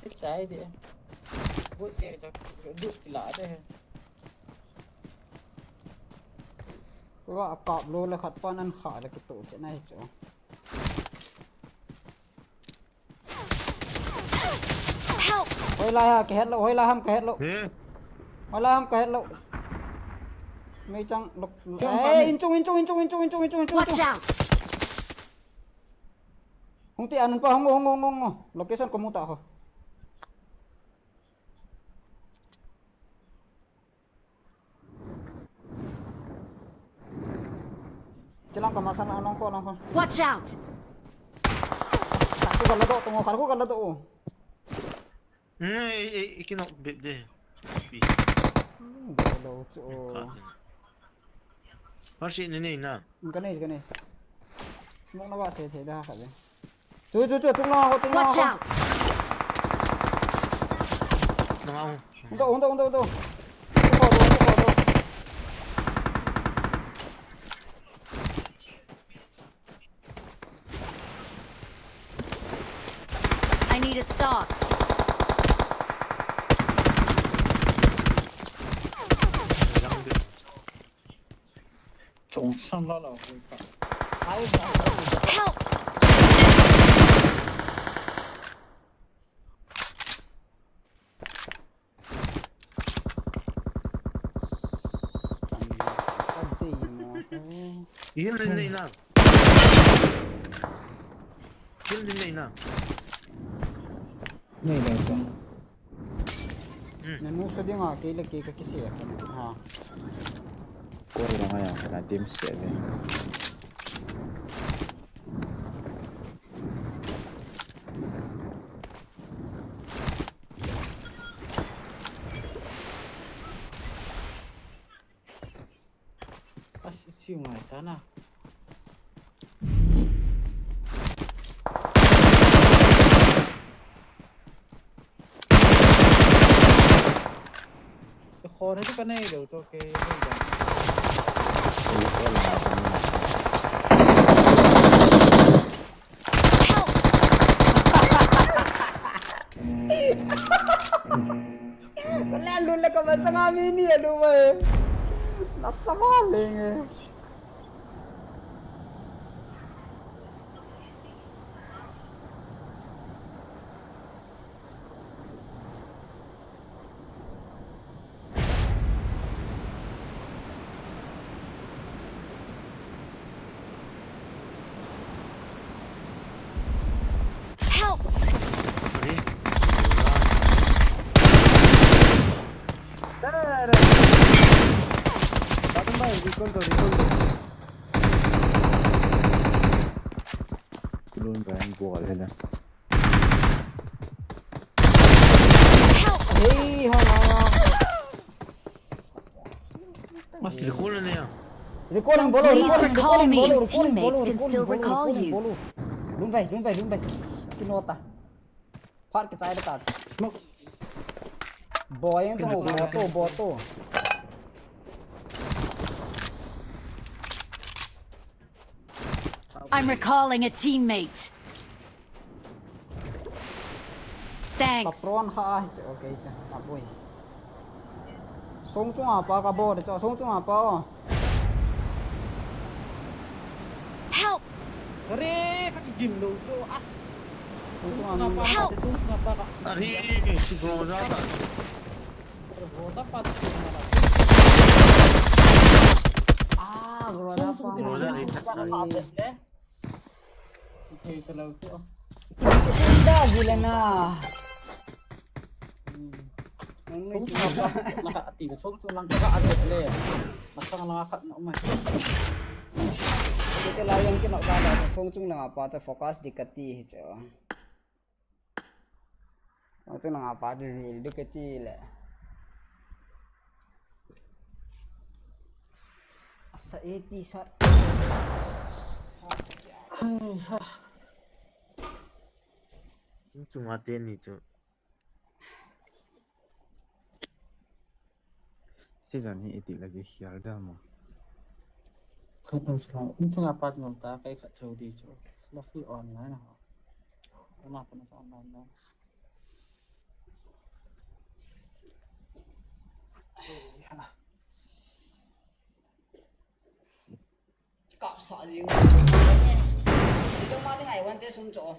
Kichai de. Bot ke jo. Bot kila de. Wa kap lo le khat pan an kha le kitu che nai cho. Help! Hoi lai ha, ka het lou, hoi lai ham ka het lou. He? Hoi lai ham ka het lou. Mei chang lok. Chang eh, pan. Inchung, inchung, inchung. Watch out! Hung ti anun pa, hung, hung, hung, hung, hung. Location ko mu ta ho. Chilang ka masang na long ko, long ko. Watch out! Khat ko ka la do, tungo, khat ko ka la do. Hmm, eh, eh, eh, kinok bep de. Pi. Hmm, hello, chu. Khat de. Har si ni ni na. Ka nei, ka nei. Smoke na wa se the da khat de. Chu, chu, chu, chung lang ho, chung lang ho. Watch out! Nang au. Hung do, hung do, hung do, hung do. Hung do, hung do, hung do. I need a stock. Tong sam la la hoi ka. Ai, ai, ai. Help! Adi mo to. Heal din na ina. Heal din na ina. Nei le tong. Nanu sa dinga kei le kei ka kisi ha. Koi la nga ya kana dim se le. Asi chiu ngai ta na. Khona chu ka nei lo chu kei. Wala lula ka masama mini alu mo eh. Masama lenge. Help! Bottom by, recall to, recall to. Kulun ba yang gol hela. Help! Hey, ha ha. Mas recall na ya. Recalling bolo, Please recalling, recall recalling me. Bolo, recalling Teammates bolo, can still recalling bolo, recall recalling you. Bolo. Lun bai, lun bai, lun bai. Kinota. Phat kichai da ta. Smoke. Boy, ang tong boto, boto. I'm recalling a teammate. Thanks. Kapron kha ah, okay cha, kapoi. Song chunga pa ka bo de cha, song chunga pa. Help! Are, pakigim lo chu. As. Song chunga Sung mi. pa, Help! Sung pa ka. Are, si Groza ta. Groza pa. Ah, Groza pa. Groza ni. Pa ka pa le. Okay, kalau tu. Inda gila na. Ang Sung ni chunga pa. Naka ati, sung chunga lang ka ati le. Masang lang ka na umai. Kita layan kina kala song chung lang apa cha focus di kati hi cha. Song chung lang apa di di kati le. Asa eti sa. Sung chunga te ni chu. Season hi iti lagi hial da mo. Khat nung sila, nung sila pat nung ta, kei khat chau di chu. Sila free online na ho. Tama pa na sa online na. Kap sa jing. Dito ma ding ai wan te sum cho.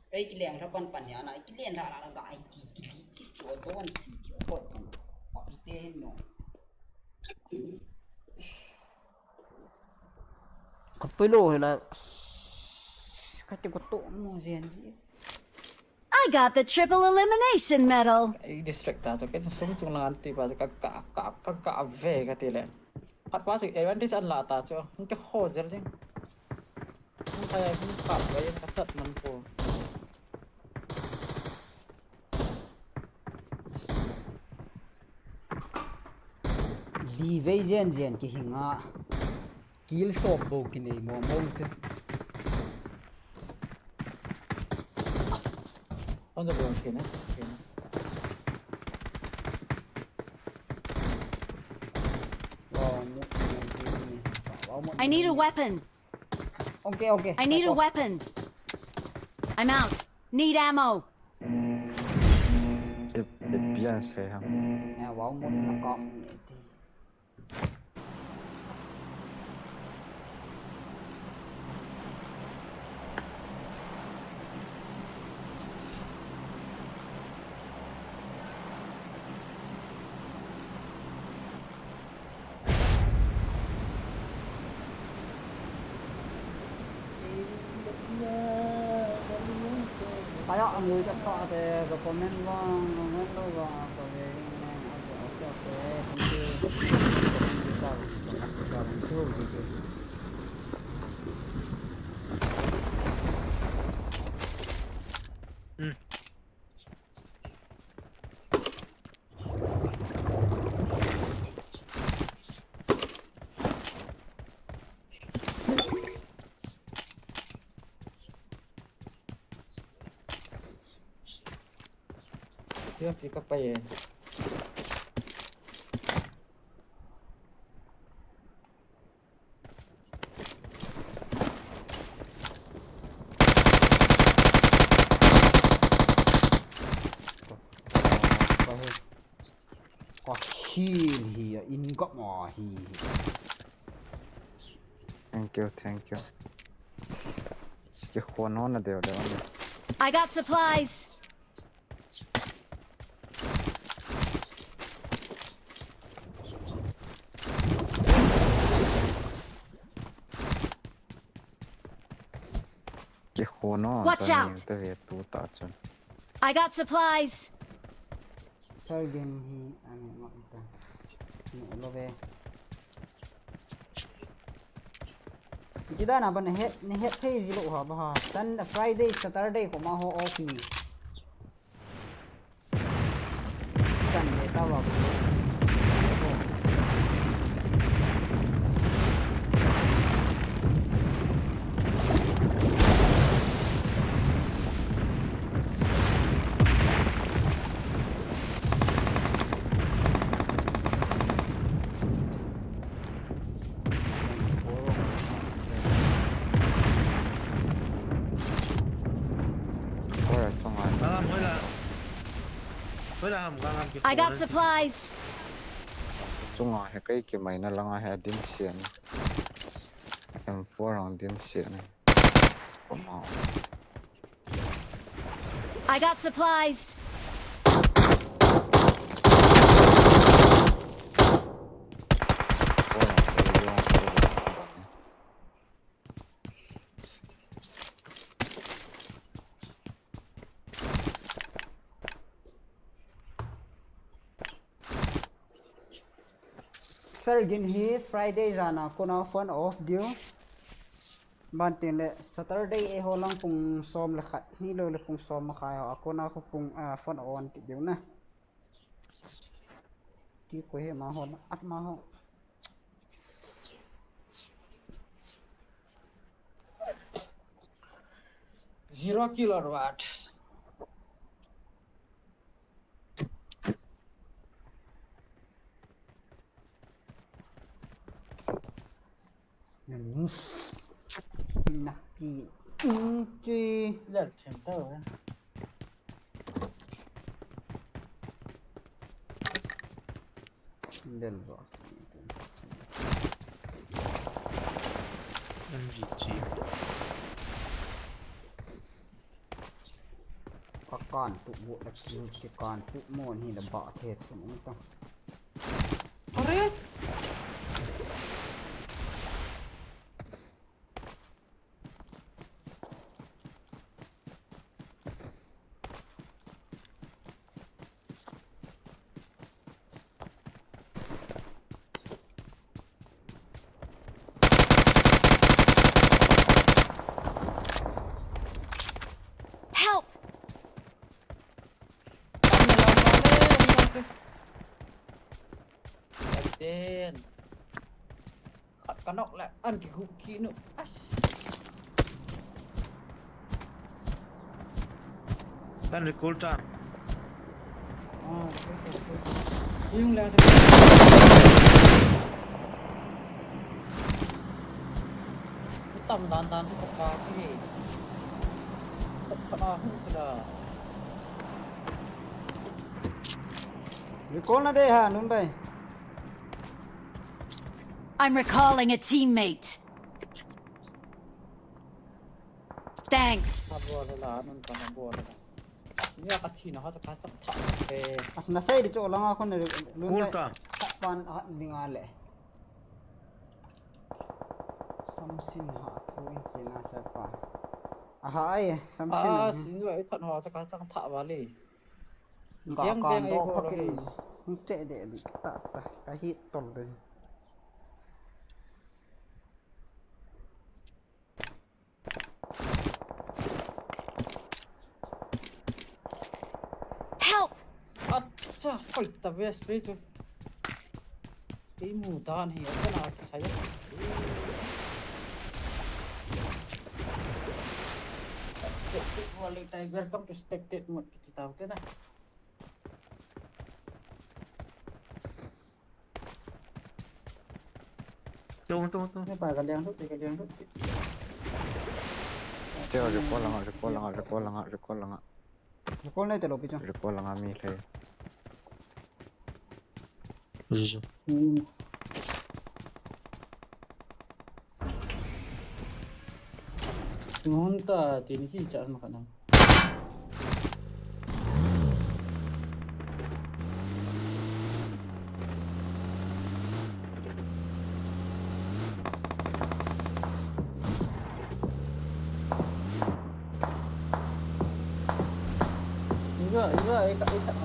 Ei kiliang tha pan pan ya na, kiliang tha la la ga ai ti kili ki cho to wan ti cho ko pan. Kap te hin no. Kapelo hela. Kati ko to mo jen ji. I got the triple elimination medal. I distract ta chu, kei sung chung lang an ti pa chu, ka, ka, ka, ka, ka ve ka ti le. Khat pa chu advantage an la ta chu, hung ke ho zel ding. Hung kaya hung ka ve ka sat man ko. Li vei jen jen ki hinga. Kil sop bo ki nei mo mo che. On the ground kena, kena. Wow, mo mo mo. Wow, mo. I need a weapon. Okay, okay. I need a weapon. I'm out. Need ammo. Te te pia se ha. Ya, wow, mo na ka mo ti. Ang lui ka tha te, ka comment vang, comment lo vang, ka ve, ka ve, ka ve, thank you. Ka comment ta, ka comment ta, thank you, thank you. Hmm. Yo, pick up pa ye. Ka heal hi a in ka ma hi. Thank you, thank you. Ki khon hon na deu deu. I got supplies. Ki khon hon. Watch out! Ta ve tu ta chun. I got supplies. Sir game hi ani ma ta. Ni lo ve. Ti da na ban het, ni het thei ji lo ha ba ha. Sun, Friday, Saturday ko ma ho off ni. Chan de ta wa. Ora chunga. Lam hoi la. Hoi la ham gang ham ki. I got supplies. Chunga he kai ki mai na langa he dim sian. M four ang dim sian. Come on. I got supplies. Sir gin hi Friday jana kona phone off diu. Ban tin le Saturday eiho lang pung som le khat, ni lo le pung som makhai ho, a kona khu pung, ah, phone on ti diu na. Ti ko he ma ho, at ma ho. Zero kill or what? Napi. Chi. Lal them ta. Lal ba. M G G. Ka kan tu bu la ki, ki kan tu mo ni la ba the tu ni ta. Are? Help! Captain. Khat ka knock le, an ki hook ki nu. As. Tan recall ta. Ah, okay, okay. Yung le. Tam dan dan tu ka ki. Ka na hu ka. Recall na de ha, Nun bhai. I'm recalling a teammate. Thanks. Abo le la, nun ka abo le la. Sini ka thi na ha ka chak tha te. As na sai di cho langa kon le, Nun bhai. Kurta. Pan ha ding a le. Samsin ha thu in ti na sa pa. Aha, ai, samsin. Ah, singa, i that ho, chaka chang tha vale. Ga kan do phakin. Che de bi ta ta, ka hi tol de. Help! Acha, hoi ta ve spray chu. Kei mu dan hi, acha na ki hai. Wale tai welcome to spectate mode kiti tau te na. Tung, tung, tung. Ni pa ka liang tu, ka liang tu. Te, recall langa, recall langa, recall langa, recall langa. Recall nei te lo pi chang. Recall langa mi thei. Zuzu. Hmm. Ngon ta tin hi cha ma kana. Iga, iga, eka, eka, eka.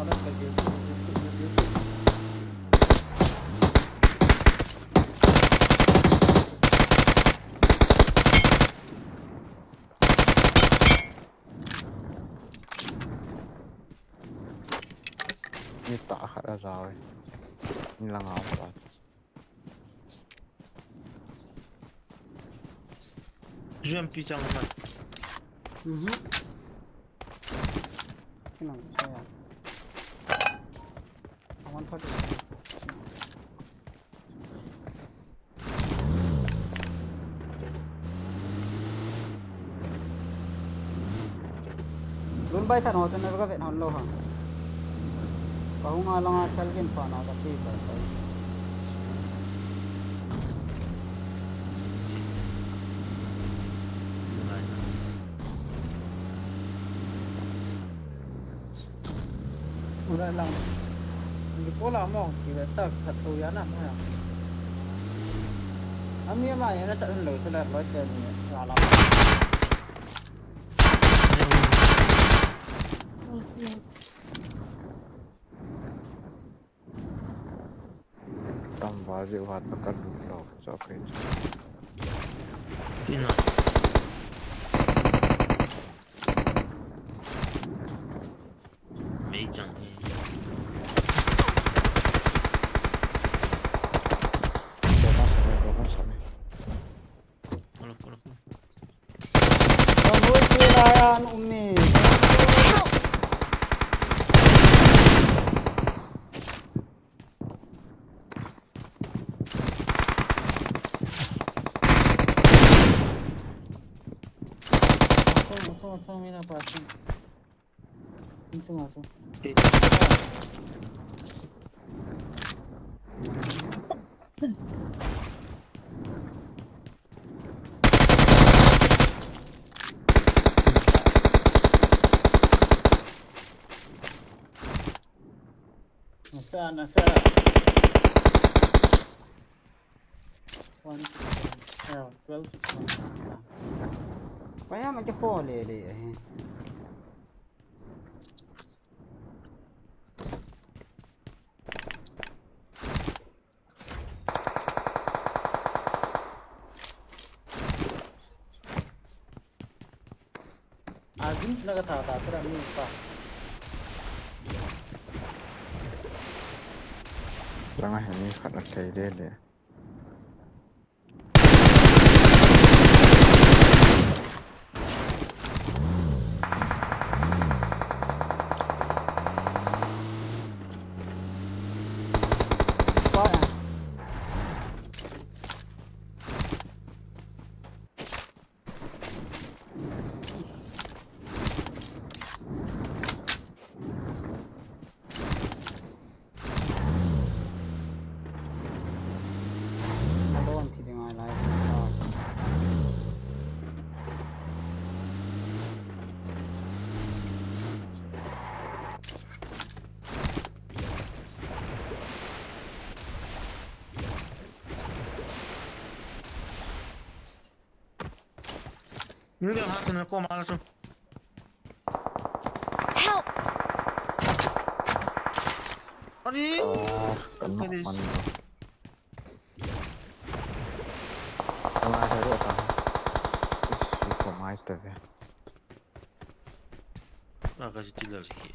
Ni ta khat a zau e. Ni langa pa. Jump pi chang man. Mhm. Kinang saya. Aman phat. Lun bai than ho chun ka vet hon lou ha. Ka hung a langa thal gin pa na ka chi pai pai. Ura lang. Ni ko la mo ki ve ta khat to ya na mo ya. Ami ma ya na cha lo se la lo te ni la la. Tam val jeh uva ta ka lut lou, cho kei. Tina. Mei chang hi. Alo, alo, alo. Help! Atung, atung, atung, mina pa atung. Atung, atung. Nasa, nasa. One six one. Yeah, twelve six one. Kaya ma ke ho le le eh. Azim na ka tha ta tera mi pa. Langa hi mi khat a thei de de. Ni le ha chun ko ma la chu. Help! Ani. Oh, kan Finish. Man. Kala sa ro ka. Ish, ko mai ta ve. Ah, ka si tilal si.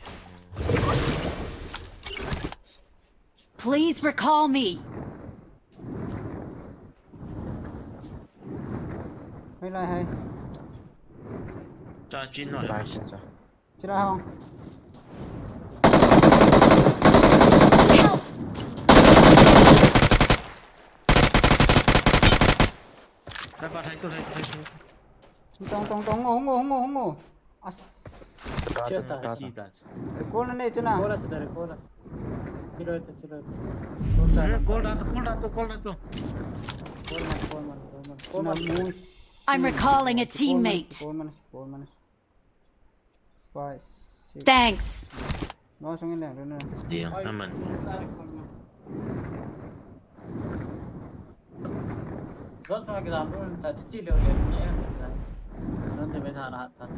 Please recall me. Hai lai hai. Cha chin no. Lai sa sa. Chila hong. Help! Thai pa thai tu thai tu thai tu. Tong tong tong ngo ngo ngo ngo. As. Ta Chia ta ta. Ta Chi ta. ta. Recall na ne chuna. Recall ta, recall ta. Chilo ta, chilo ta. Call ta tu, call ta tu, call ta tu. Recall man, recall man, recall man, recall Na man. mus. I'm recalling a teammate. Recall man, recall man. Five, six. Thanks. No song in le, no. Dia, aman. Don sa example ta chi lo le ni. Don de me tha na ta.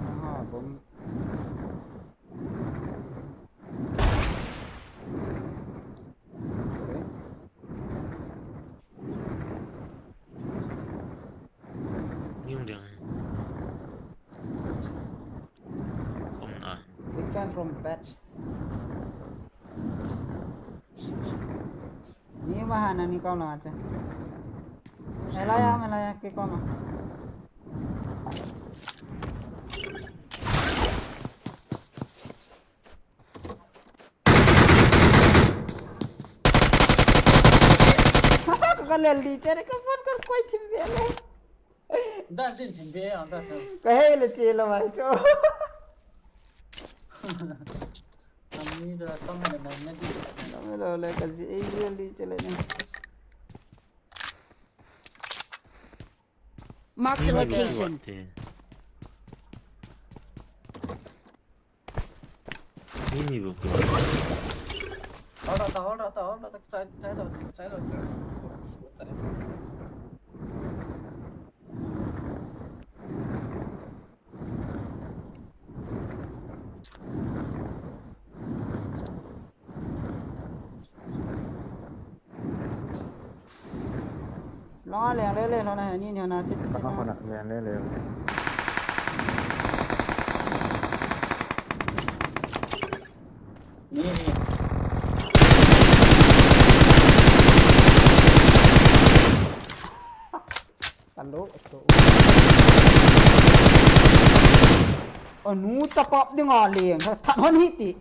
Aha, bomb. Okay. Yung ding. Kom na. Big fan from Bat. Ni ma hana ni kau la cha. Elaya, Elaya, ke kau ma. Ka lel di, chere ka phone kar koi thim ve le. Dan din thin be ang da. Ka hei le che lo mai cho. Ami da tong na na na di. Lo le ka ji ei ji li che le ni. Marked a location. Ni mi bu ko. Hold on, hold on, hold on. Side, side out, side out. Lo le le le lo na ni ni na se se. Kama hona le le le. Ni ni. Kalo so. Anu chapap ding a leng. That hon hi ti.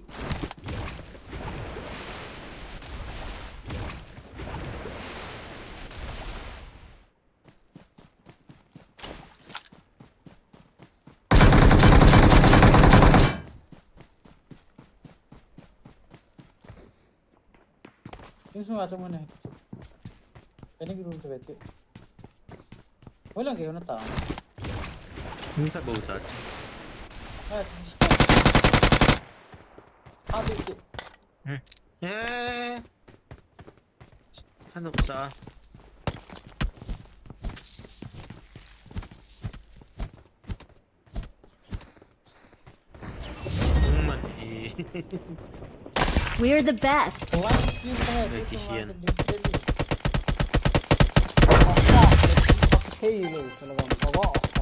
Yung sunga sa muna. Pwede yung room sa bed. Wala kayo na tao. Ni ka bu ta. Ah, sige. Ah, sige. Eh. Ano sa? Man eh. We're the best. One kill pa hai, May dito kisiyan. One kill, dito. Hey, wait, talagang bawa ako. Ano?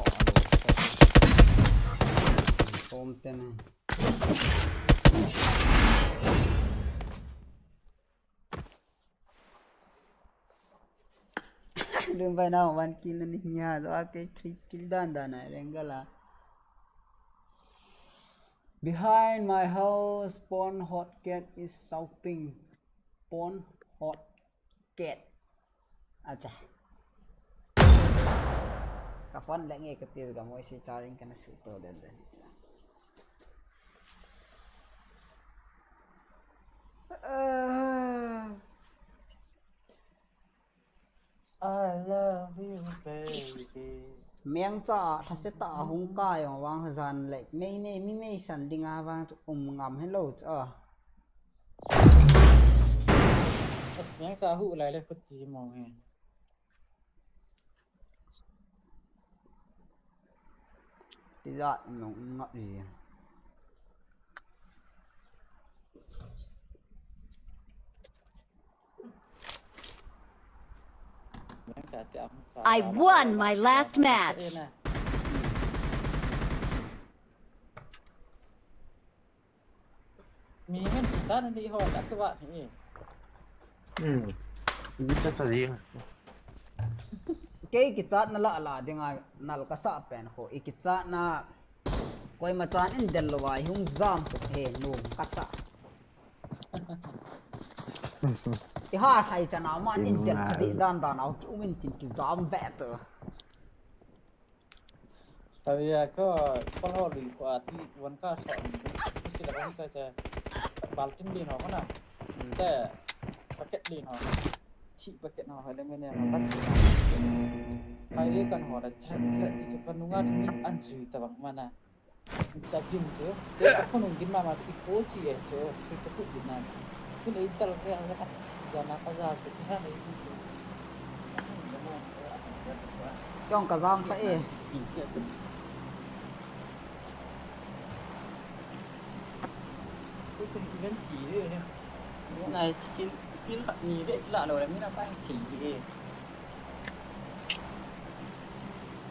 Something. Lum bai na one kill na ni nya, so ake three kill dan dan na renga la. Behind my house, spawn hot cat is shouting. Spawn hot cat. Acha. Ka phone le nge ka tir ga mo isi charging kana su to den den. Ah. I love you, baby. Mengcha a, lhase ta a hung kai jong vang jan le, mei mei, mi mei san ding a vang chu um ngam hilou chu a. Mengcha hu lai le khuti mong he. Tijat nung ngap ji. I won my last match. Mi ngen kichat na di ho la tu ba ni. Hmm. Mi cha cha di. Kei kichat na la la ding a nal kasa pen ho. I kichat na koima chan in del lo vai hung jam ko he nu kasa. I ha sai chana man in del kha di dan dan au ki um in tin kijam ve to. Tabia ko, ko ho lui ko ati, wan ka sa, ko si la wan ka sa, baltin din ho na. Te, packet din ho. Chi packet ho, le mene ho, bat. Hai le kan ho, la chat, chat, di chu kan nunga chu mi an jui ta bak mana. Sa jing chu, te ka khonung din mama, ti ko chi e chu, ti ko tu din na. Chu le tal ke, ang ka, ja na ka ja chu, ti ha le ti chu. Kong ka jam kha e.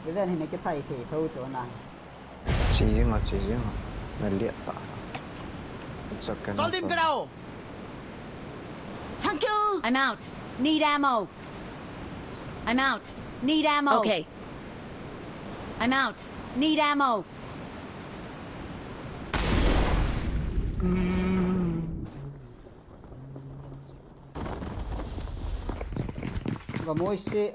Even hina kithai thei tho chu na. Chi jing a, chi jing a. Na liat ta. It's okay. Sol dim ka dau. Thank you. I'm out. Need ammo. I'm out. Need ammo. Okay. I'm out. Need ammo. Vamos, se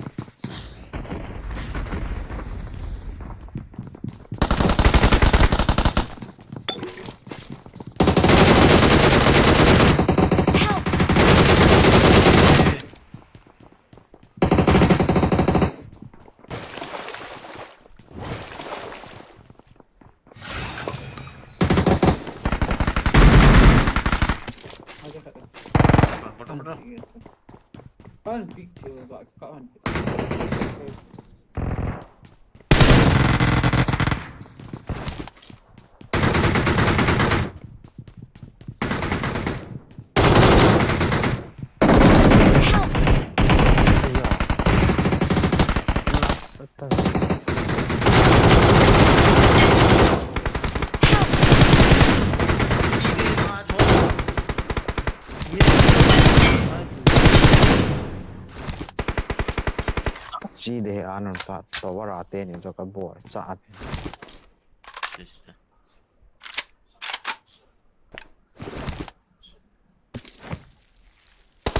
Chi de anun ta tower a te ni jo ka bor cha.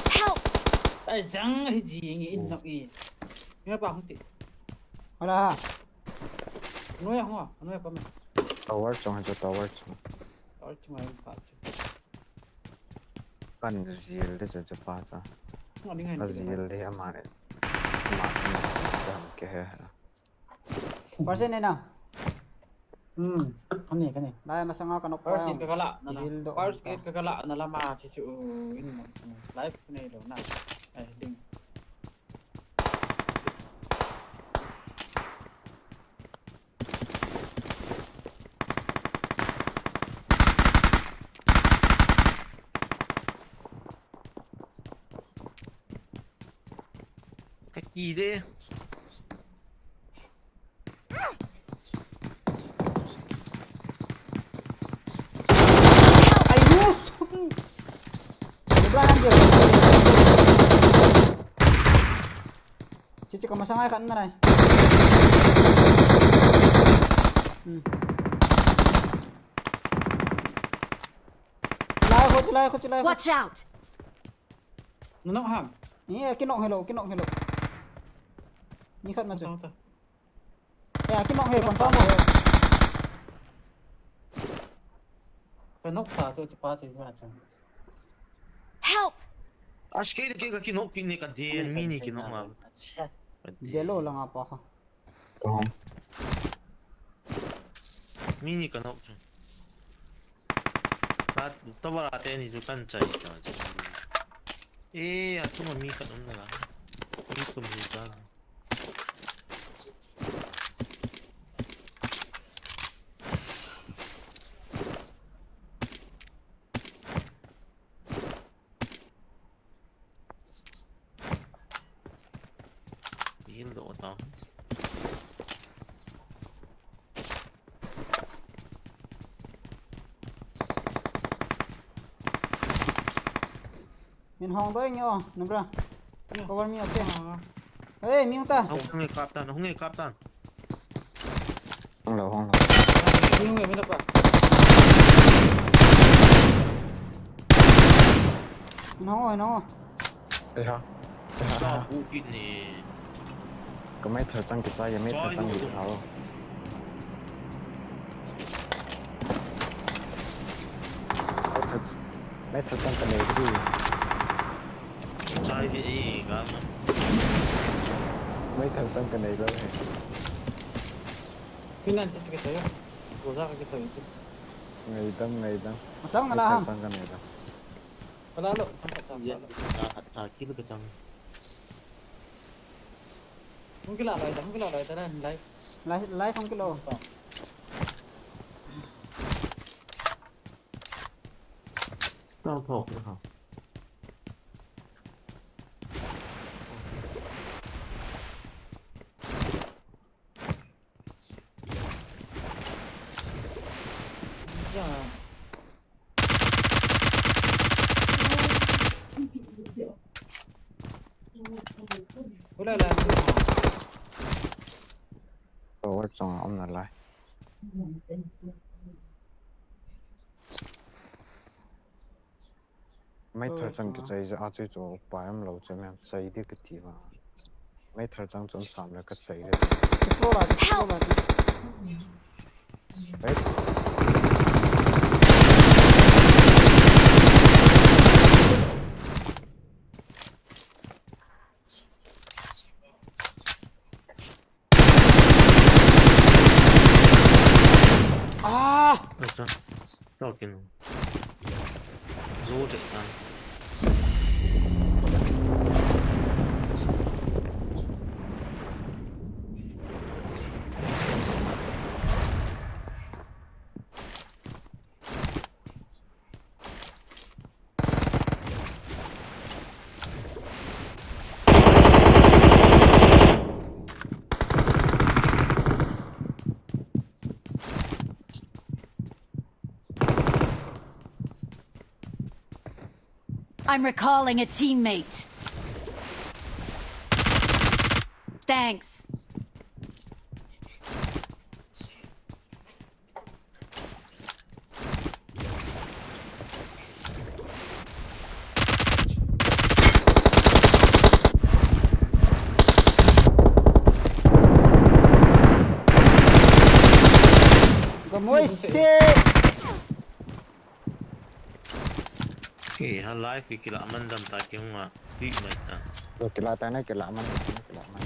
Help! Ai, jang hi ji ngi in nok i. Ngi pa hung ti. Hala. Noi hung a, noi pa me. Tower chung ha, tower chung. Tower chung ai pa chu. Kan jil de chu pa ta. Ngo ding ai. Kan jil de ama ne. Ama ne. Jam ke he. Percent ne na. Hmm, kani, kani. Lai, masanga ka nok. First aid ka kala, na na. Heal do. First aid ka kala, na lama, chi chu, in mo. Life nei lo na. Ai, ding. Ka ki de. Ai, Yus! Ibrahim je. Chichi ka masang ai kan na nai. Hmm. Chulai ho, chulai ho, chulai ho. Watch out! Nanok ham. Ni, eh, kinok hello, kinok hello. Ni khat ma chu. Tao, tao. Eh, kinok he, confirm ho. Ka nok ta chu, chu pa chu ma chu. Help! Ash ke ke ka kinok ki ni ka de, mi ni kinok ma. Acha. De lo langa pa kha. Tao. Mi ni ka nok chu. Ka tower a te ni chu kan chai ta chu. E, a chunga mi khat um na la. Mi thum hi ta. Yin do ta. Min hong doi nge o, nubra. Cover me, okay. Hey, mi ta. Hung nge kap tan, hung nge kap tan. Hung lo, hung lo. Hung lo, hung lo. Hung lo, hung lo. Ei ha. Ei ha. Sa bu kit ni. Ka mai thar chang kichai, ya mai thar chang kichai. Mai thar, mai thar chang ka nei di. Chai di e ga. Mai thar chang ka nei lo he. Finan se ke tayo. Goza ke tayo. Ngaidam, ngaidam. Machang na la ham. Chang ka ngaidam. Pala lo, chang ka chang. Yen, pala lo. Khat, khat, khat, kilo ka chang. Hung kila lai ta, hung kila lai ta na, lai. Lai, lai hung kilo. Tao thok na ha. Ula la. Forward song a um na lai. Mai thar chang kichai ja a chu chu upai um lo che mem chai di kati va. Mai thar chang chom sam le ka chai le. Slow la, slow la. Right. Ah! Acha. Tao kin. Zo de ta. I'm recalling a teammate. Thanks. Gamoi se. Ki ha live ki kila man dam ta ki hunga. Ki mai ta. Yo kila ta na kila man, kila man.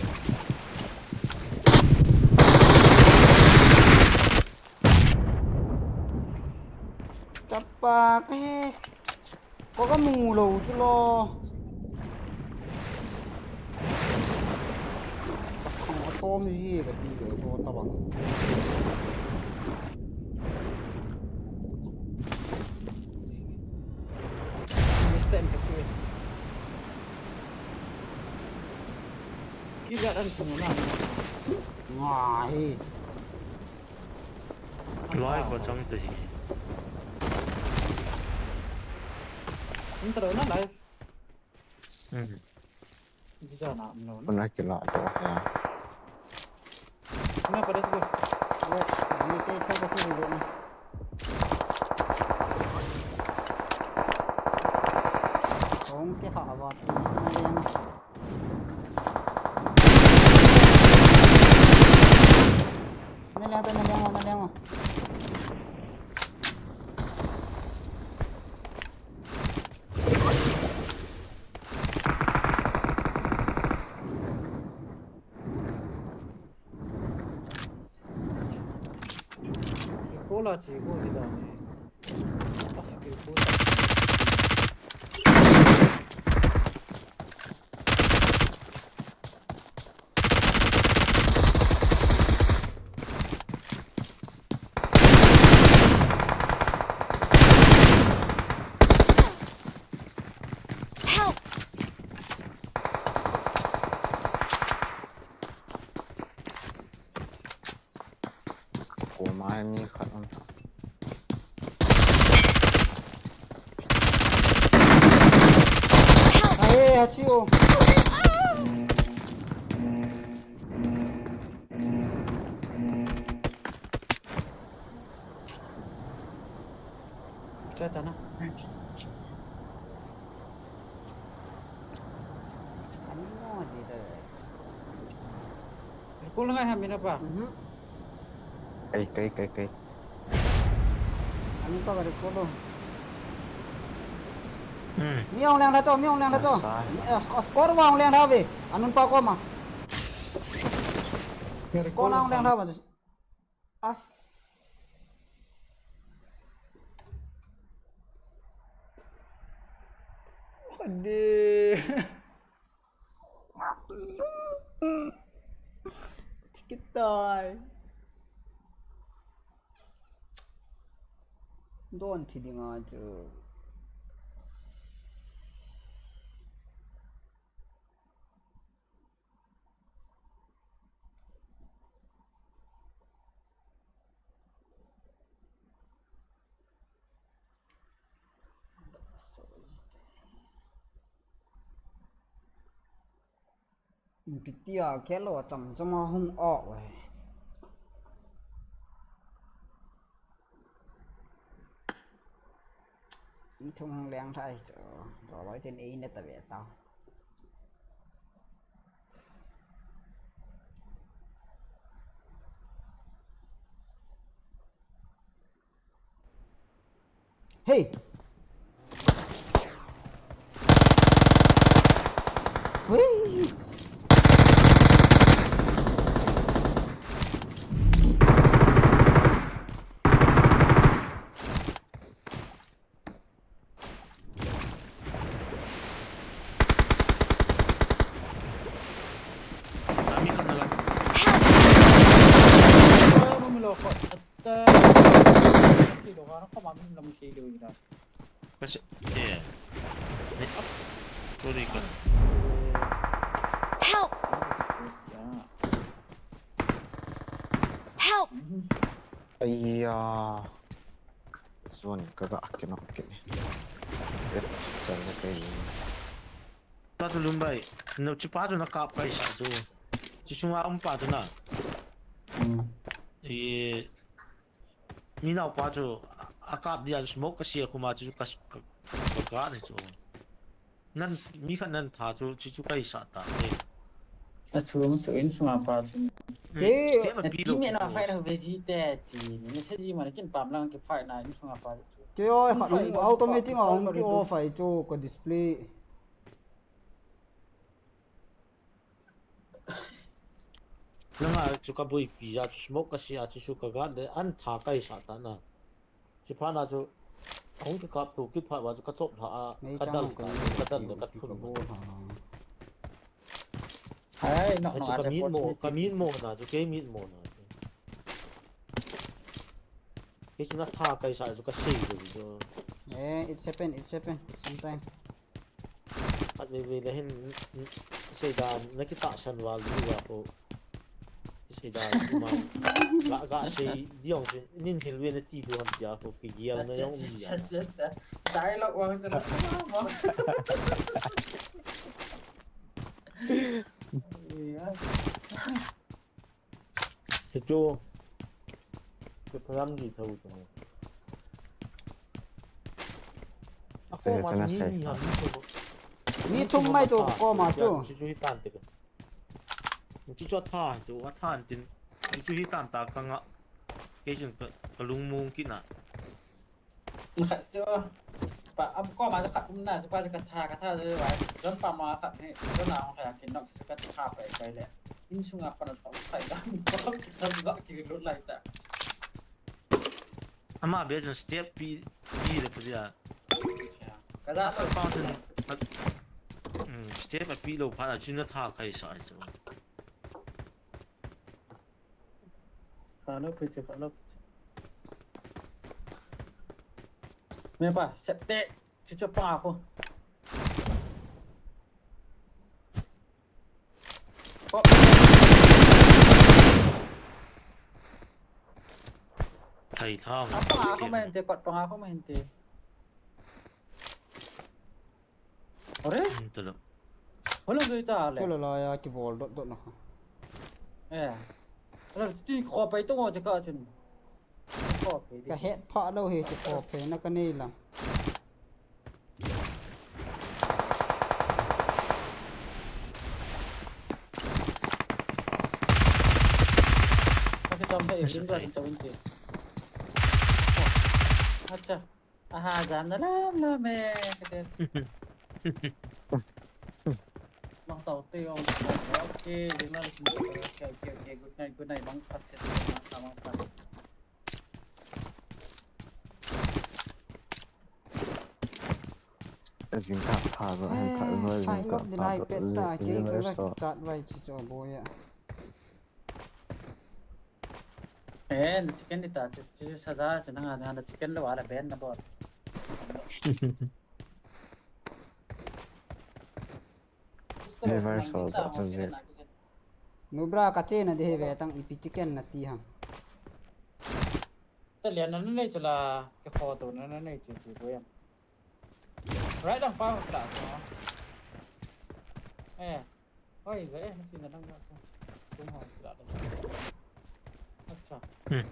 Kapa ke. Ko ka mu lo chu lo. Ka khang a tom ji ka ti jo jo ta bang. Mister M K Q. Ki ga dan sung na. Ngai. Lai ko chang te hi. Hung ta lo na lai. Hmm. Ji ja na, um lo na. Kona kila to ha. Na pa das go. Ni te cha ka tu lo na. Hung ke ha wa ti na yang. Na liang ta, na liang o, na liang o. Kola che ko di da ne. Asi ke ko. Help! Ko mai mi khat um. Ae, achi o. Cha ta na. Ani mo ji de. Recall ngai ham ina pa. Mhm. Kai, kai, kai, kai. Anun pa ka recall lo. Hmm. Mi ong leng tha cho, mi ong leng tha cho. Asa. Eh, sc-, score wa ong leng tha ve. Anun pa koma. Score na ong leng tha ba. As. Ade. Thikit tai. Don thi ding a chu. Inpitia kelo cham cham a hung o we. Inthung hung leng thai chu. Ro loi tin ei na ta ve ta. Hey. Hey. Ami khat na lang. Help! Ano mo loko? At, ah, hindi ko, ano ka, mami, lang siya, hindi ko, hindi ko. Kasi, eh. Wait up. Sorry ka. Help! Yeah. Help! Aiya. Zone ka ga kino kini. Ere, chal na kai. Ta tu lum bai. No, chi pa tu na kap kai sa tu. Chi sunga um pa tu na. Hmm. E, mi nau pa tu a kap dia smoke ka sia kuma tu ka, ka, ka, ka ni tu. Nan, mi khat nan tha chu, chu, chu kai sa ta, eh. A chu, chu insunga pa chu. Eh, eh, step a pi lo, teammate na ko fight na ve ji te, ti, ni se ji ma na kin pam lang ki fight na insunga pa chu. Ke oi, khat hung automatic a hung ki off ai chu, ka display. Nanga chu ka buipi ja chu smoke ka sia chu su ka ga de an tha kai sa ta na. Chi phat na chu, hung kikap tu, kiphat uva chu ka chop lha a, ka dal ka, ka dal le ka thun mo. Hai, no, no, chu ka mit mo, ka mit mo na chu, kei mit mo na chu. Kei chu na tha kai sa chu ka sei chu chu. Eh, it's happen, it's happen, sometime. Khat veve le hin, n-, n-, seida na kitahsan val diu a ko. Seida ma. Ga, ga sei diong sin, nin hil ve na ti diu ham tia ko, kigel na jong um dia. Dialogue wang tena. Iya. Situ. Ke pharam di thau tu. Ako ma ni ni ha ni tu. Ni thum mai tu ko ma tu. Situ hi tan te ka. Situ tha tu, a than tin. Situ hi tan ta ka nga. Ke sin ka, ka lung mung kina. Khat chu, pa, am, koma chu khat um na, chu pa chu ka tha, ka tha chu, vai, zon pa ma khat hi, zon a hung khai a kin nok chu ka tha pai kai le. Insunga pa na thong khai da, mi pa ki tha ga ki lut lai ta. Ama be chun step pi, pi le pu dia. Ka da. Apa pa chun. Hmm, step a pi lo pha la chun na tha kai sa chu. Follow pi chu, follow pi chu. Me pa, step te. Chu chu pa ko. Thei thao. Apa ko ma hinte, kot pa ko ma hinte. Are? Hmm, tu lo. Holo gei ta le. Chu la la ya ki bol dot dot na. Eh. Holo ti ko pai to ngo te ka chun. Ko pai di. Ka het pha lo he ti ko pai na ka nei lang. Ka ke chom he, in ka chom ke. Acha. Aha, jam na lam lam e. Mang tau te ong. Okay, jing na lam. Okay, okay, okay. Good night, good night. Mang pasit, mang pasit. Jing kha pha zo, hen pha zo, jing kha pha zo. Chat vai chi cho boya. Eh, chicken di ta, chu, chu, chu, saza, chu, nanga, nanga, chicken lo, ala, ben na bol. Revive sol ta, chu, je. Nubra ka che na de ve tang ipi chicken na ti ham. Ta lian na nei chu la, ke kho to na na nei chu chu bo yam. Right lang pa la so. Eh. Oi, ve, eh, si na lang so. Tum ho la. Acha. Hmm.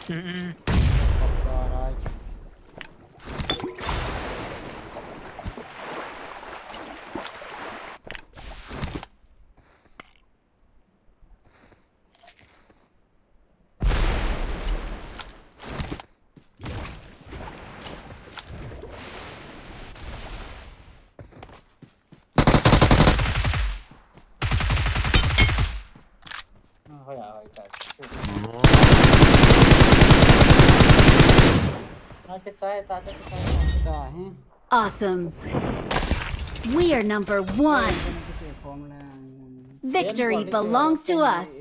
Hmm. Awesome. We are number one. Victory belongs to us.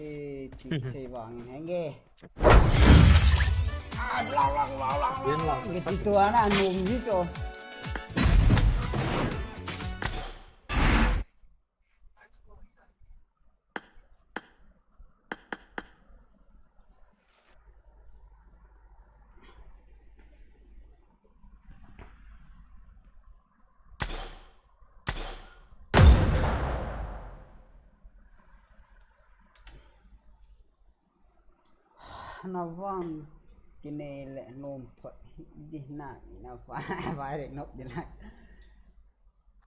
Na vang kinei le nom phot di na, na va, firing nop di na.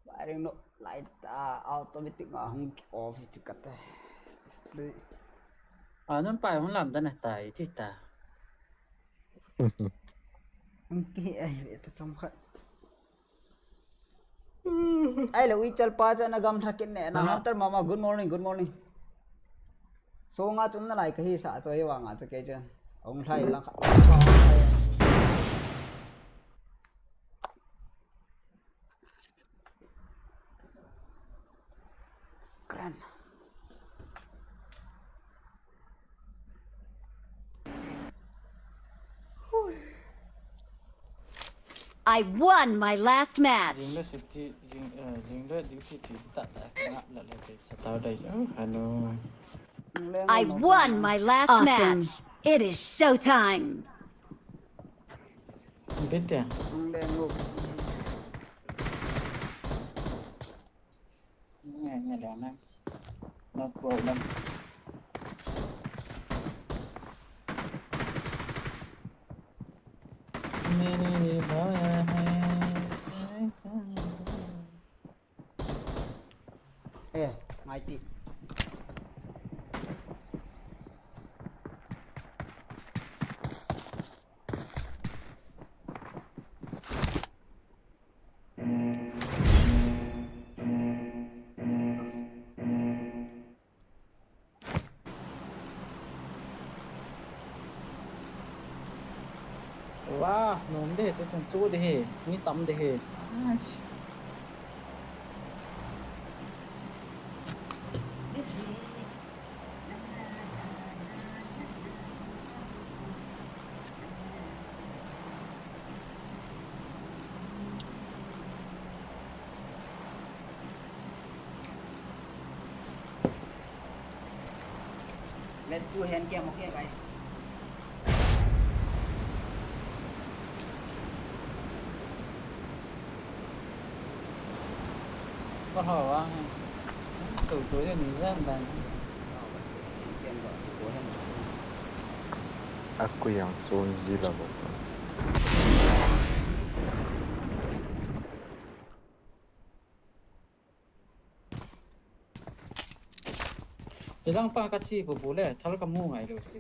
Firing nop lai ta, automatic ma hung ki off chi kate. Display. A, non pa hung lam da na ta, i ti ta. Hung ki ai ve ta chom khat. Ai le, ui chal pa cha na gam tha kin ne na. Hunter mama, good morning, good morning. So nga chun na lai ka hi sa cho hi wa nga cho ke cha. Ong lai lang kha. Kran. I won my last match. Jing le safety, jing, eh, jing le duty ti ta ta nga la le te sa ta dai sa. Oh, hello. I won my last match. It is showtime. Bit ya. Nghe, nghe lẹ nè. No problem. Eh, mighty. Wah, nom de, tu chun chu de he, mi tam de he. Ai. Let's do hand cam, okay, guys? Có thổi quá. Tụi tôi cho mình rất là Aku yang chonji la bo. Hilang pa ka chi bu bu le, thal ka mu ngai lo se.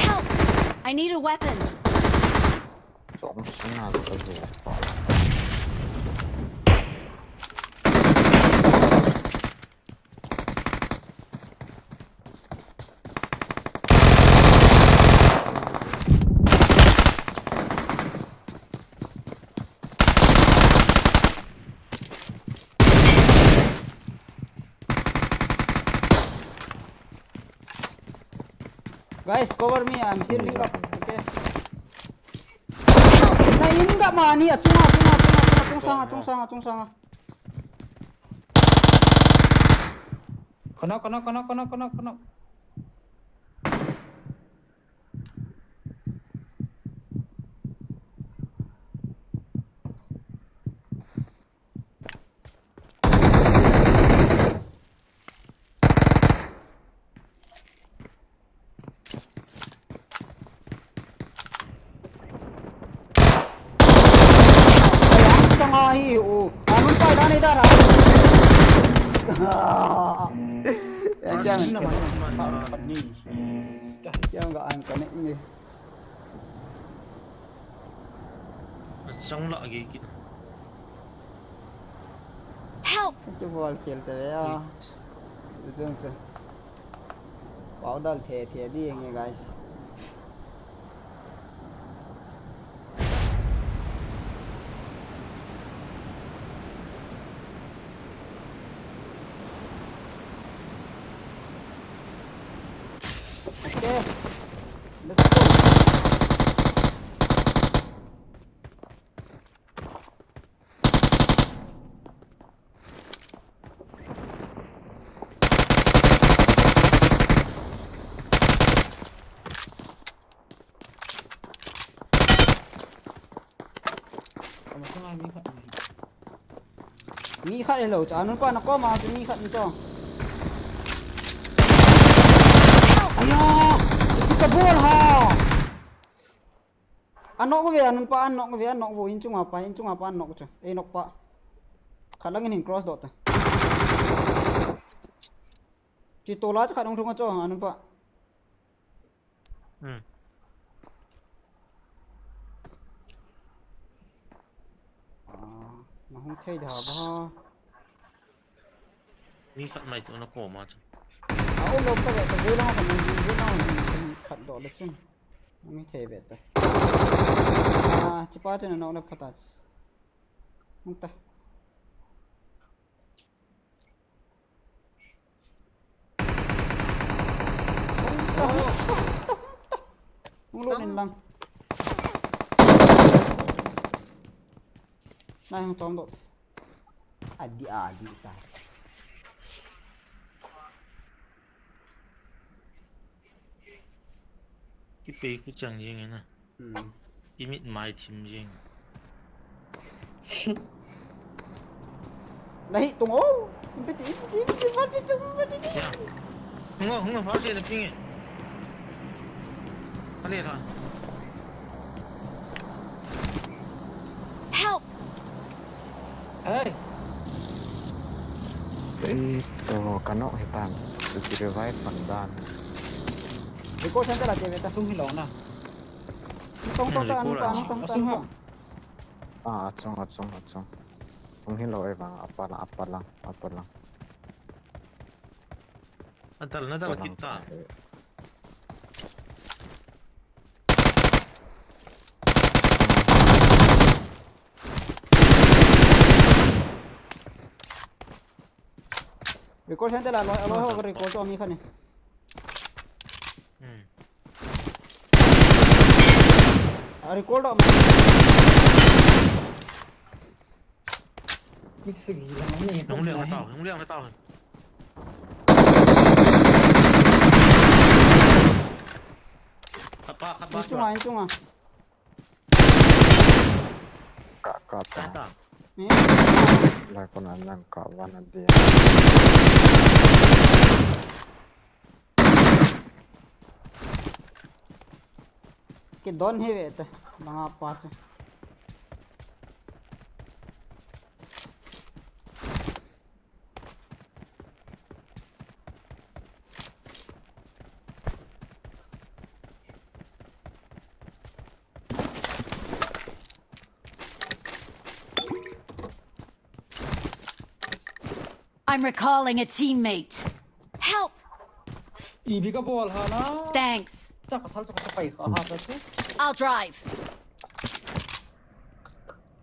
Help! I need a weapon. Chong sing a ka bu. Guys, cover me. I'm healing up. Okay. Na in ga mani, achunga, achunga, achunga, achunga, achunga sanga, achunga sanga, achunga sanga. Knock, knock, knock, knock, knock, knock. Changa hi u. Anun pai da nei da ra. Ya kya man. Kya ga an connect ni. Chang la ge ki. Help! Chu bol khel te ve a. Chung chu. Pau dal the the di nge, guys. Okay. Let's go. Mi khat hi lo, cha, anun pa na koma chu mi khat ni chu. Aya! Iti ka bol ha! Anok ve, anun pa anok ve, anok vo, in chunga pa, in chunga pa anok chu. Ei nok pa. Khat lang in hin cross doh ta. Chi to la cha khat ong thung a chu, anun pa. Hmm. Ah, na hung thei da ba. Mi khat mai chu na koma chu. A um lom ta ve ta, ve lang ta, ve lang ta, khat doh le chun. Hung thei ve ta. Ah, chi pa chu na nok le pha ta. Hung ta. Hung lut in lang. Nai hung chom doh. Adi, adi ta. Kipe ku chang jing na. Hmm. I mit mai thim jing. Lahi tung o. Impiti, impiti, impiti, party chung, party chung. Ya. Hung o, hung o, party na ping e. Ani la. Help! Hey. Ei, to, ka nok hi tan. Tu ki revive pan dan. Recall center a che ve ta. Tum hi lo na. Tong, tong, tong, tong, tong, tong, tong. Ah, achung, achung, achung. Hung hilou e vang, apa lang, apa lang, apa lang. Nadal, nadal, apa lang kita. Recall center la, lo, lo, ho, recall to mi khat ni. Hmm. Ah, recall to. Ui, sagi lang ni. Hung liang na tao, hung liang na tao. Khat pa, khat pa. Inchung a, inchung a. Ka, ka, ka. Tata. Lai kon an lang ka van a dia. Kidon hi ve ta, banga pa chu. I'm recalling a teammate. Help! Ibi ka bol ha na. Thanks. Chak ka thal chak ka pai kha ha ta chu. I'll drive.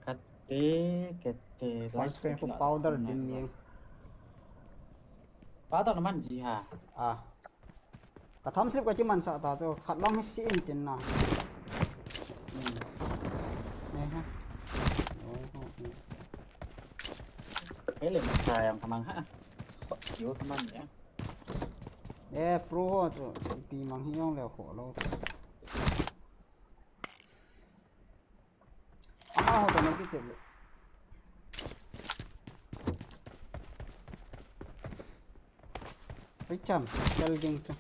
Kate, kate, light spray ko powder din ni. Powder na man ji ha. Ah. Ka tham slip ka kimansah ta chu, khat lang hi si in tin na. Hmm. Eh, ha. Oh, oh, oh. Hele, sayang ka mang ha. Kiu ka man ya. Eh, pro ho chu, pi mang hi jong le kho lou. Ama ho to na kichep le. Oi cham, chal ding chu.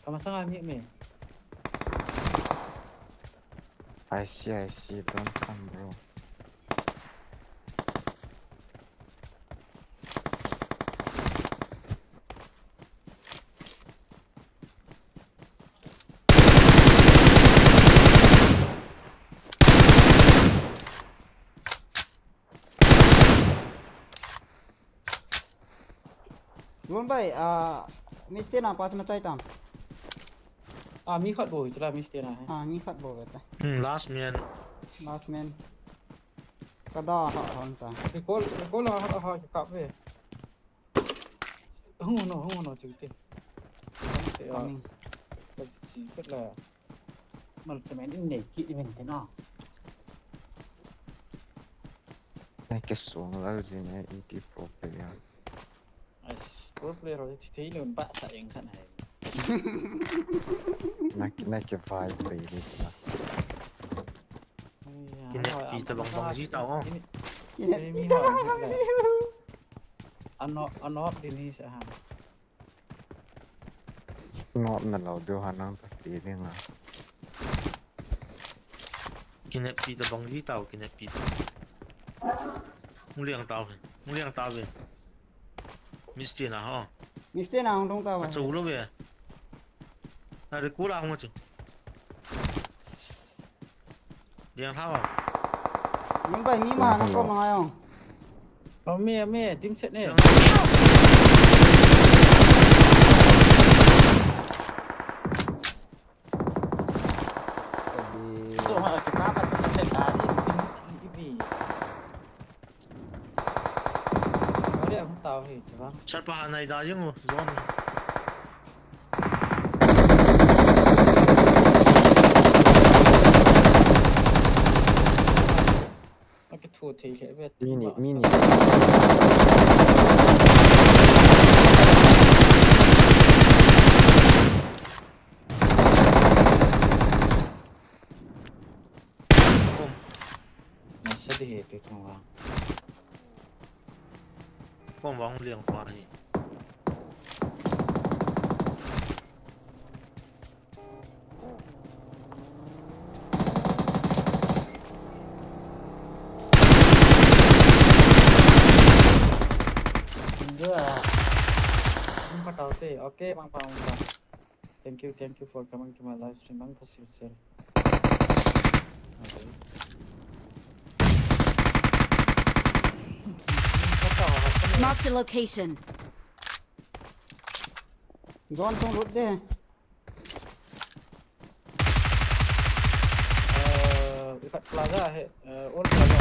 Kama sanga mi me. I see, I see, don't come, bro. Lun bai, ah, Mister na pa chu na chai tam. Ah, mi khat bou hi chu la Mister na he. Ah, mi khat bou ve ta. Hmm, last man. Last man. Ka da ha hon ta. Recall, recall ha, ha, ha, kap ve. Hung no, hung no, chu te. Coming. Ka chi khat la. Mal se men in nei ki event te no. Nai ke song la jin e, in ti pro player. Ai, pro player ho thi thei lun ba sa eng khan hai. Nai, nai ke vai play ni na. Ai ya, kinep pi ta bang bang ji ta o. Kinep pi ta bang bang ji. Ano, ano din hi sa ha. Nop na lou diu ha nang ta ti ding a. Kinep pi ta bang ji tao, kinep pi ta. Hung liang tao hin, hung liang tao ve. Mister na ho. Mister na hung dong tao. Ka chou lou ve. Na ri ku la hung chu. Liang tha ba. Min bai mi ma na ko ma ngai ong. Ami, ami, team set ne. So, ha, kita ba team set ka ni, ni, ni, ni. Ore, ang tao he, diba? Chat pa ha nai da yung zone. Akithu thei lheh ve. Mini, mini. Kom. Nasa di he, tu thong vang. Kom vang liang pa hi. Enjoy. Ang patao te. Okay, mang pa, mang pa. Thank you, thank you for coming to my live stream. Mang pa sil sil. Okay. Marked a location. Zone chung lut de. Eh, ikat plaza he, eh, all plaza.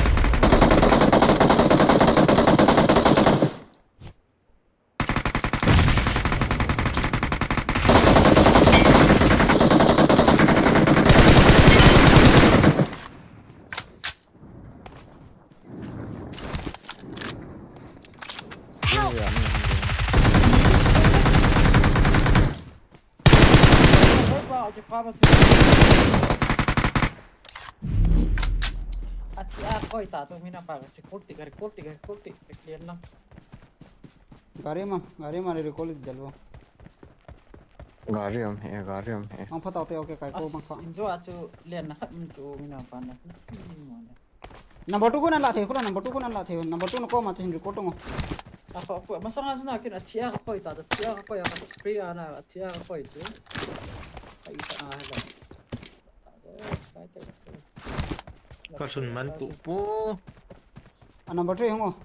Help! Achi a koi ta tu mina pa, recall ti, recall ti, recall ti, clear na. Gari ma, gari ma recall ti dalbo. Gari um he, gari um he. Mang phatau te, okay, kai ko mang pha. Injo a chu len na khat mun chu mina pa na. Number two khu nan la thei, khu la number two khu nan la thei, number two na koma chu hin recall tong. A kho, kho, masanga chu na kin achi a koi ta, achi a koi a, free a na, achi a koi chu. Ai ta na ha la. Ka sun man tu po. A number three hung o.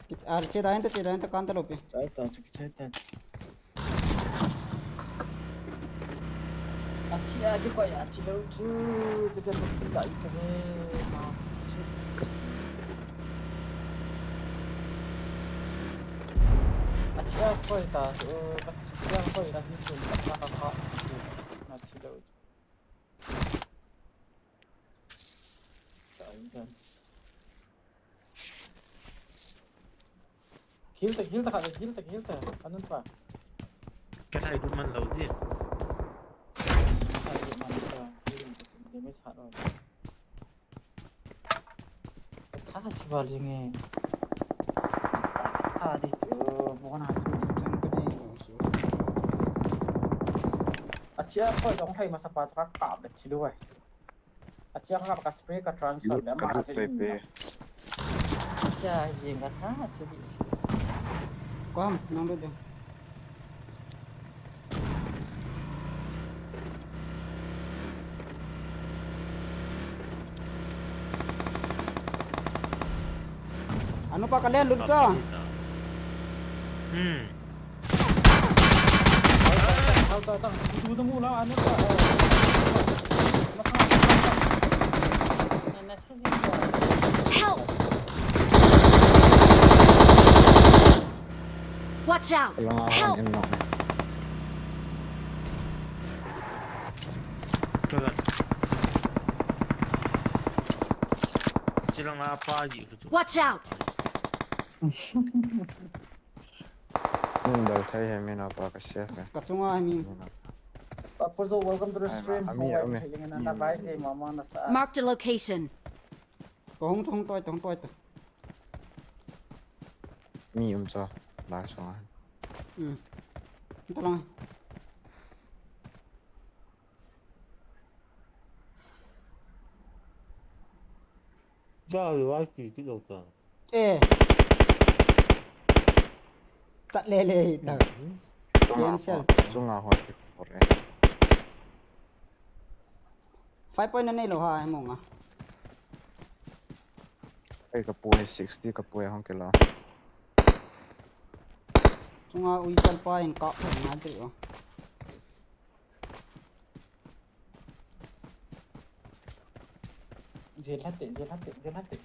Kit-, a, che da inte, che da inte, kan ta lo pe. Chai ta, chai ta. Achi a, achi koi, achi lo chu, chu, chu, chu, chu, chu, chu, ma, chu. Achi a koi ta, chu, achi a koi ta, chu, chu, ta, ta, ta, ta, achi lo chu. Heal ta, heal ta, heal ta, heal ta. Anun pa. Ka thai du man lo di. Thai du man ta, heal ta, damage hat lo. Tha si ba jing e. Tha di chu, mo na chu. Achi a koi dong thai masa pa chu ka kap le thi lu ai. Achi a ka, ka spray ka transfer le ma ka jing. Achi a jing ka tha si bi si. Kom, nang do de. Anu pa kalen lut cha. Hmm. Help! Watch out! Help! Watch out! Min dal thei he, min apa ka sia he. Ka chunga he min. Papuzo, welcome to the stream. Ami, ami. Marked a location. Ko hung, hung toi, hung toi. Mi um cha, la sunga. Hmm. Talang. Cha, wai ki ki lo ta. Eh. Chat le le ta. Cancel. Sunga ho ki kore. Five point na nei lo ha, mo nga. Ei, ka pui sixty, ka pui hong kila. Chunga ui chal pa in ka phai na de o. Jel hatte, jel hatte, jel hatte.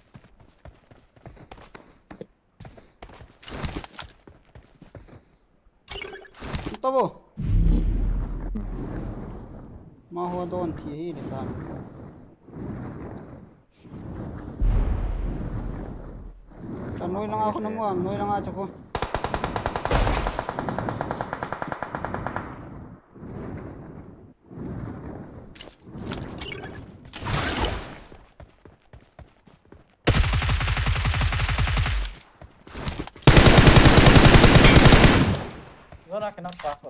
Tabo. Ma ho don thi hi le tan. Sa noi langa ko namu am, noi langa chako. Zona kena pa ko.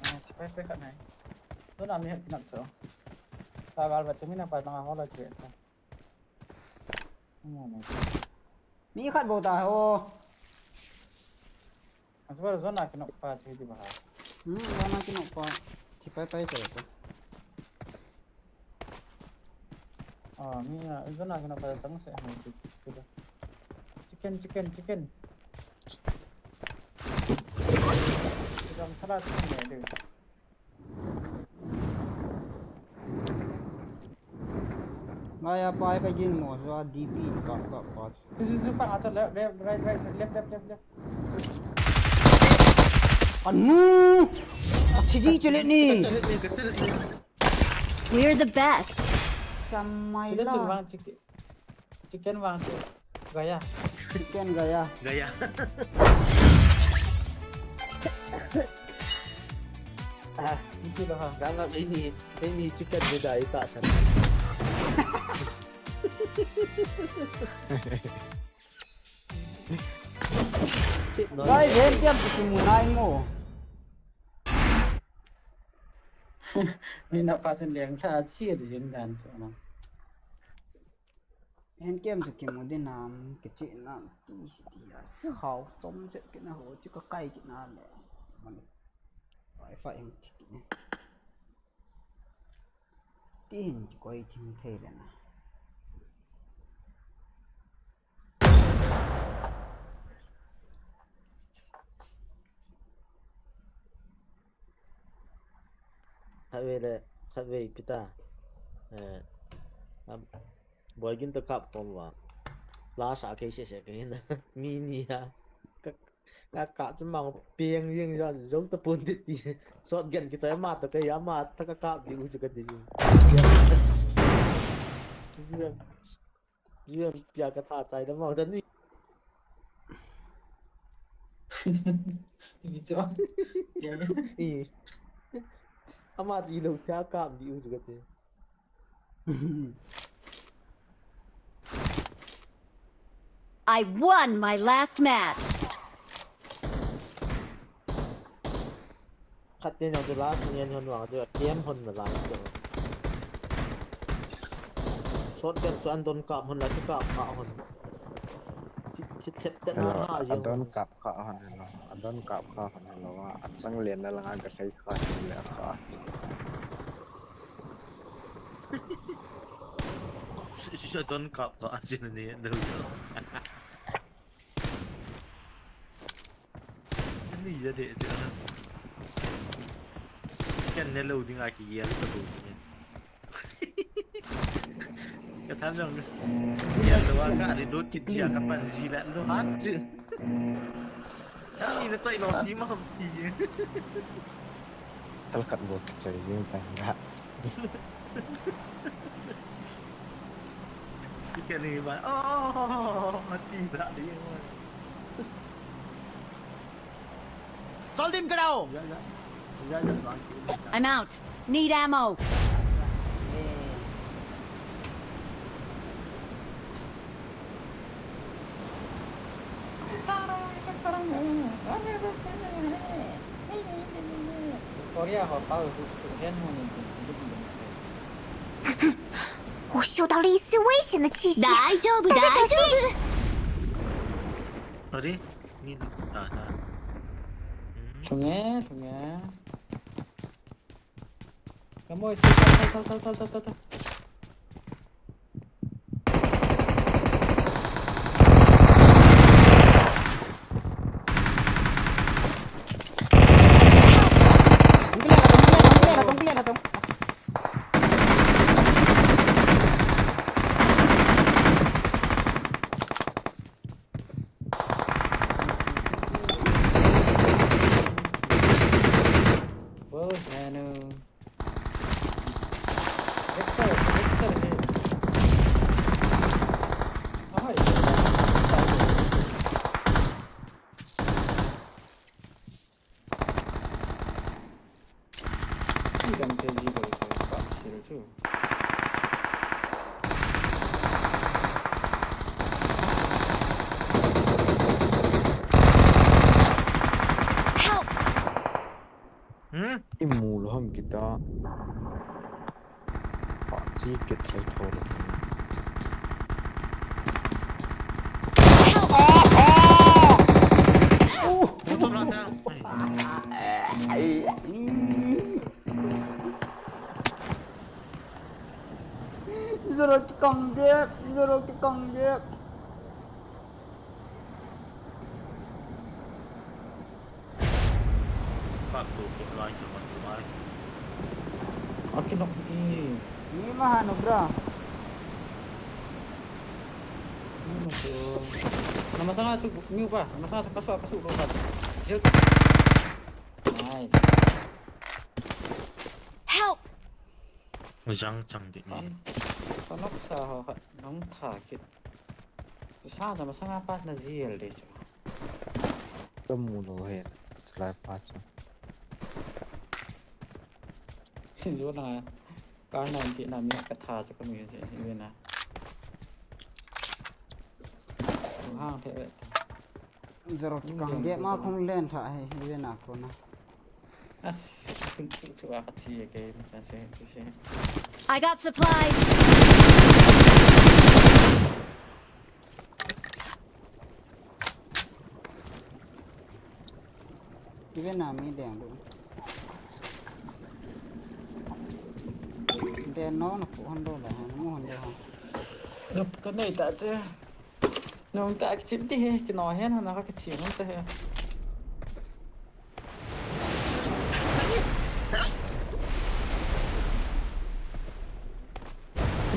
Ah, checkpoint pe khat nai. Zona mi hat kena cho. Ta gal ba tumi na pa na ho la che ta. Mi khat bou ta ho. Asbar zona kena pa che di ba. Hmm, zona kena pa. Checkpoint pe che ta. Ah, mi na, zona kena pa chang se hai tu tu. Chicken, chicken, chicken. Chicken, thala chicken ne, dude. Ngai a pai ka gin mo, so a D P ka, ka, ka. This is the part, left, left, right, right, left, left, left, left. Anu! Ka chidi chele ni. We're the best. Samai la. Chicken vang, chicken. Chicken vang, chicken. Gaya. Chicken gaya. Gaya. Ah, hindi lo ha. Ganga ini, ini chicken ni dai ta san. Guys, hand cam tu kimu nai mo. Ni na pa chun leng tha chi a jing dan chu na. Hand cam chu kimu din nam, kichi nam, ti si ti a, sao chom chet kina ho, chu ka kai kina le. Mani. Fai fai him ti kina. Ti hin chu koi thim thei le na. Khatvei le, khatvei pita. Eh, am, boigin to kap kom va. Last a kei se se kei na. Mi ni ha. Ka, ka kap chu mang piang jing jan, jong ta pun ti ti. Shotgun ki to ma to kei ama ta ka kap di u chu ka ti jing. Jing. Yuen pia ka tha chai da mau tani. Ni cho. Ni. Ama ti lo kya kam di u ju ka te. I won my last match. Khat te nang chu last ngen hon vang chu a kem hon na lai chu. Shotgun chu an don kap hon la chu kap kha hon. Thit, thit thet thet na ha jeng. An don kap kha hon lo. An don kap kha hon lo a. An sang len na langa ka sai kha le kha. Si, si, si, don kap kha a sin ni do. Ni ya de, de. Kan ne lo ding a ki ya lo ding. Ka tham jong. Ya lo ka ni do ti ya ka pan ji la lo hat ji. Ni na toi lo ti ma hom ti. Tal khat bo ka chai jing ta da. Ti ka ni ba. Oh, ti da ni. Soldim karao. I'm out. Need ammo. Korea ho pa hu hu hen hu ni. 我嗅到了一丝危险的气息，大家小心。 Sorry. Ni ta ta. Sunge, sunge. Kamu isi, tal, tal, tal. Help! Hmm? I mu lou ham kita. Pa chi kit thei tho. Help! Zoro ki kong dep, zoro ki kong dep. Aku ke lai ke mat lai. Aki nok i. Ni maha no bro. Ni ma tu. Nama sanga tu ni pa. Nama sanga tu kasu kasu lo pa. Jil. Nice. Help! Jang chang di ni. Kan nok sa ho khat nong tha kit. Sa nama sanga pas na jil de chu. Kamu lo he. Tulai pa chu. Sin jo na. Ka na ti na mi ka tha chu ka mi se ni na. Hang the. Zero ki kang ge ma khong len tha he hi ve na ko na. As tu tu tu a ka thi ke ma sa se tu se. I got supplies! Even na mi deng du. Deng no na pu hon do la ha, mu hon do ha. Gap ka nei ta te. Nong ta ki chip ti he, ki no hen hana ka chi nong ta he.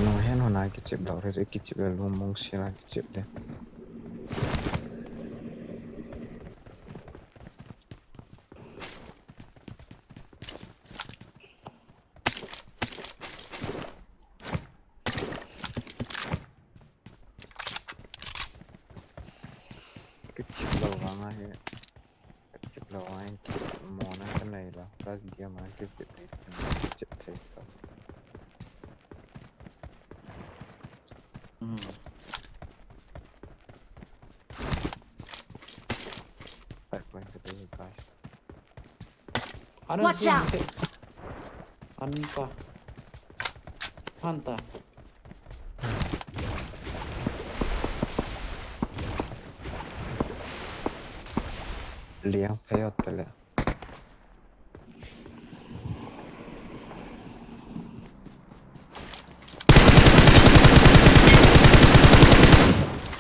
No hen hona ki chip dau re ki chip le lum mong sila ki chip de. Ki chip lo vang a he. Ki chip lo vang a he, ki chip mo na ka nei lo. Last game a ki chip de. Ki chip thei lo. Hmm. Five point to do, guys. Ano Watch si out! Ano pa? Hanta. Liang payot tale.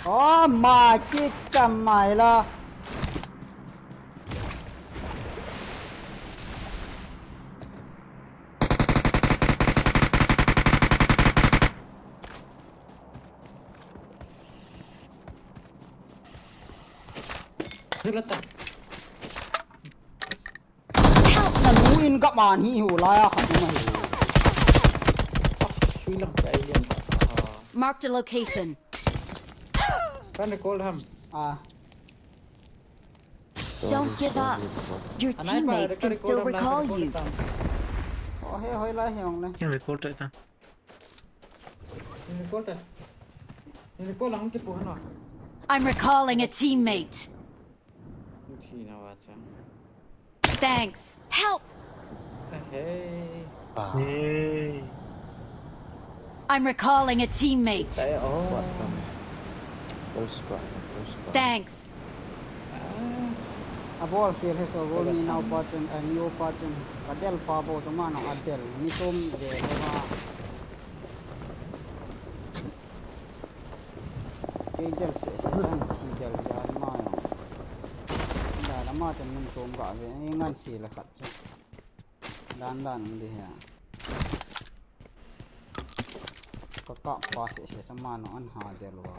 Oh my, ki cham mai la. Hilata. Na nu in ka man hi hu la ya kha ma hi. Sui lang ka alien ta. Marked a location. Kan recall ham. Ah, Don't give up. Your teammates can still recall you. Oh, he hoi la he ong le. Yang recall ta ta. Recall ta. Recall lang ki pu hano. I'm recalling a teammate. Chi na wa chang. Thanks. Help! Hey. Hey. I'm recalling a teammate. Tayo. What um, first squad, first squad. Thanks. Ah. A bol khel he so gol ni nau pa chun, a ni o pa chun. Ka del pa bo chu ma na a del. Ni tom ve lo ma. Kei del se se chan thi del ya ma ya. Da la ma chun mun chom ga ve. Ngan si la khat chu. Dan dan um di he. Ka ka pa se se cha ma no an ha del wa.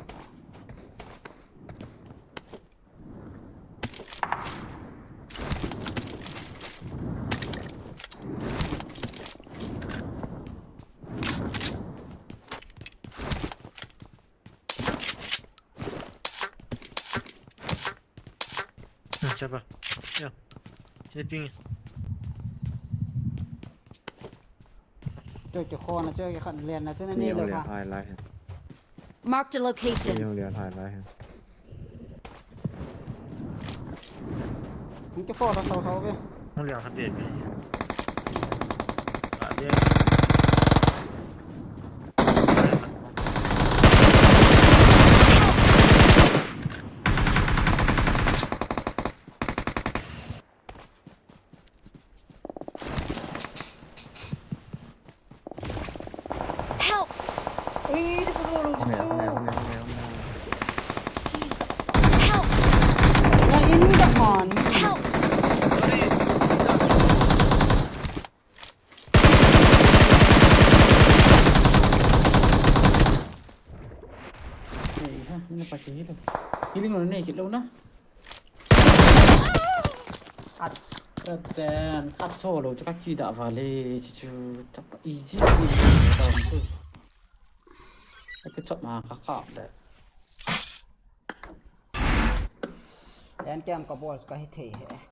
Chapa. Yo. Che ping. Cho cho kho na cho ke khat len na cho na ni lo Liang kha. hai lai. Marked a location. Liang liang hai lai. Hung cho kho ra sau sau ve. Hung liang khat de. Khat de. Help! Hung liang, hung liang, hung liang, hung liang, hung liang. Help! Na in da man. Help! Na pa ki healing. Healing lo nei kit lo na. Khat. Khat ten, khat tho lo chu ka ki da va le chi chu. Chapa easy. Ka chop ma ka ka le. Yan kem ka bol ka hi thei he.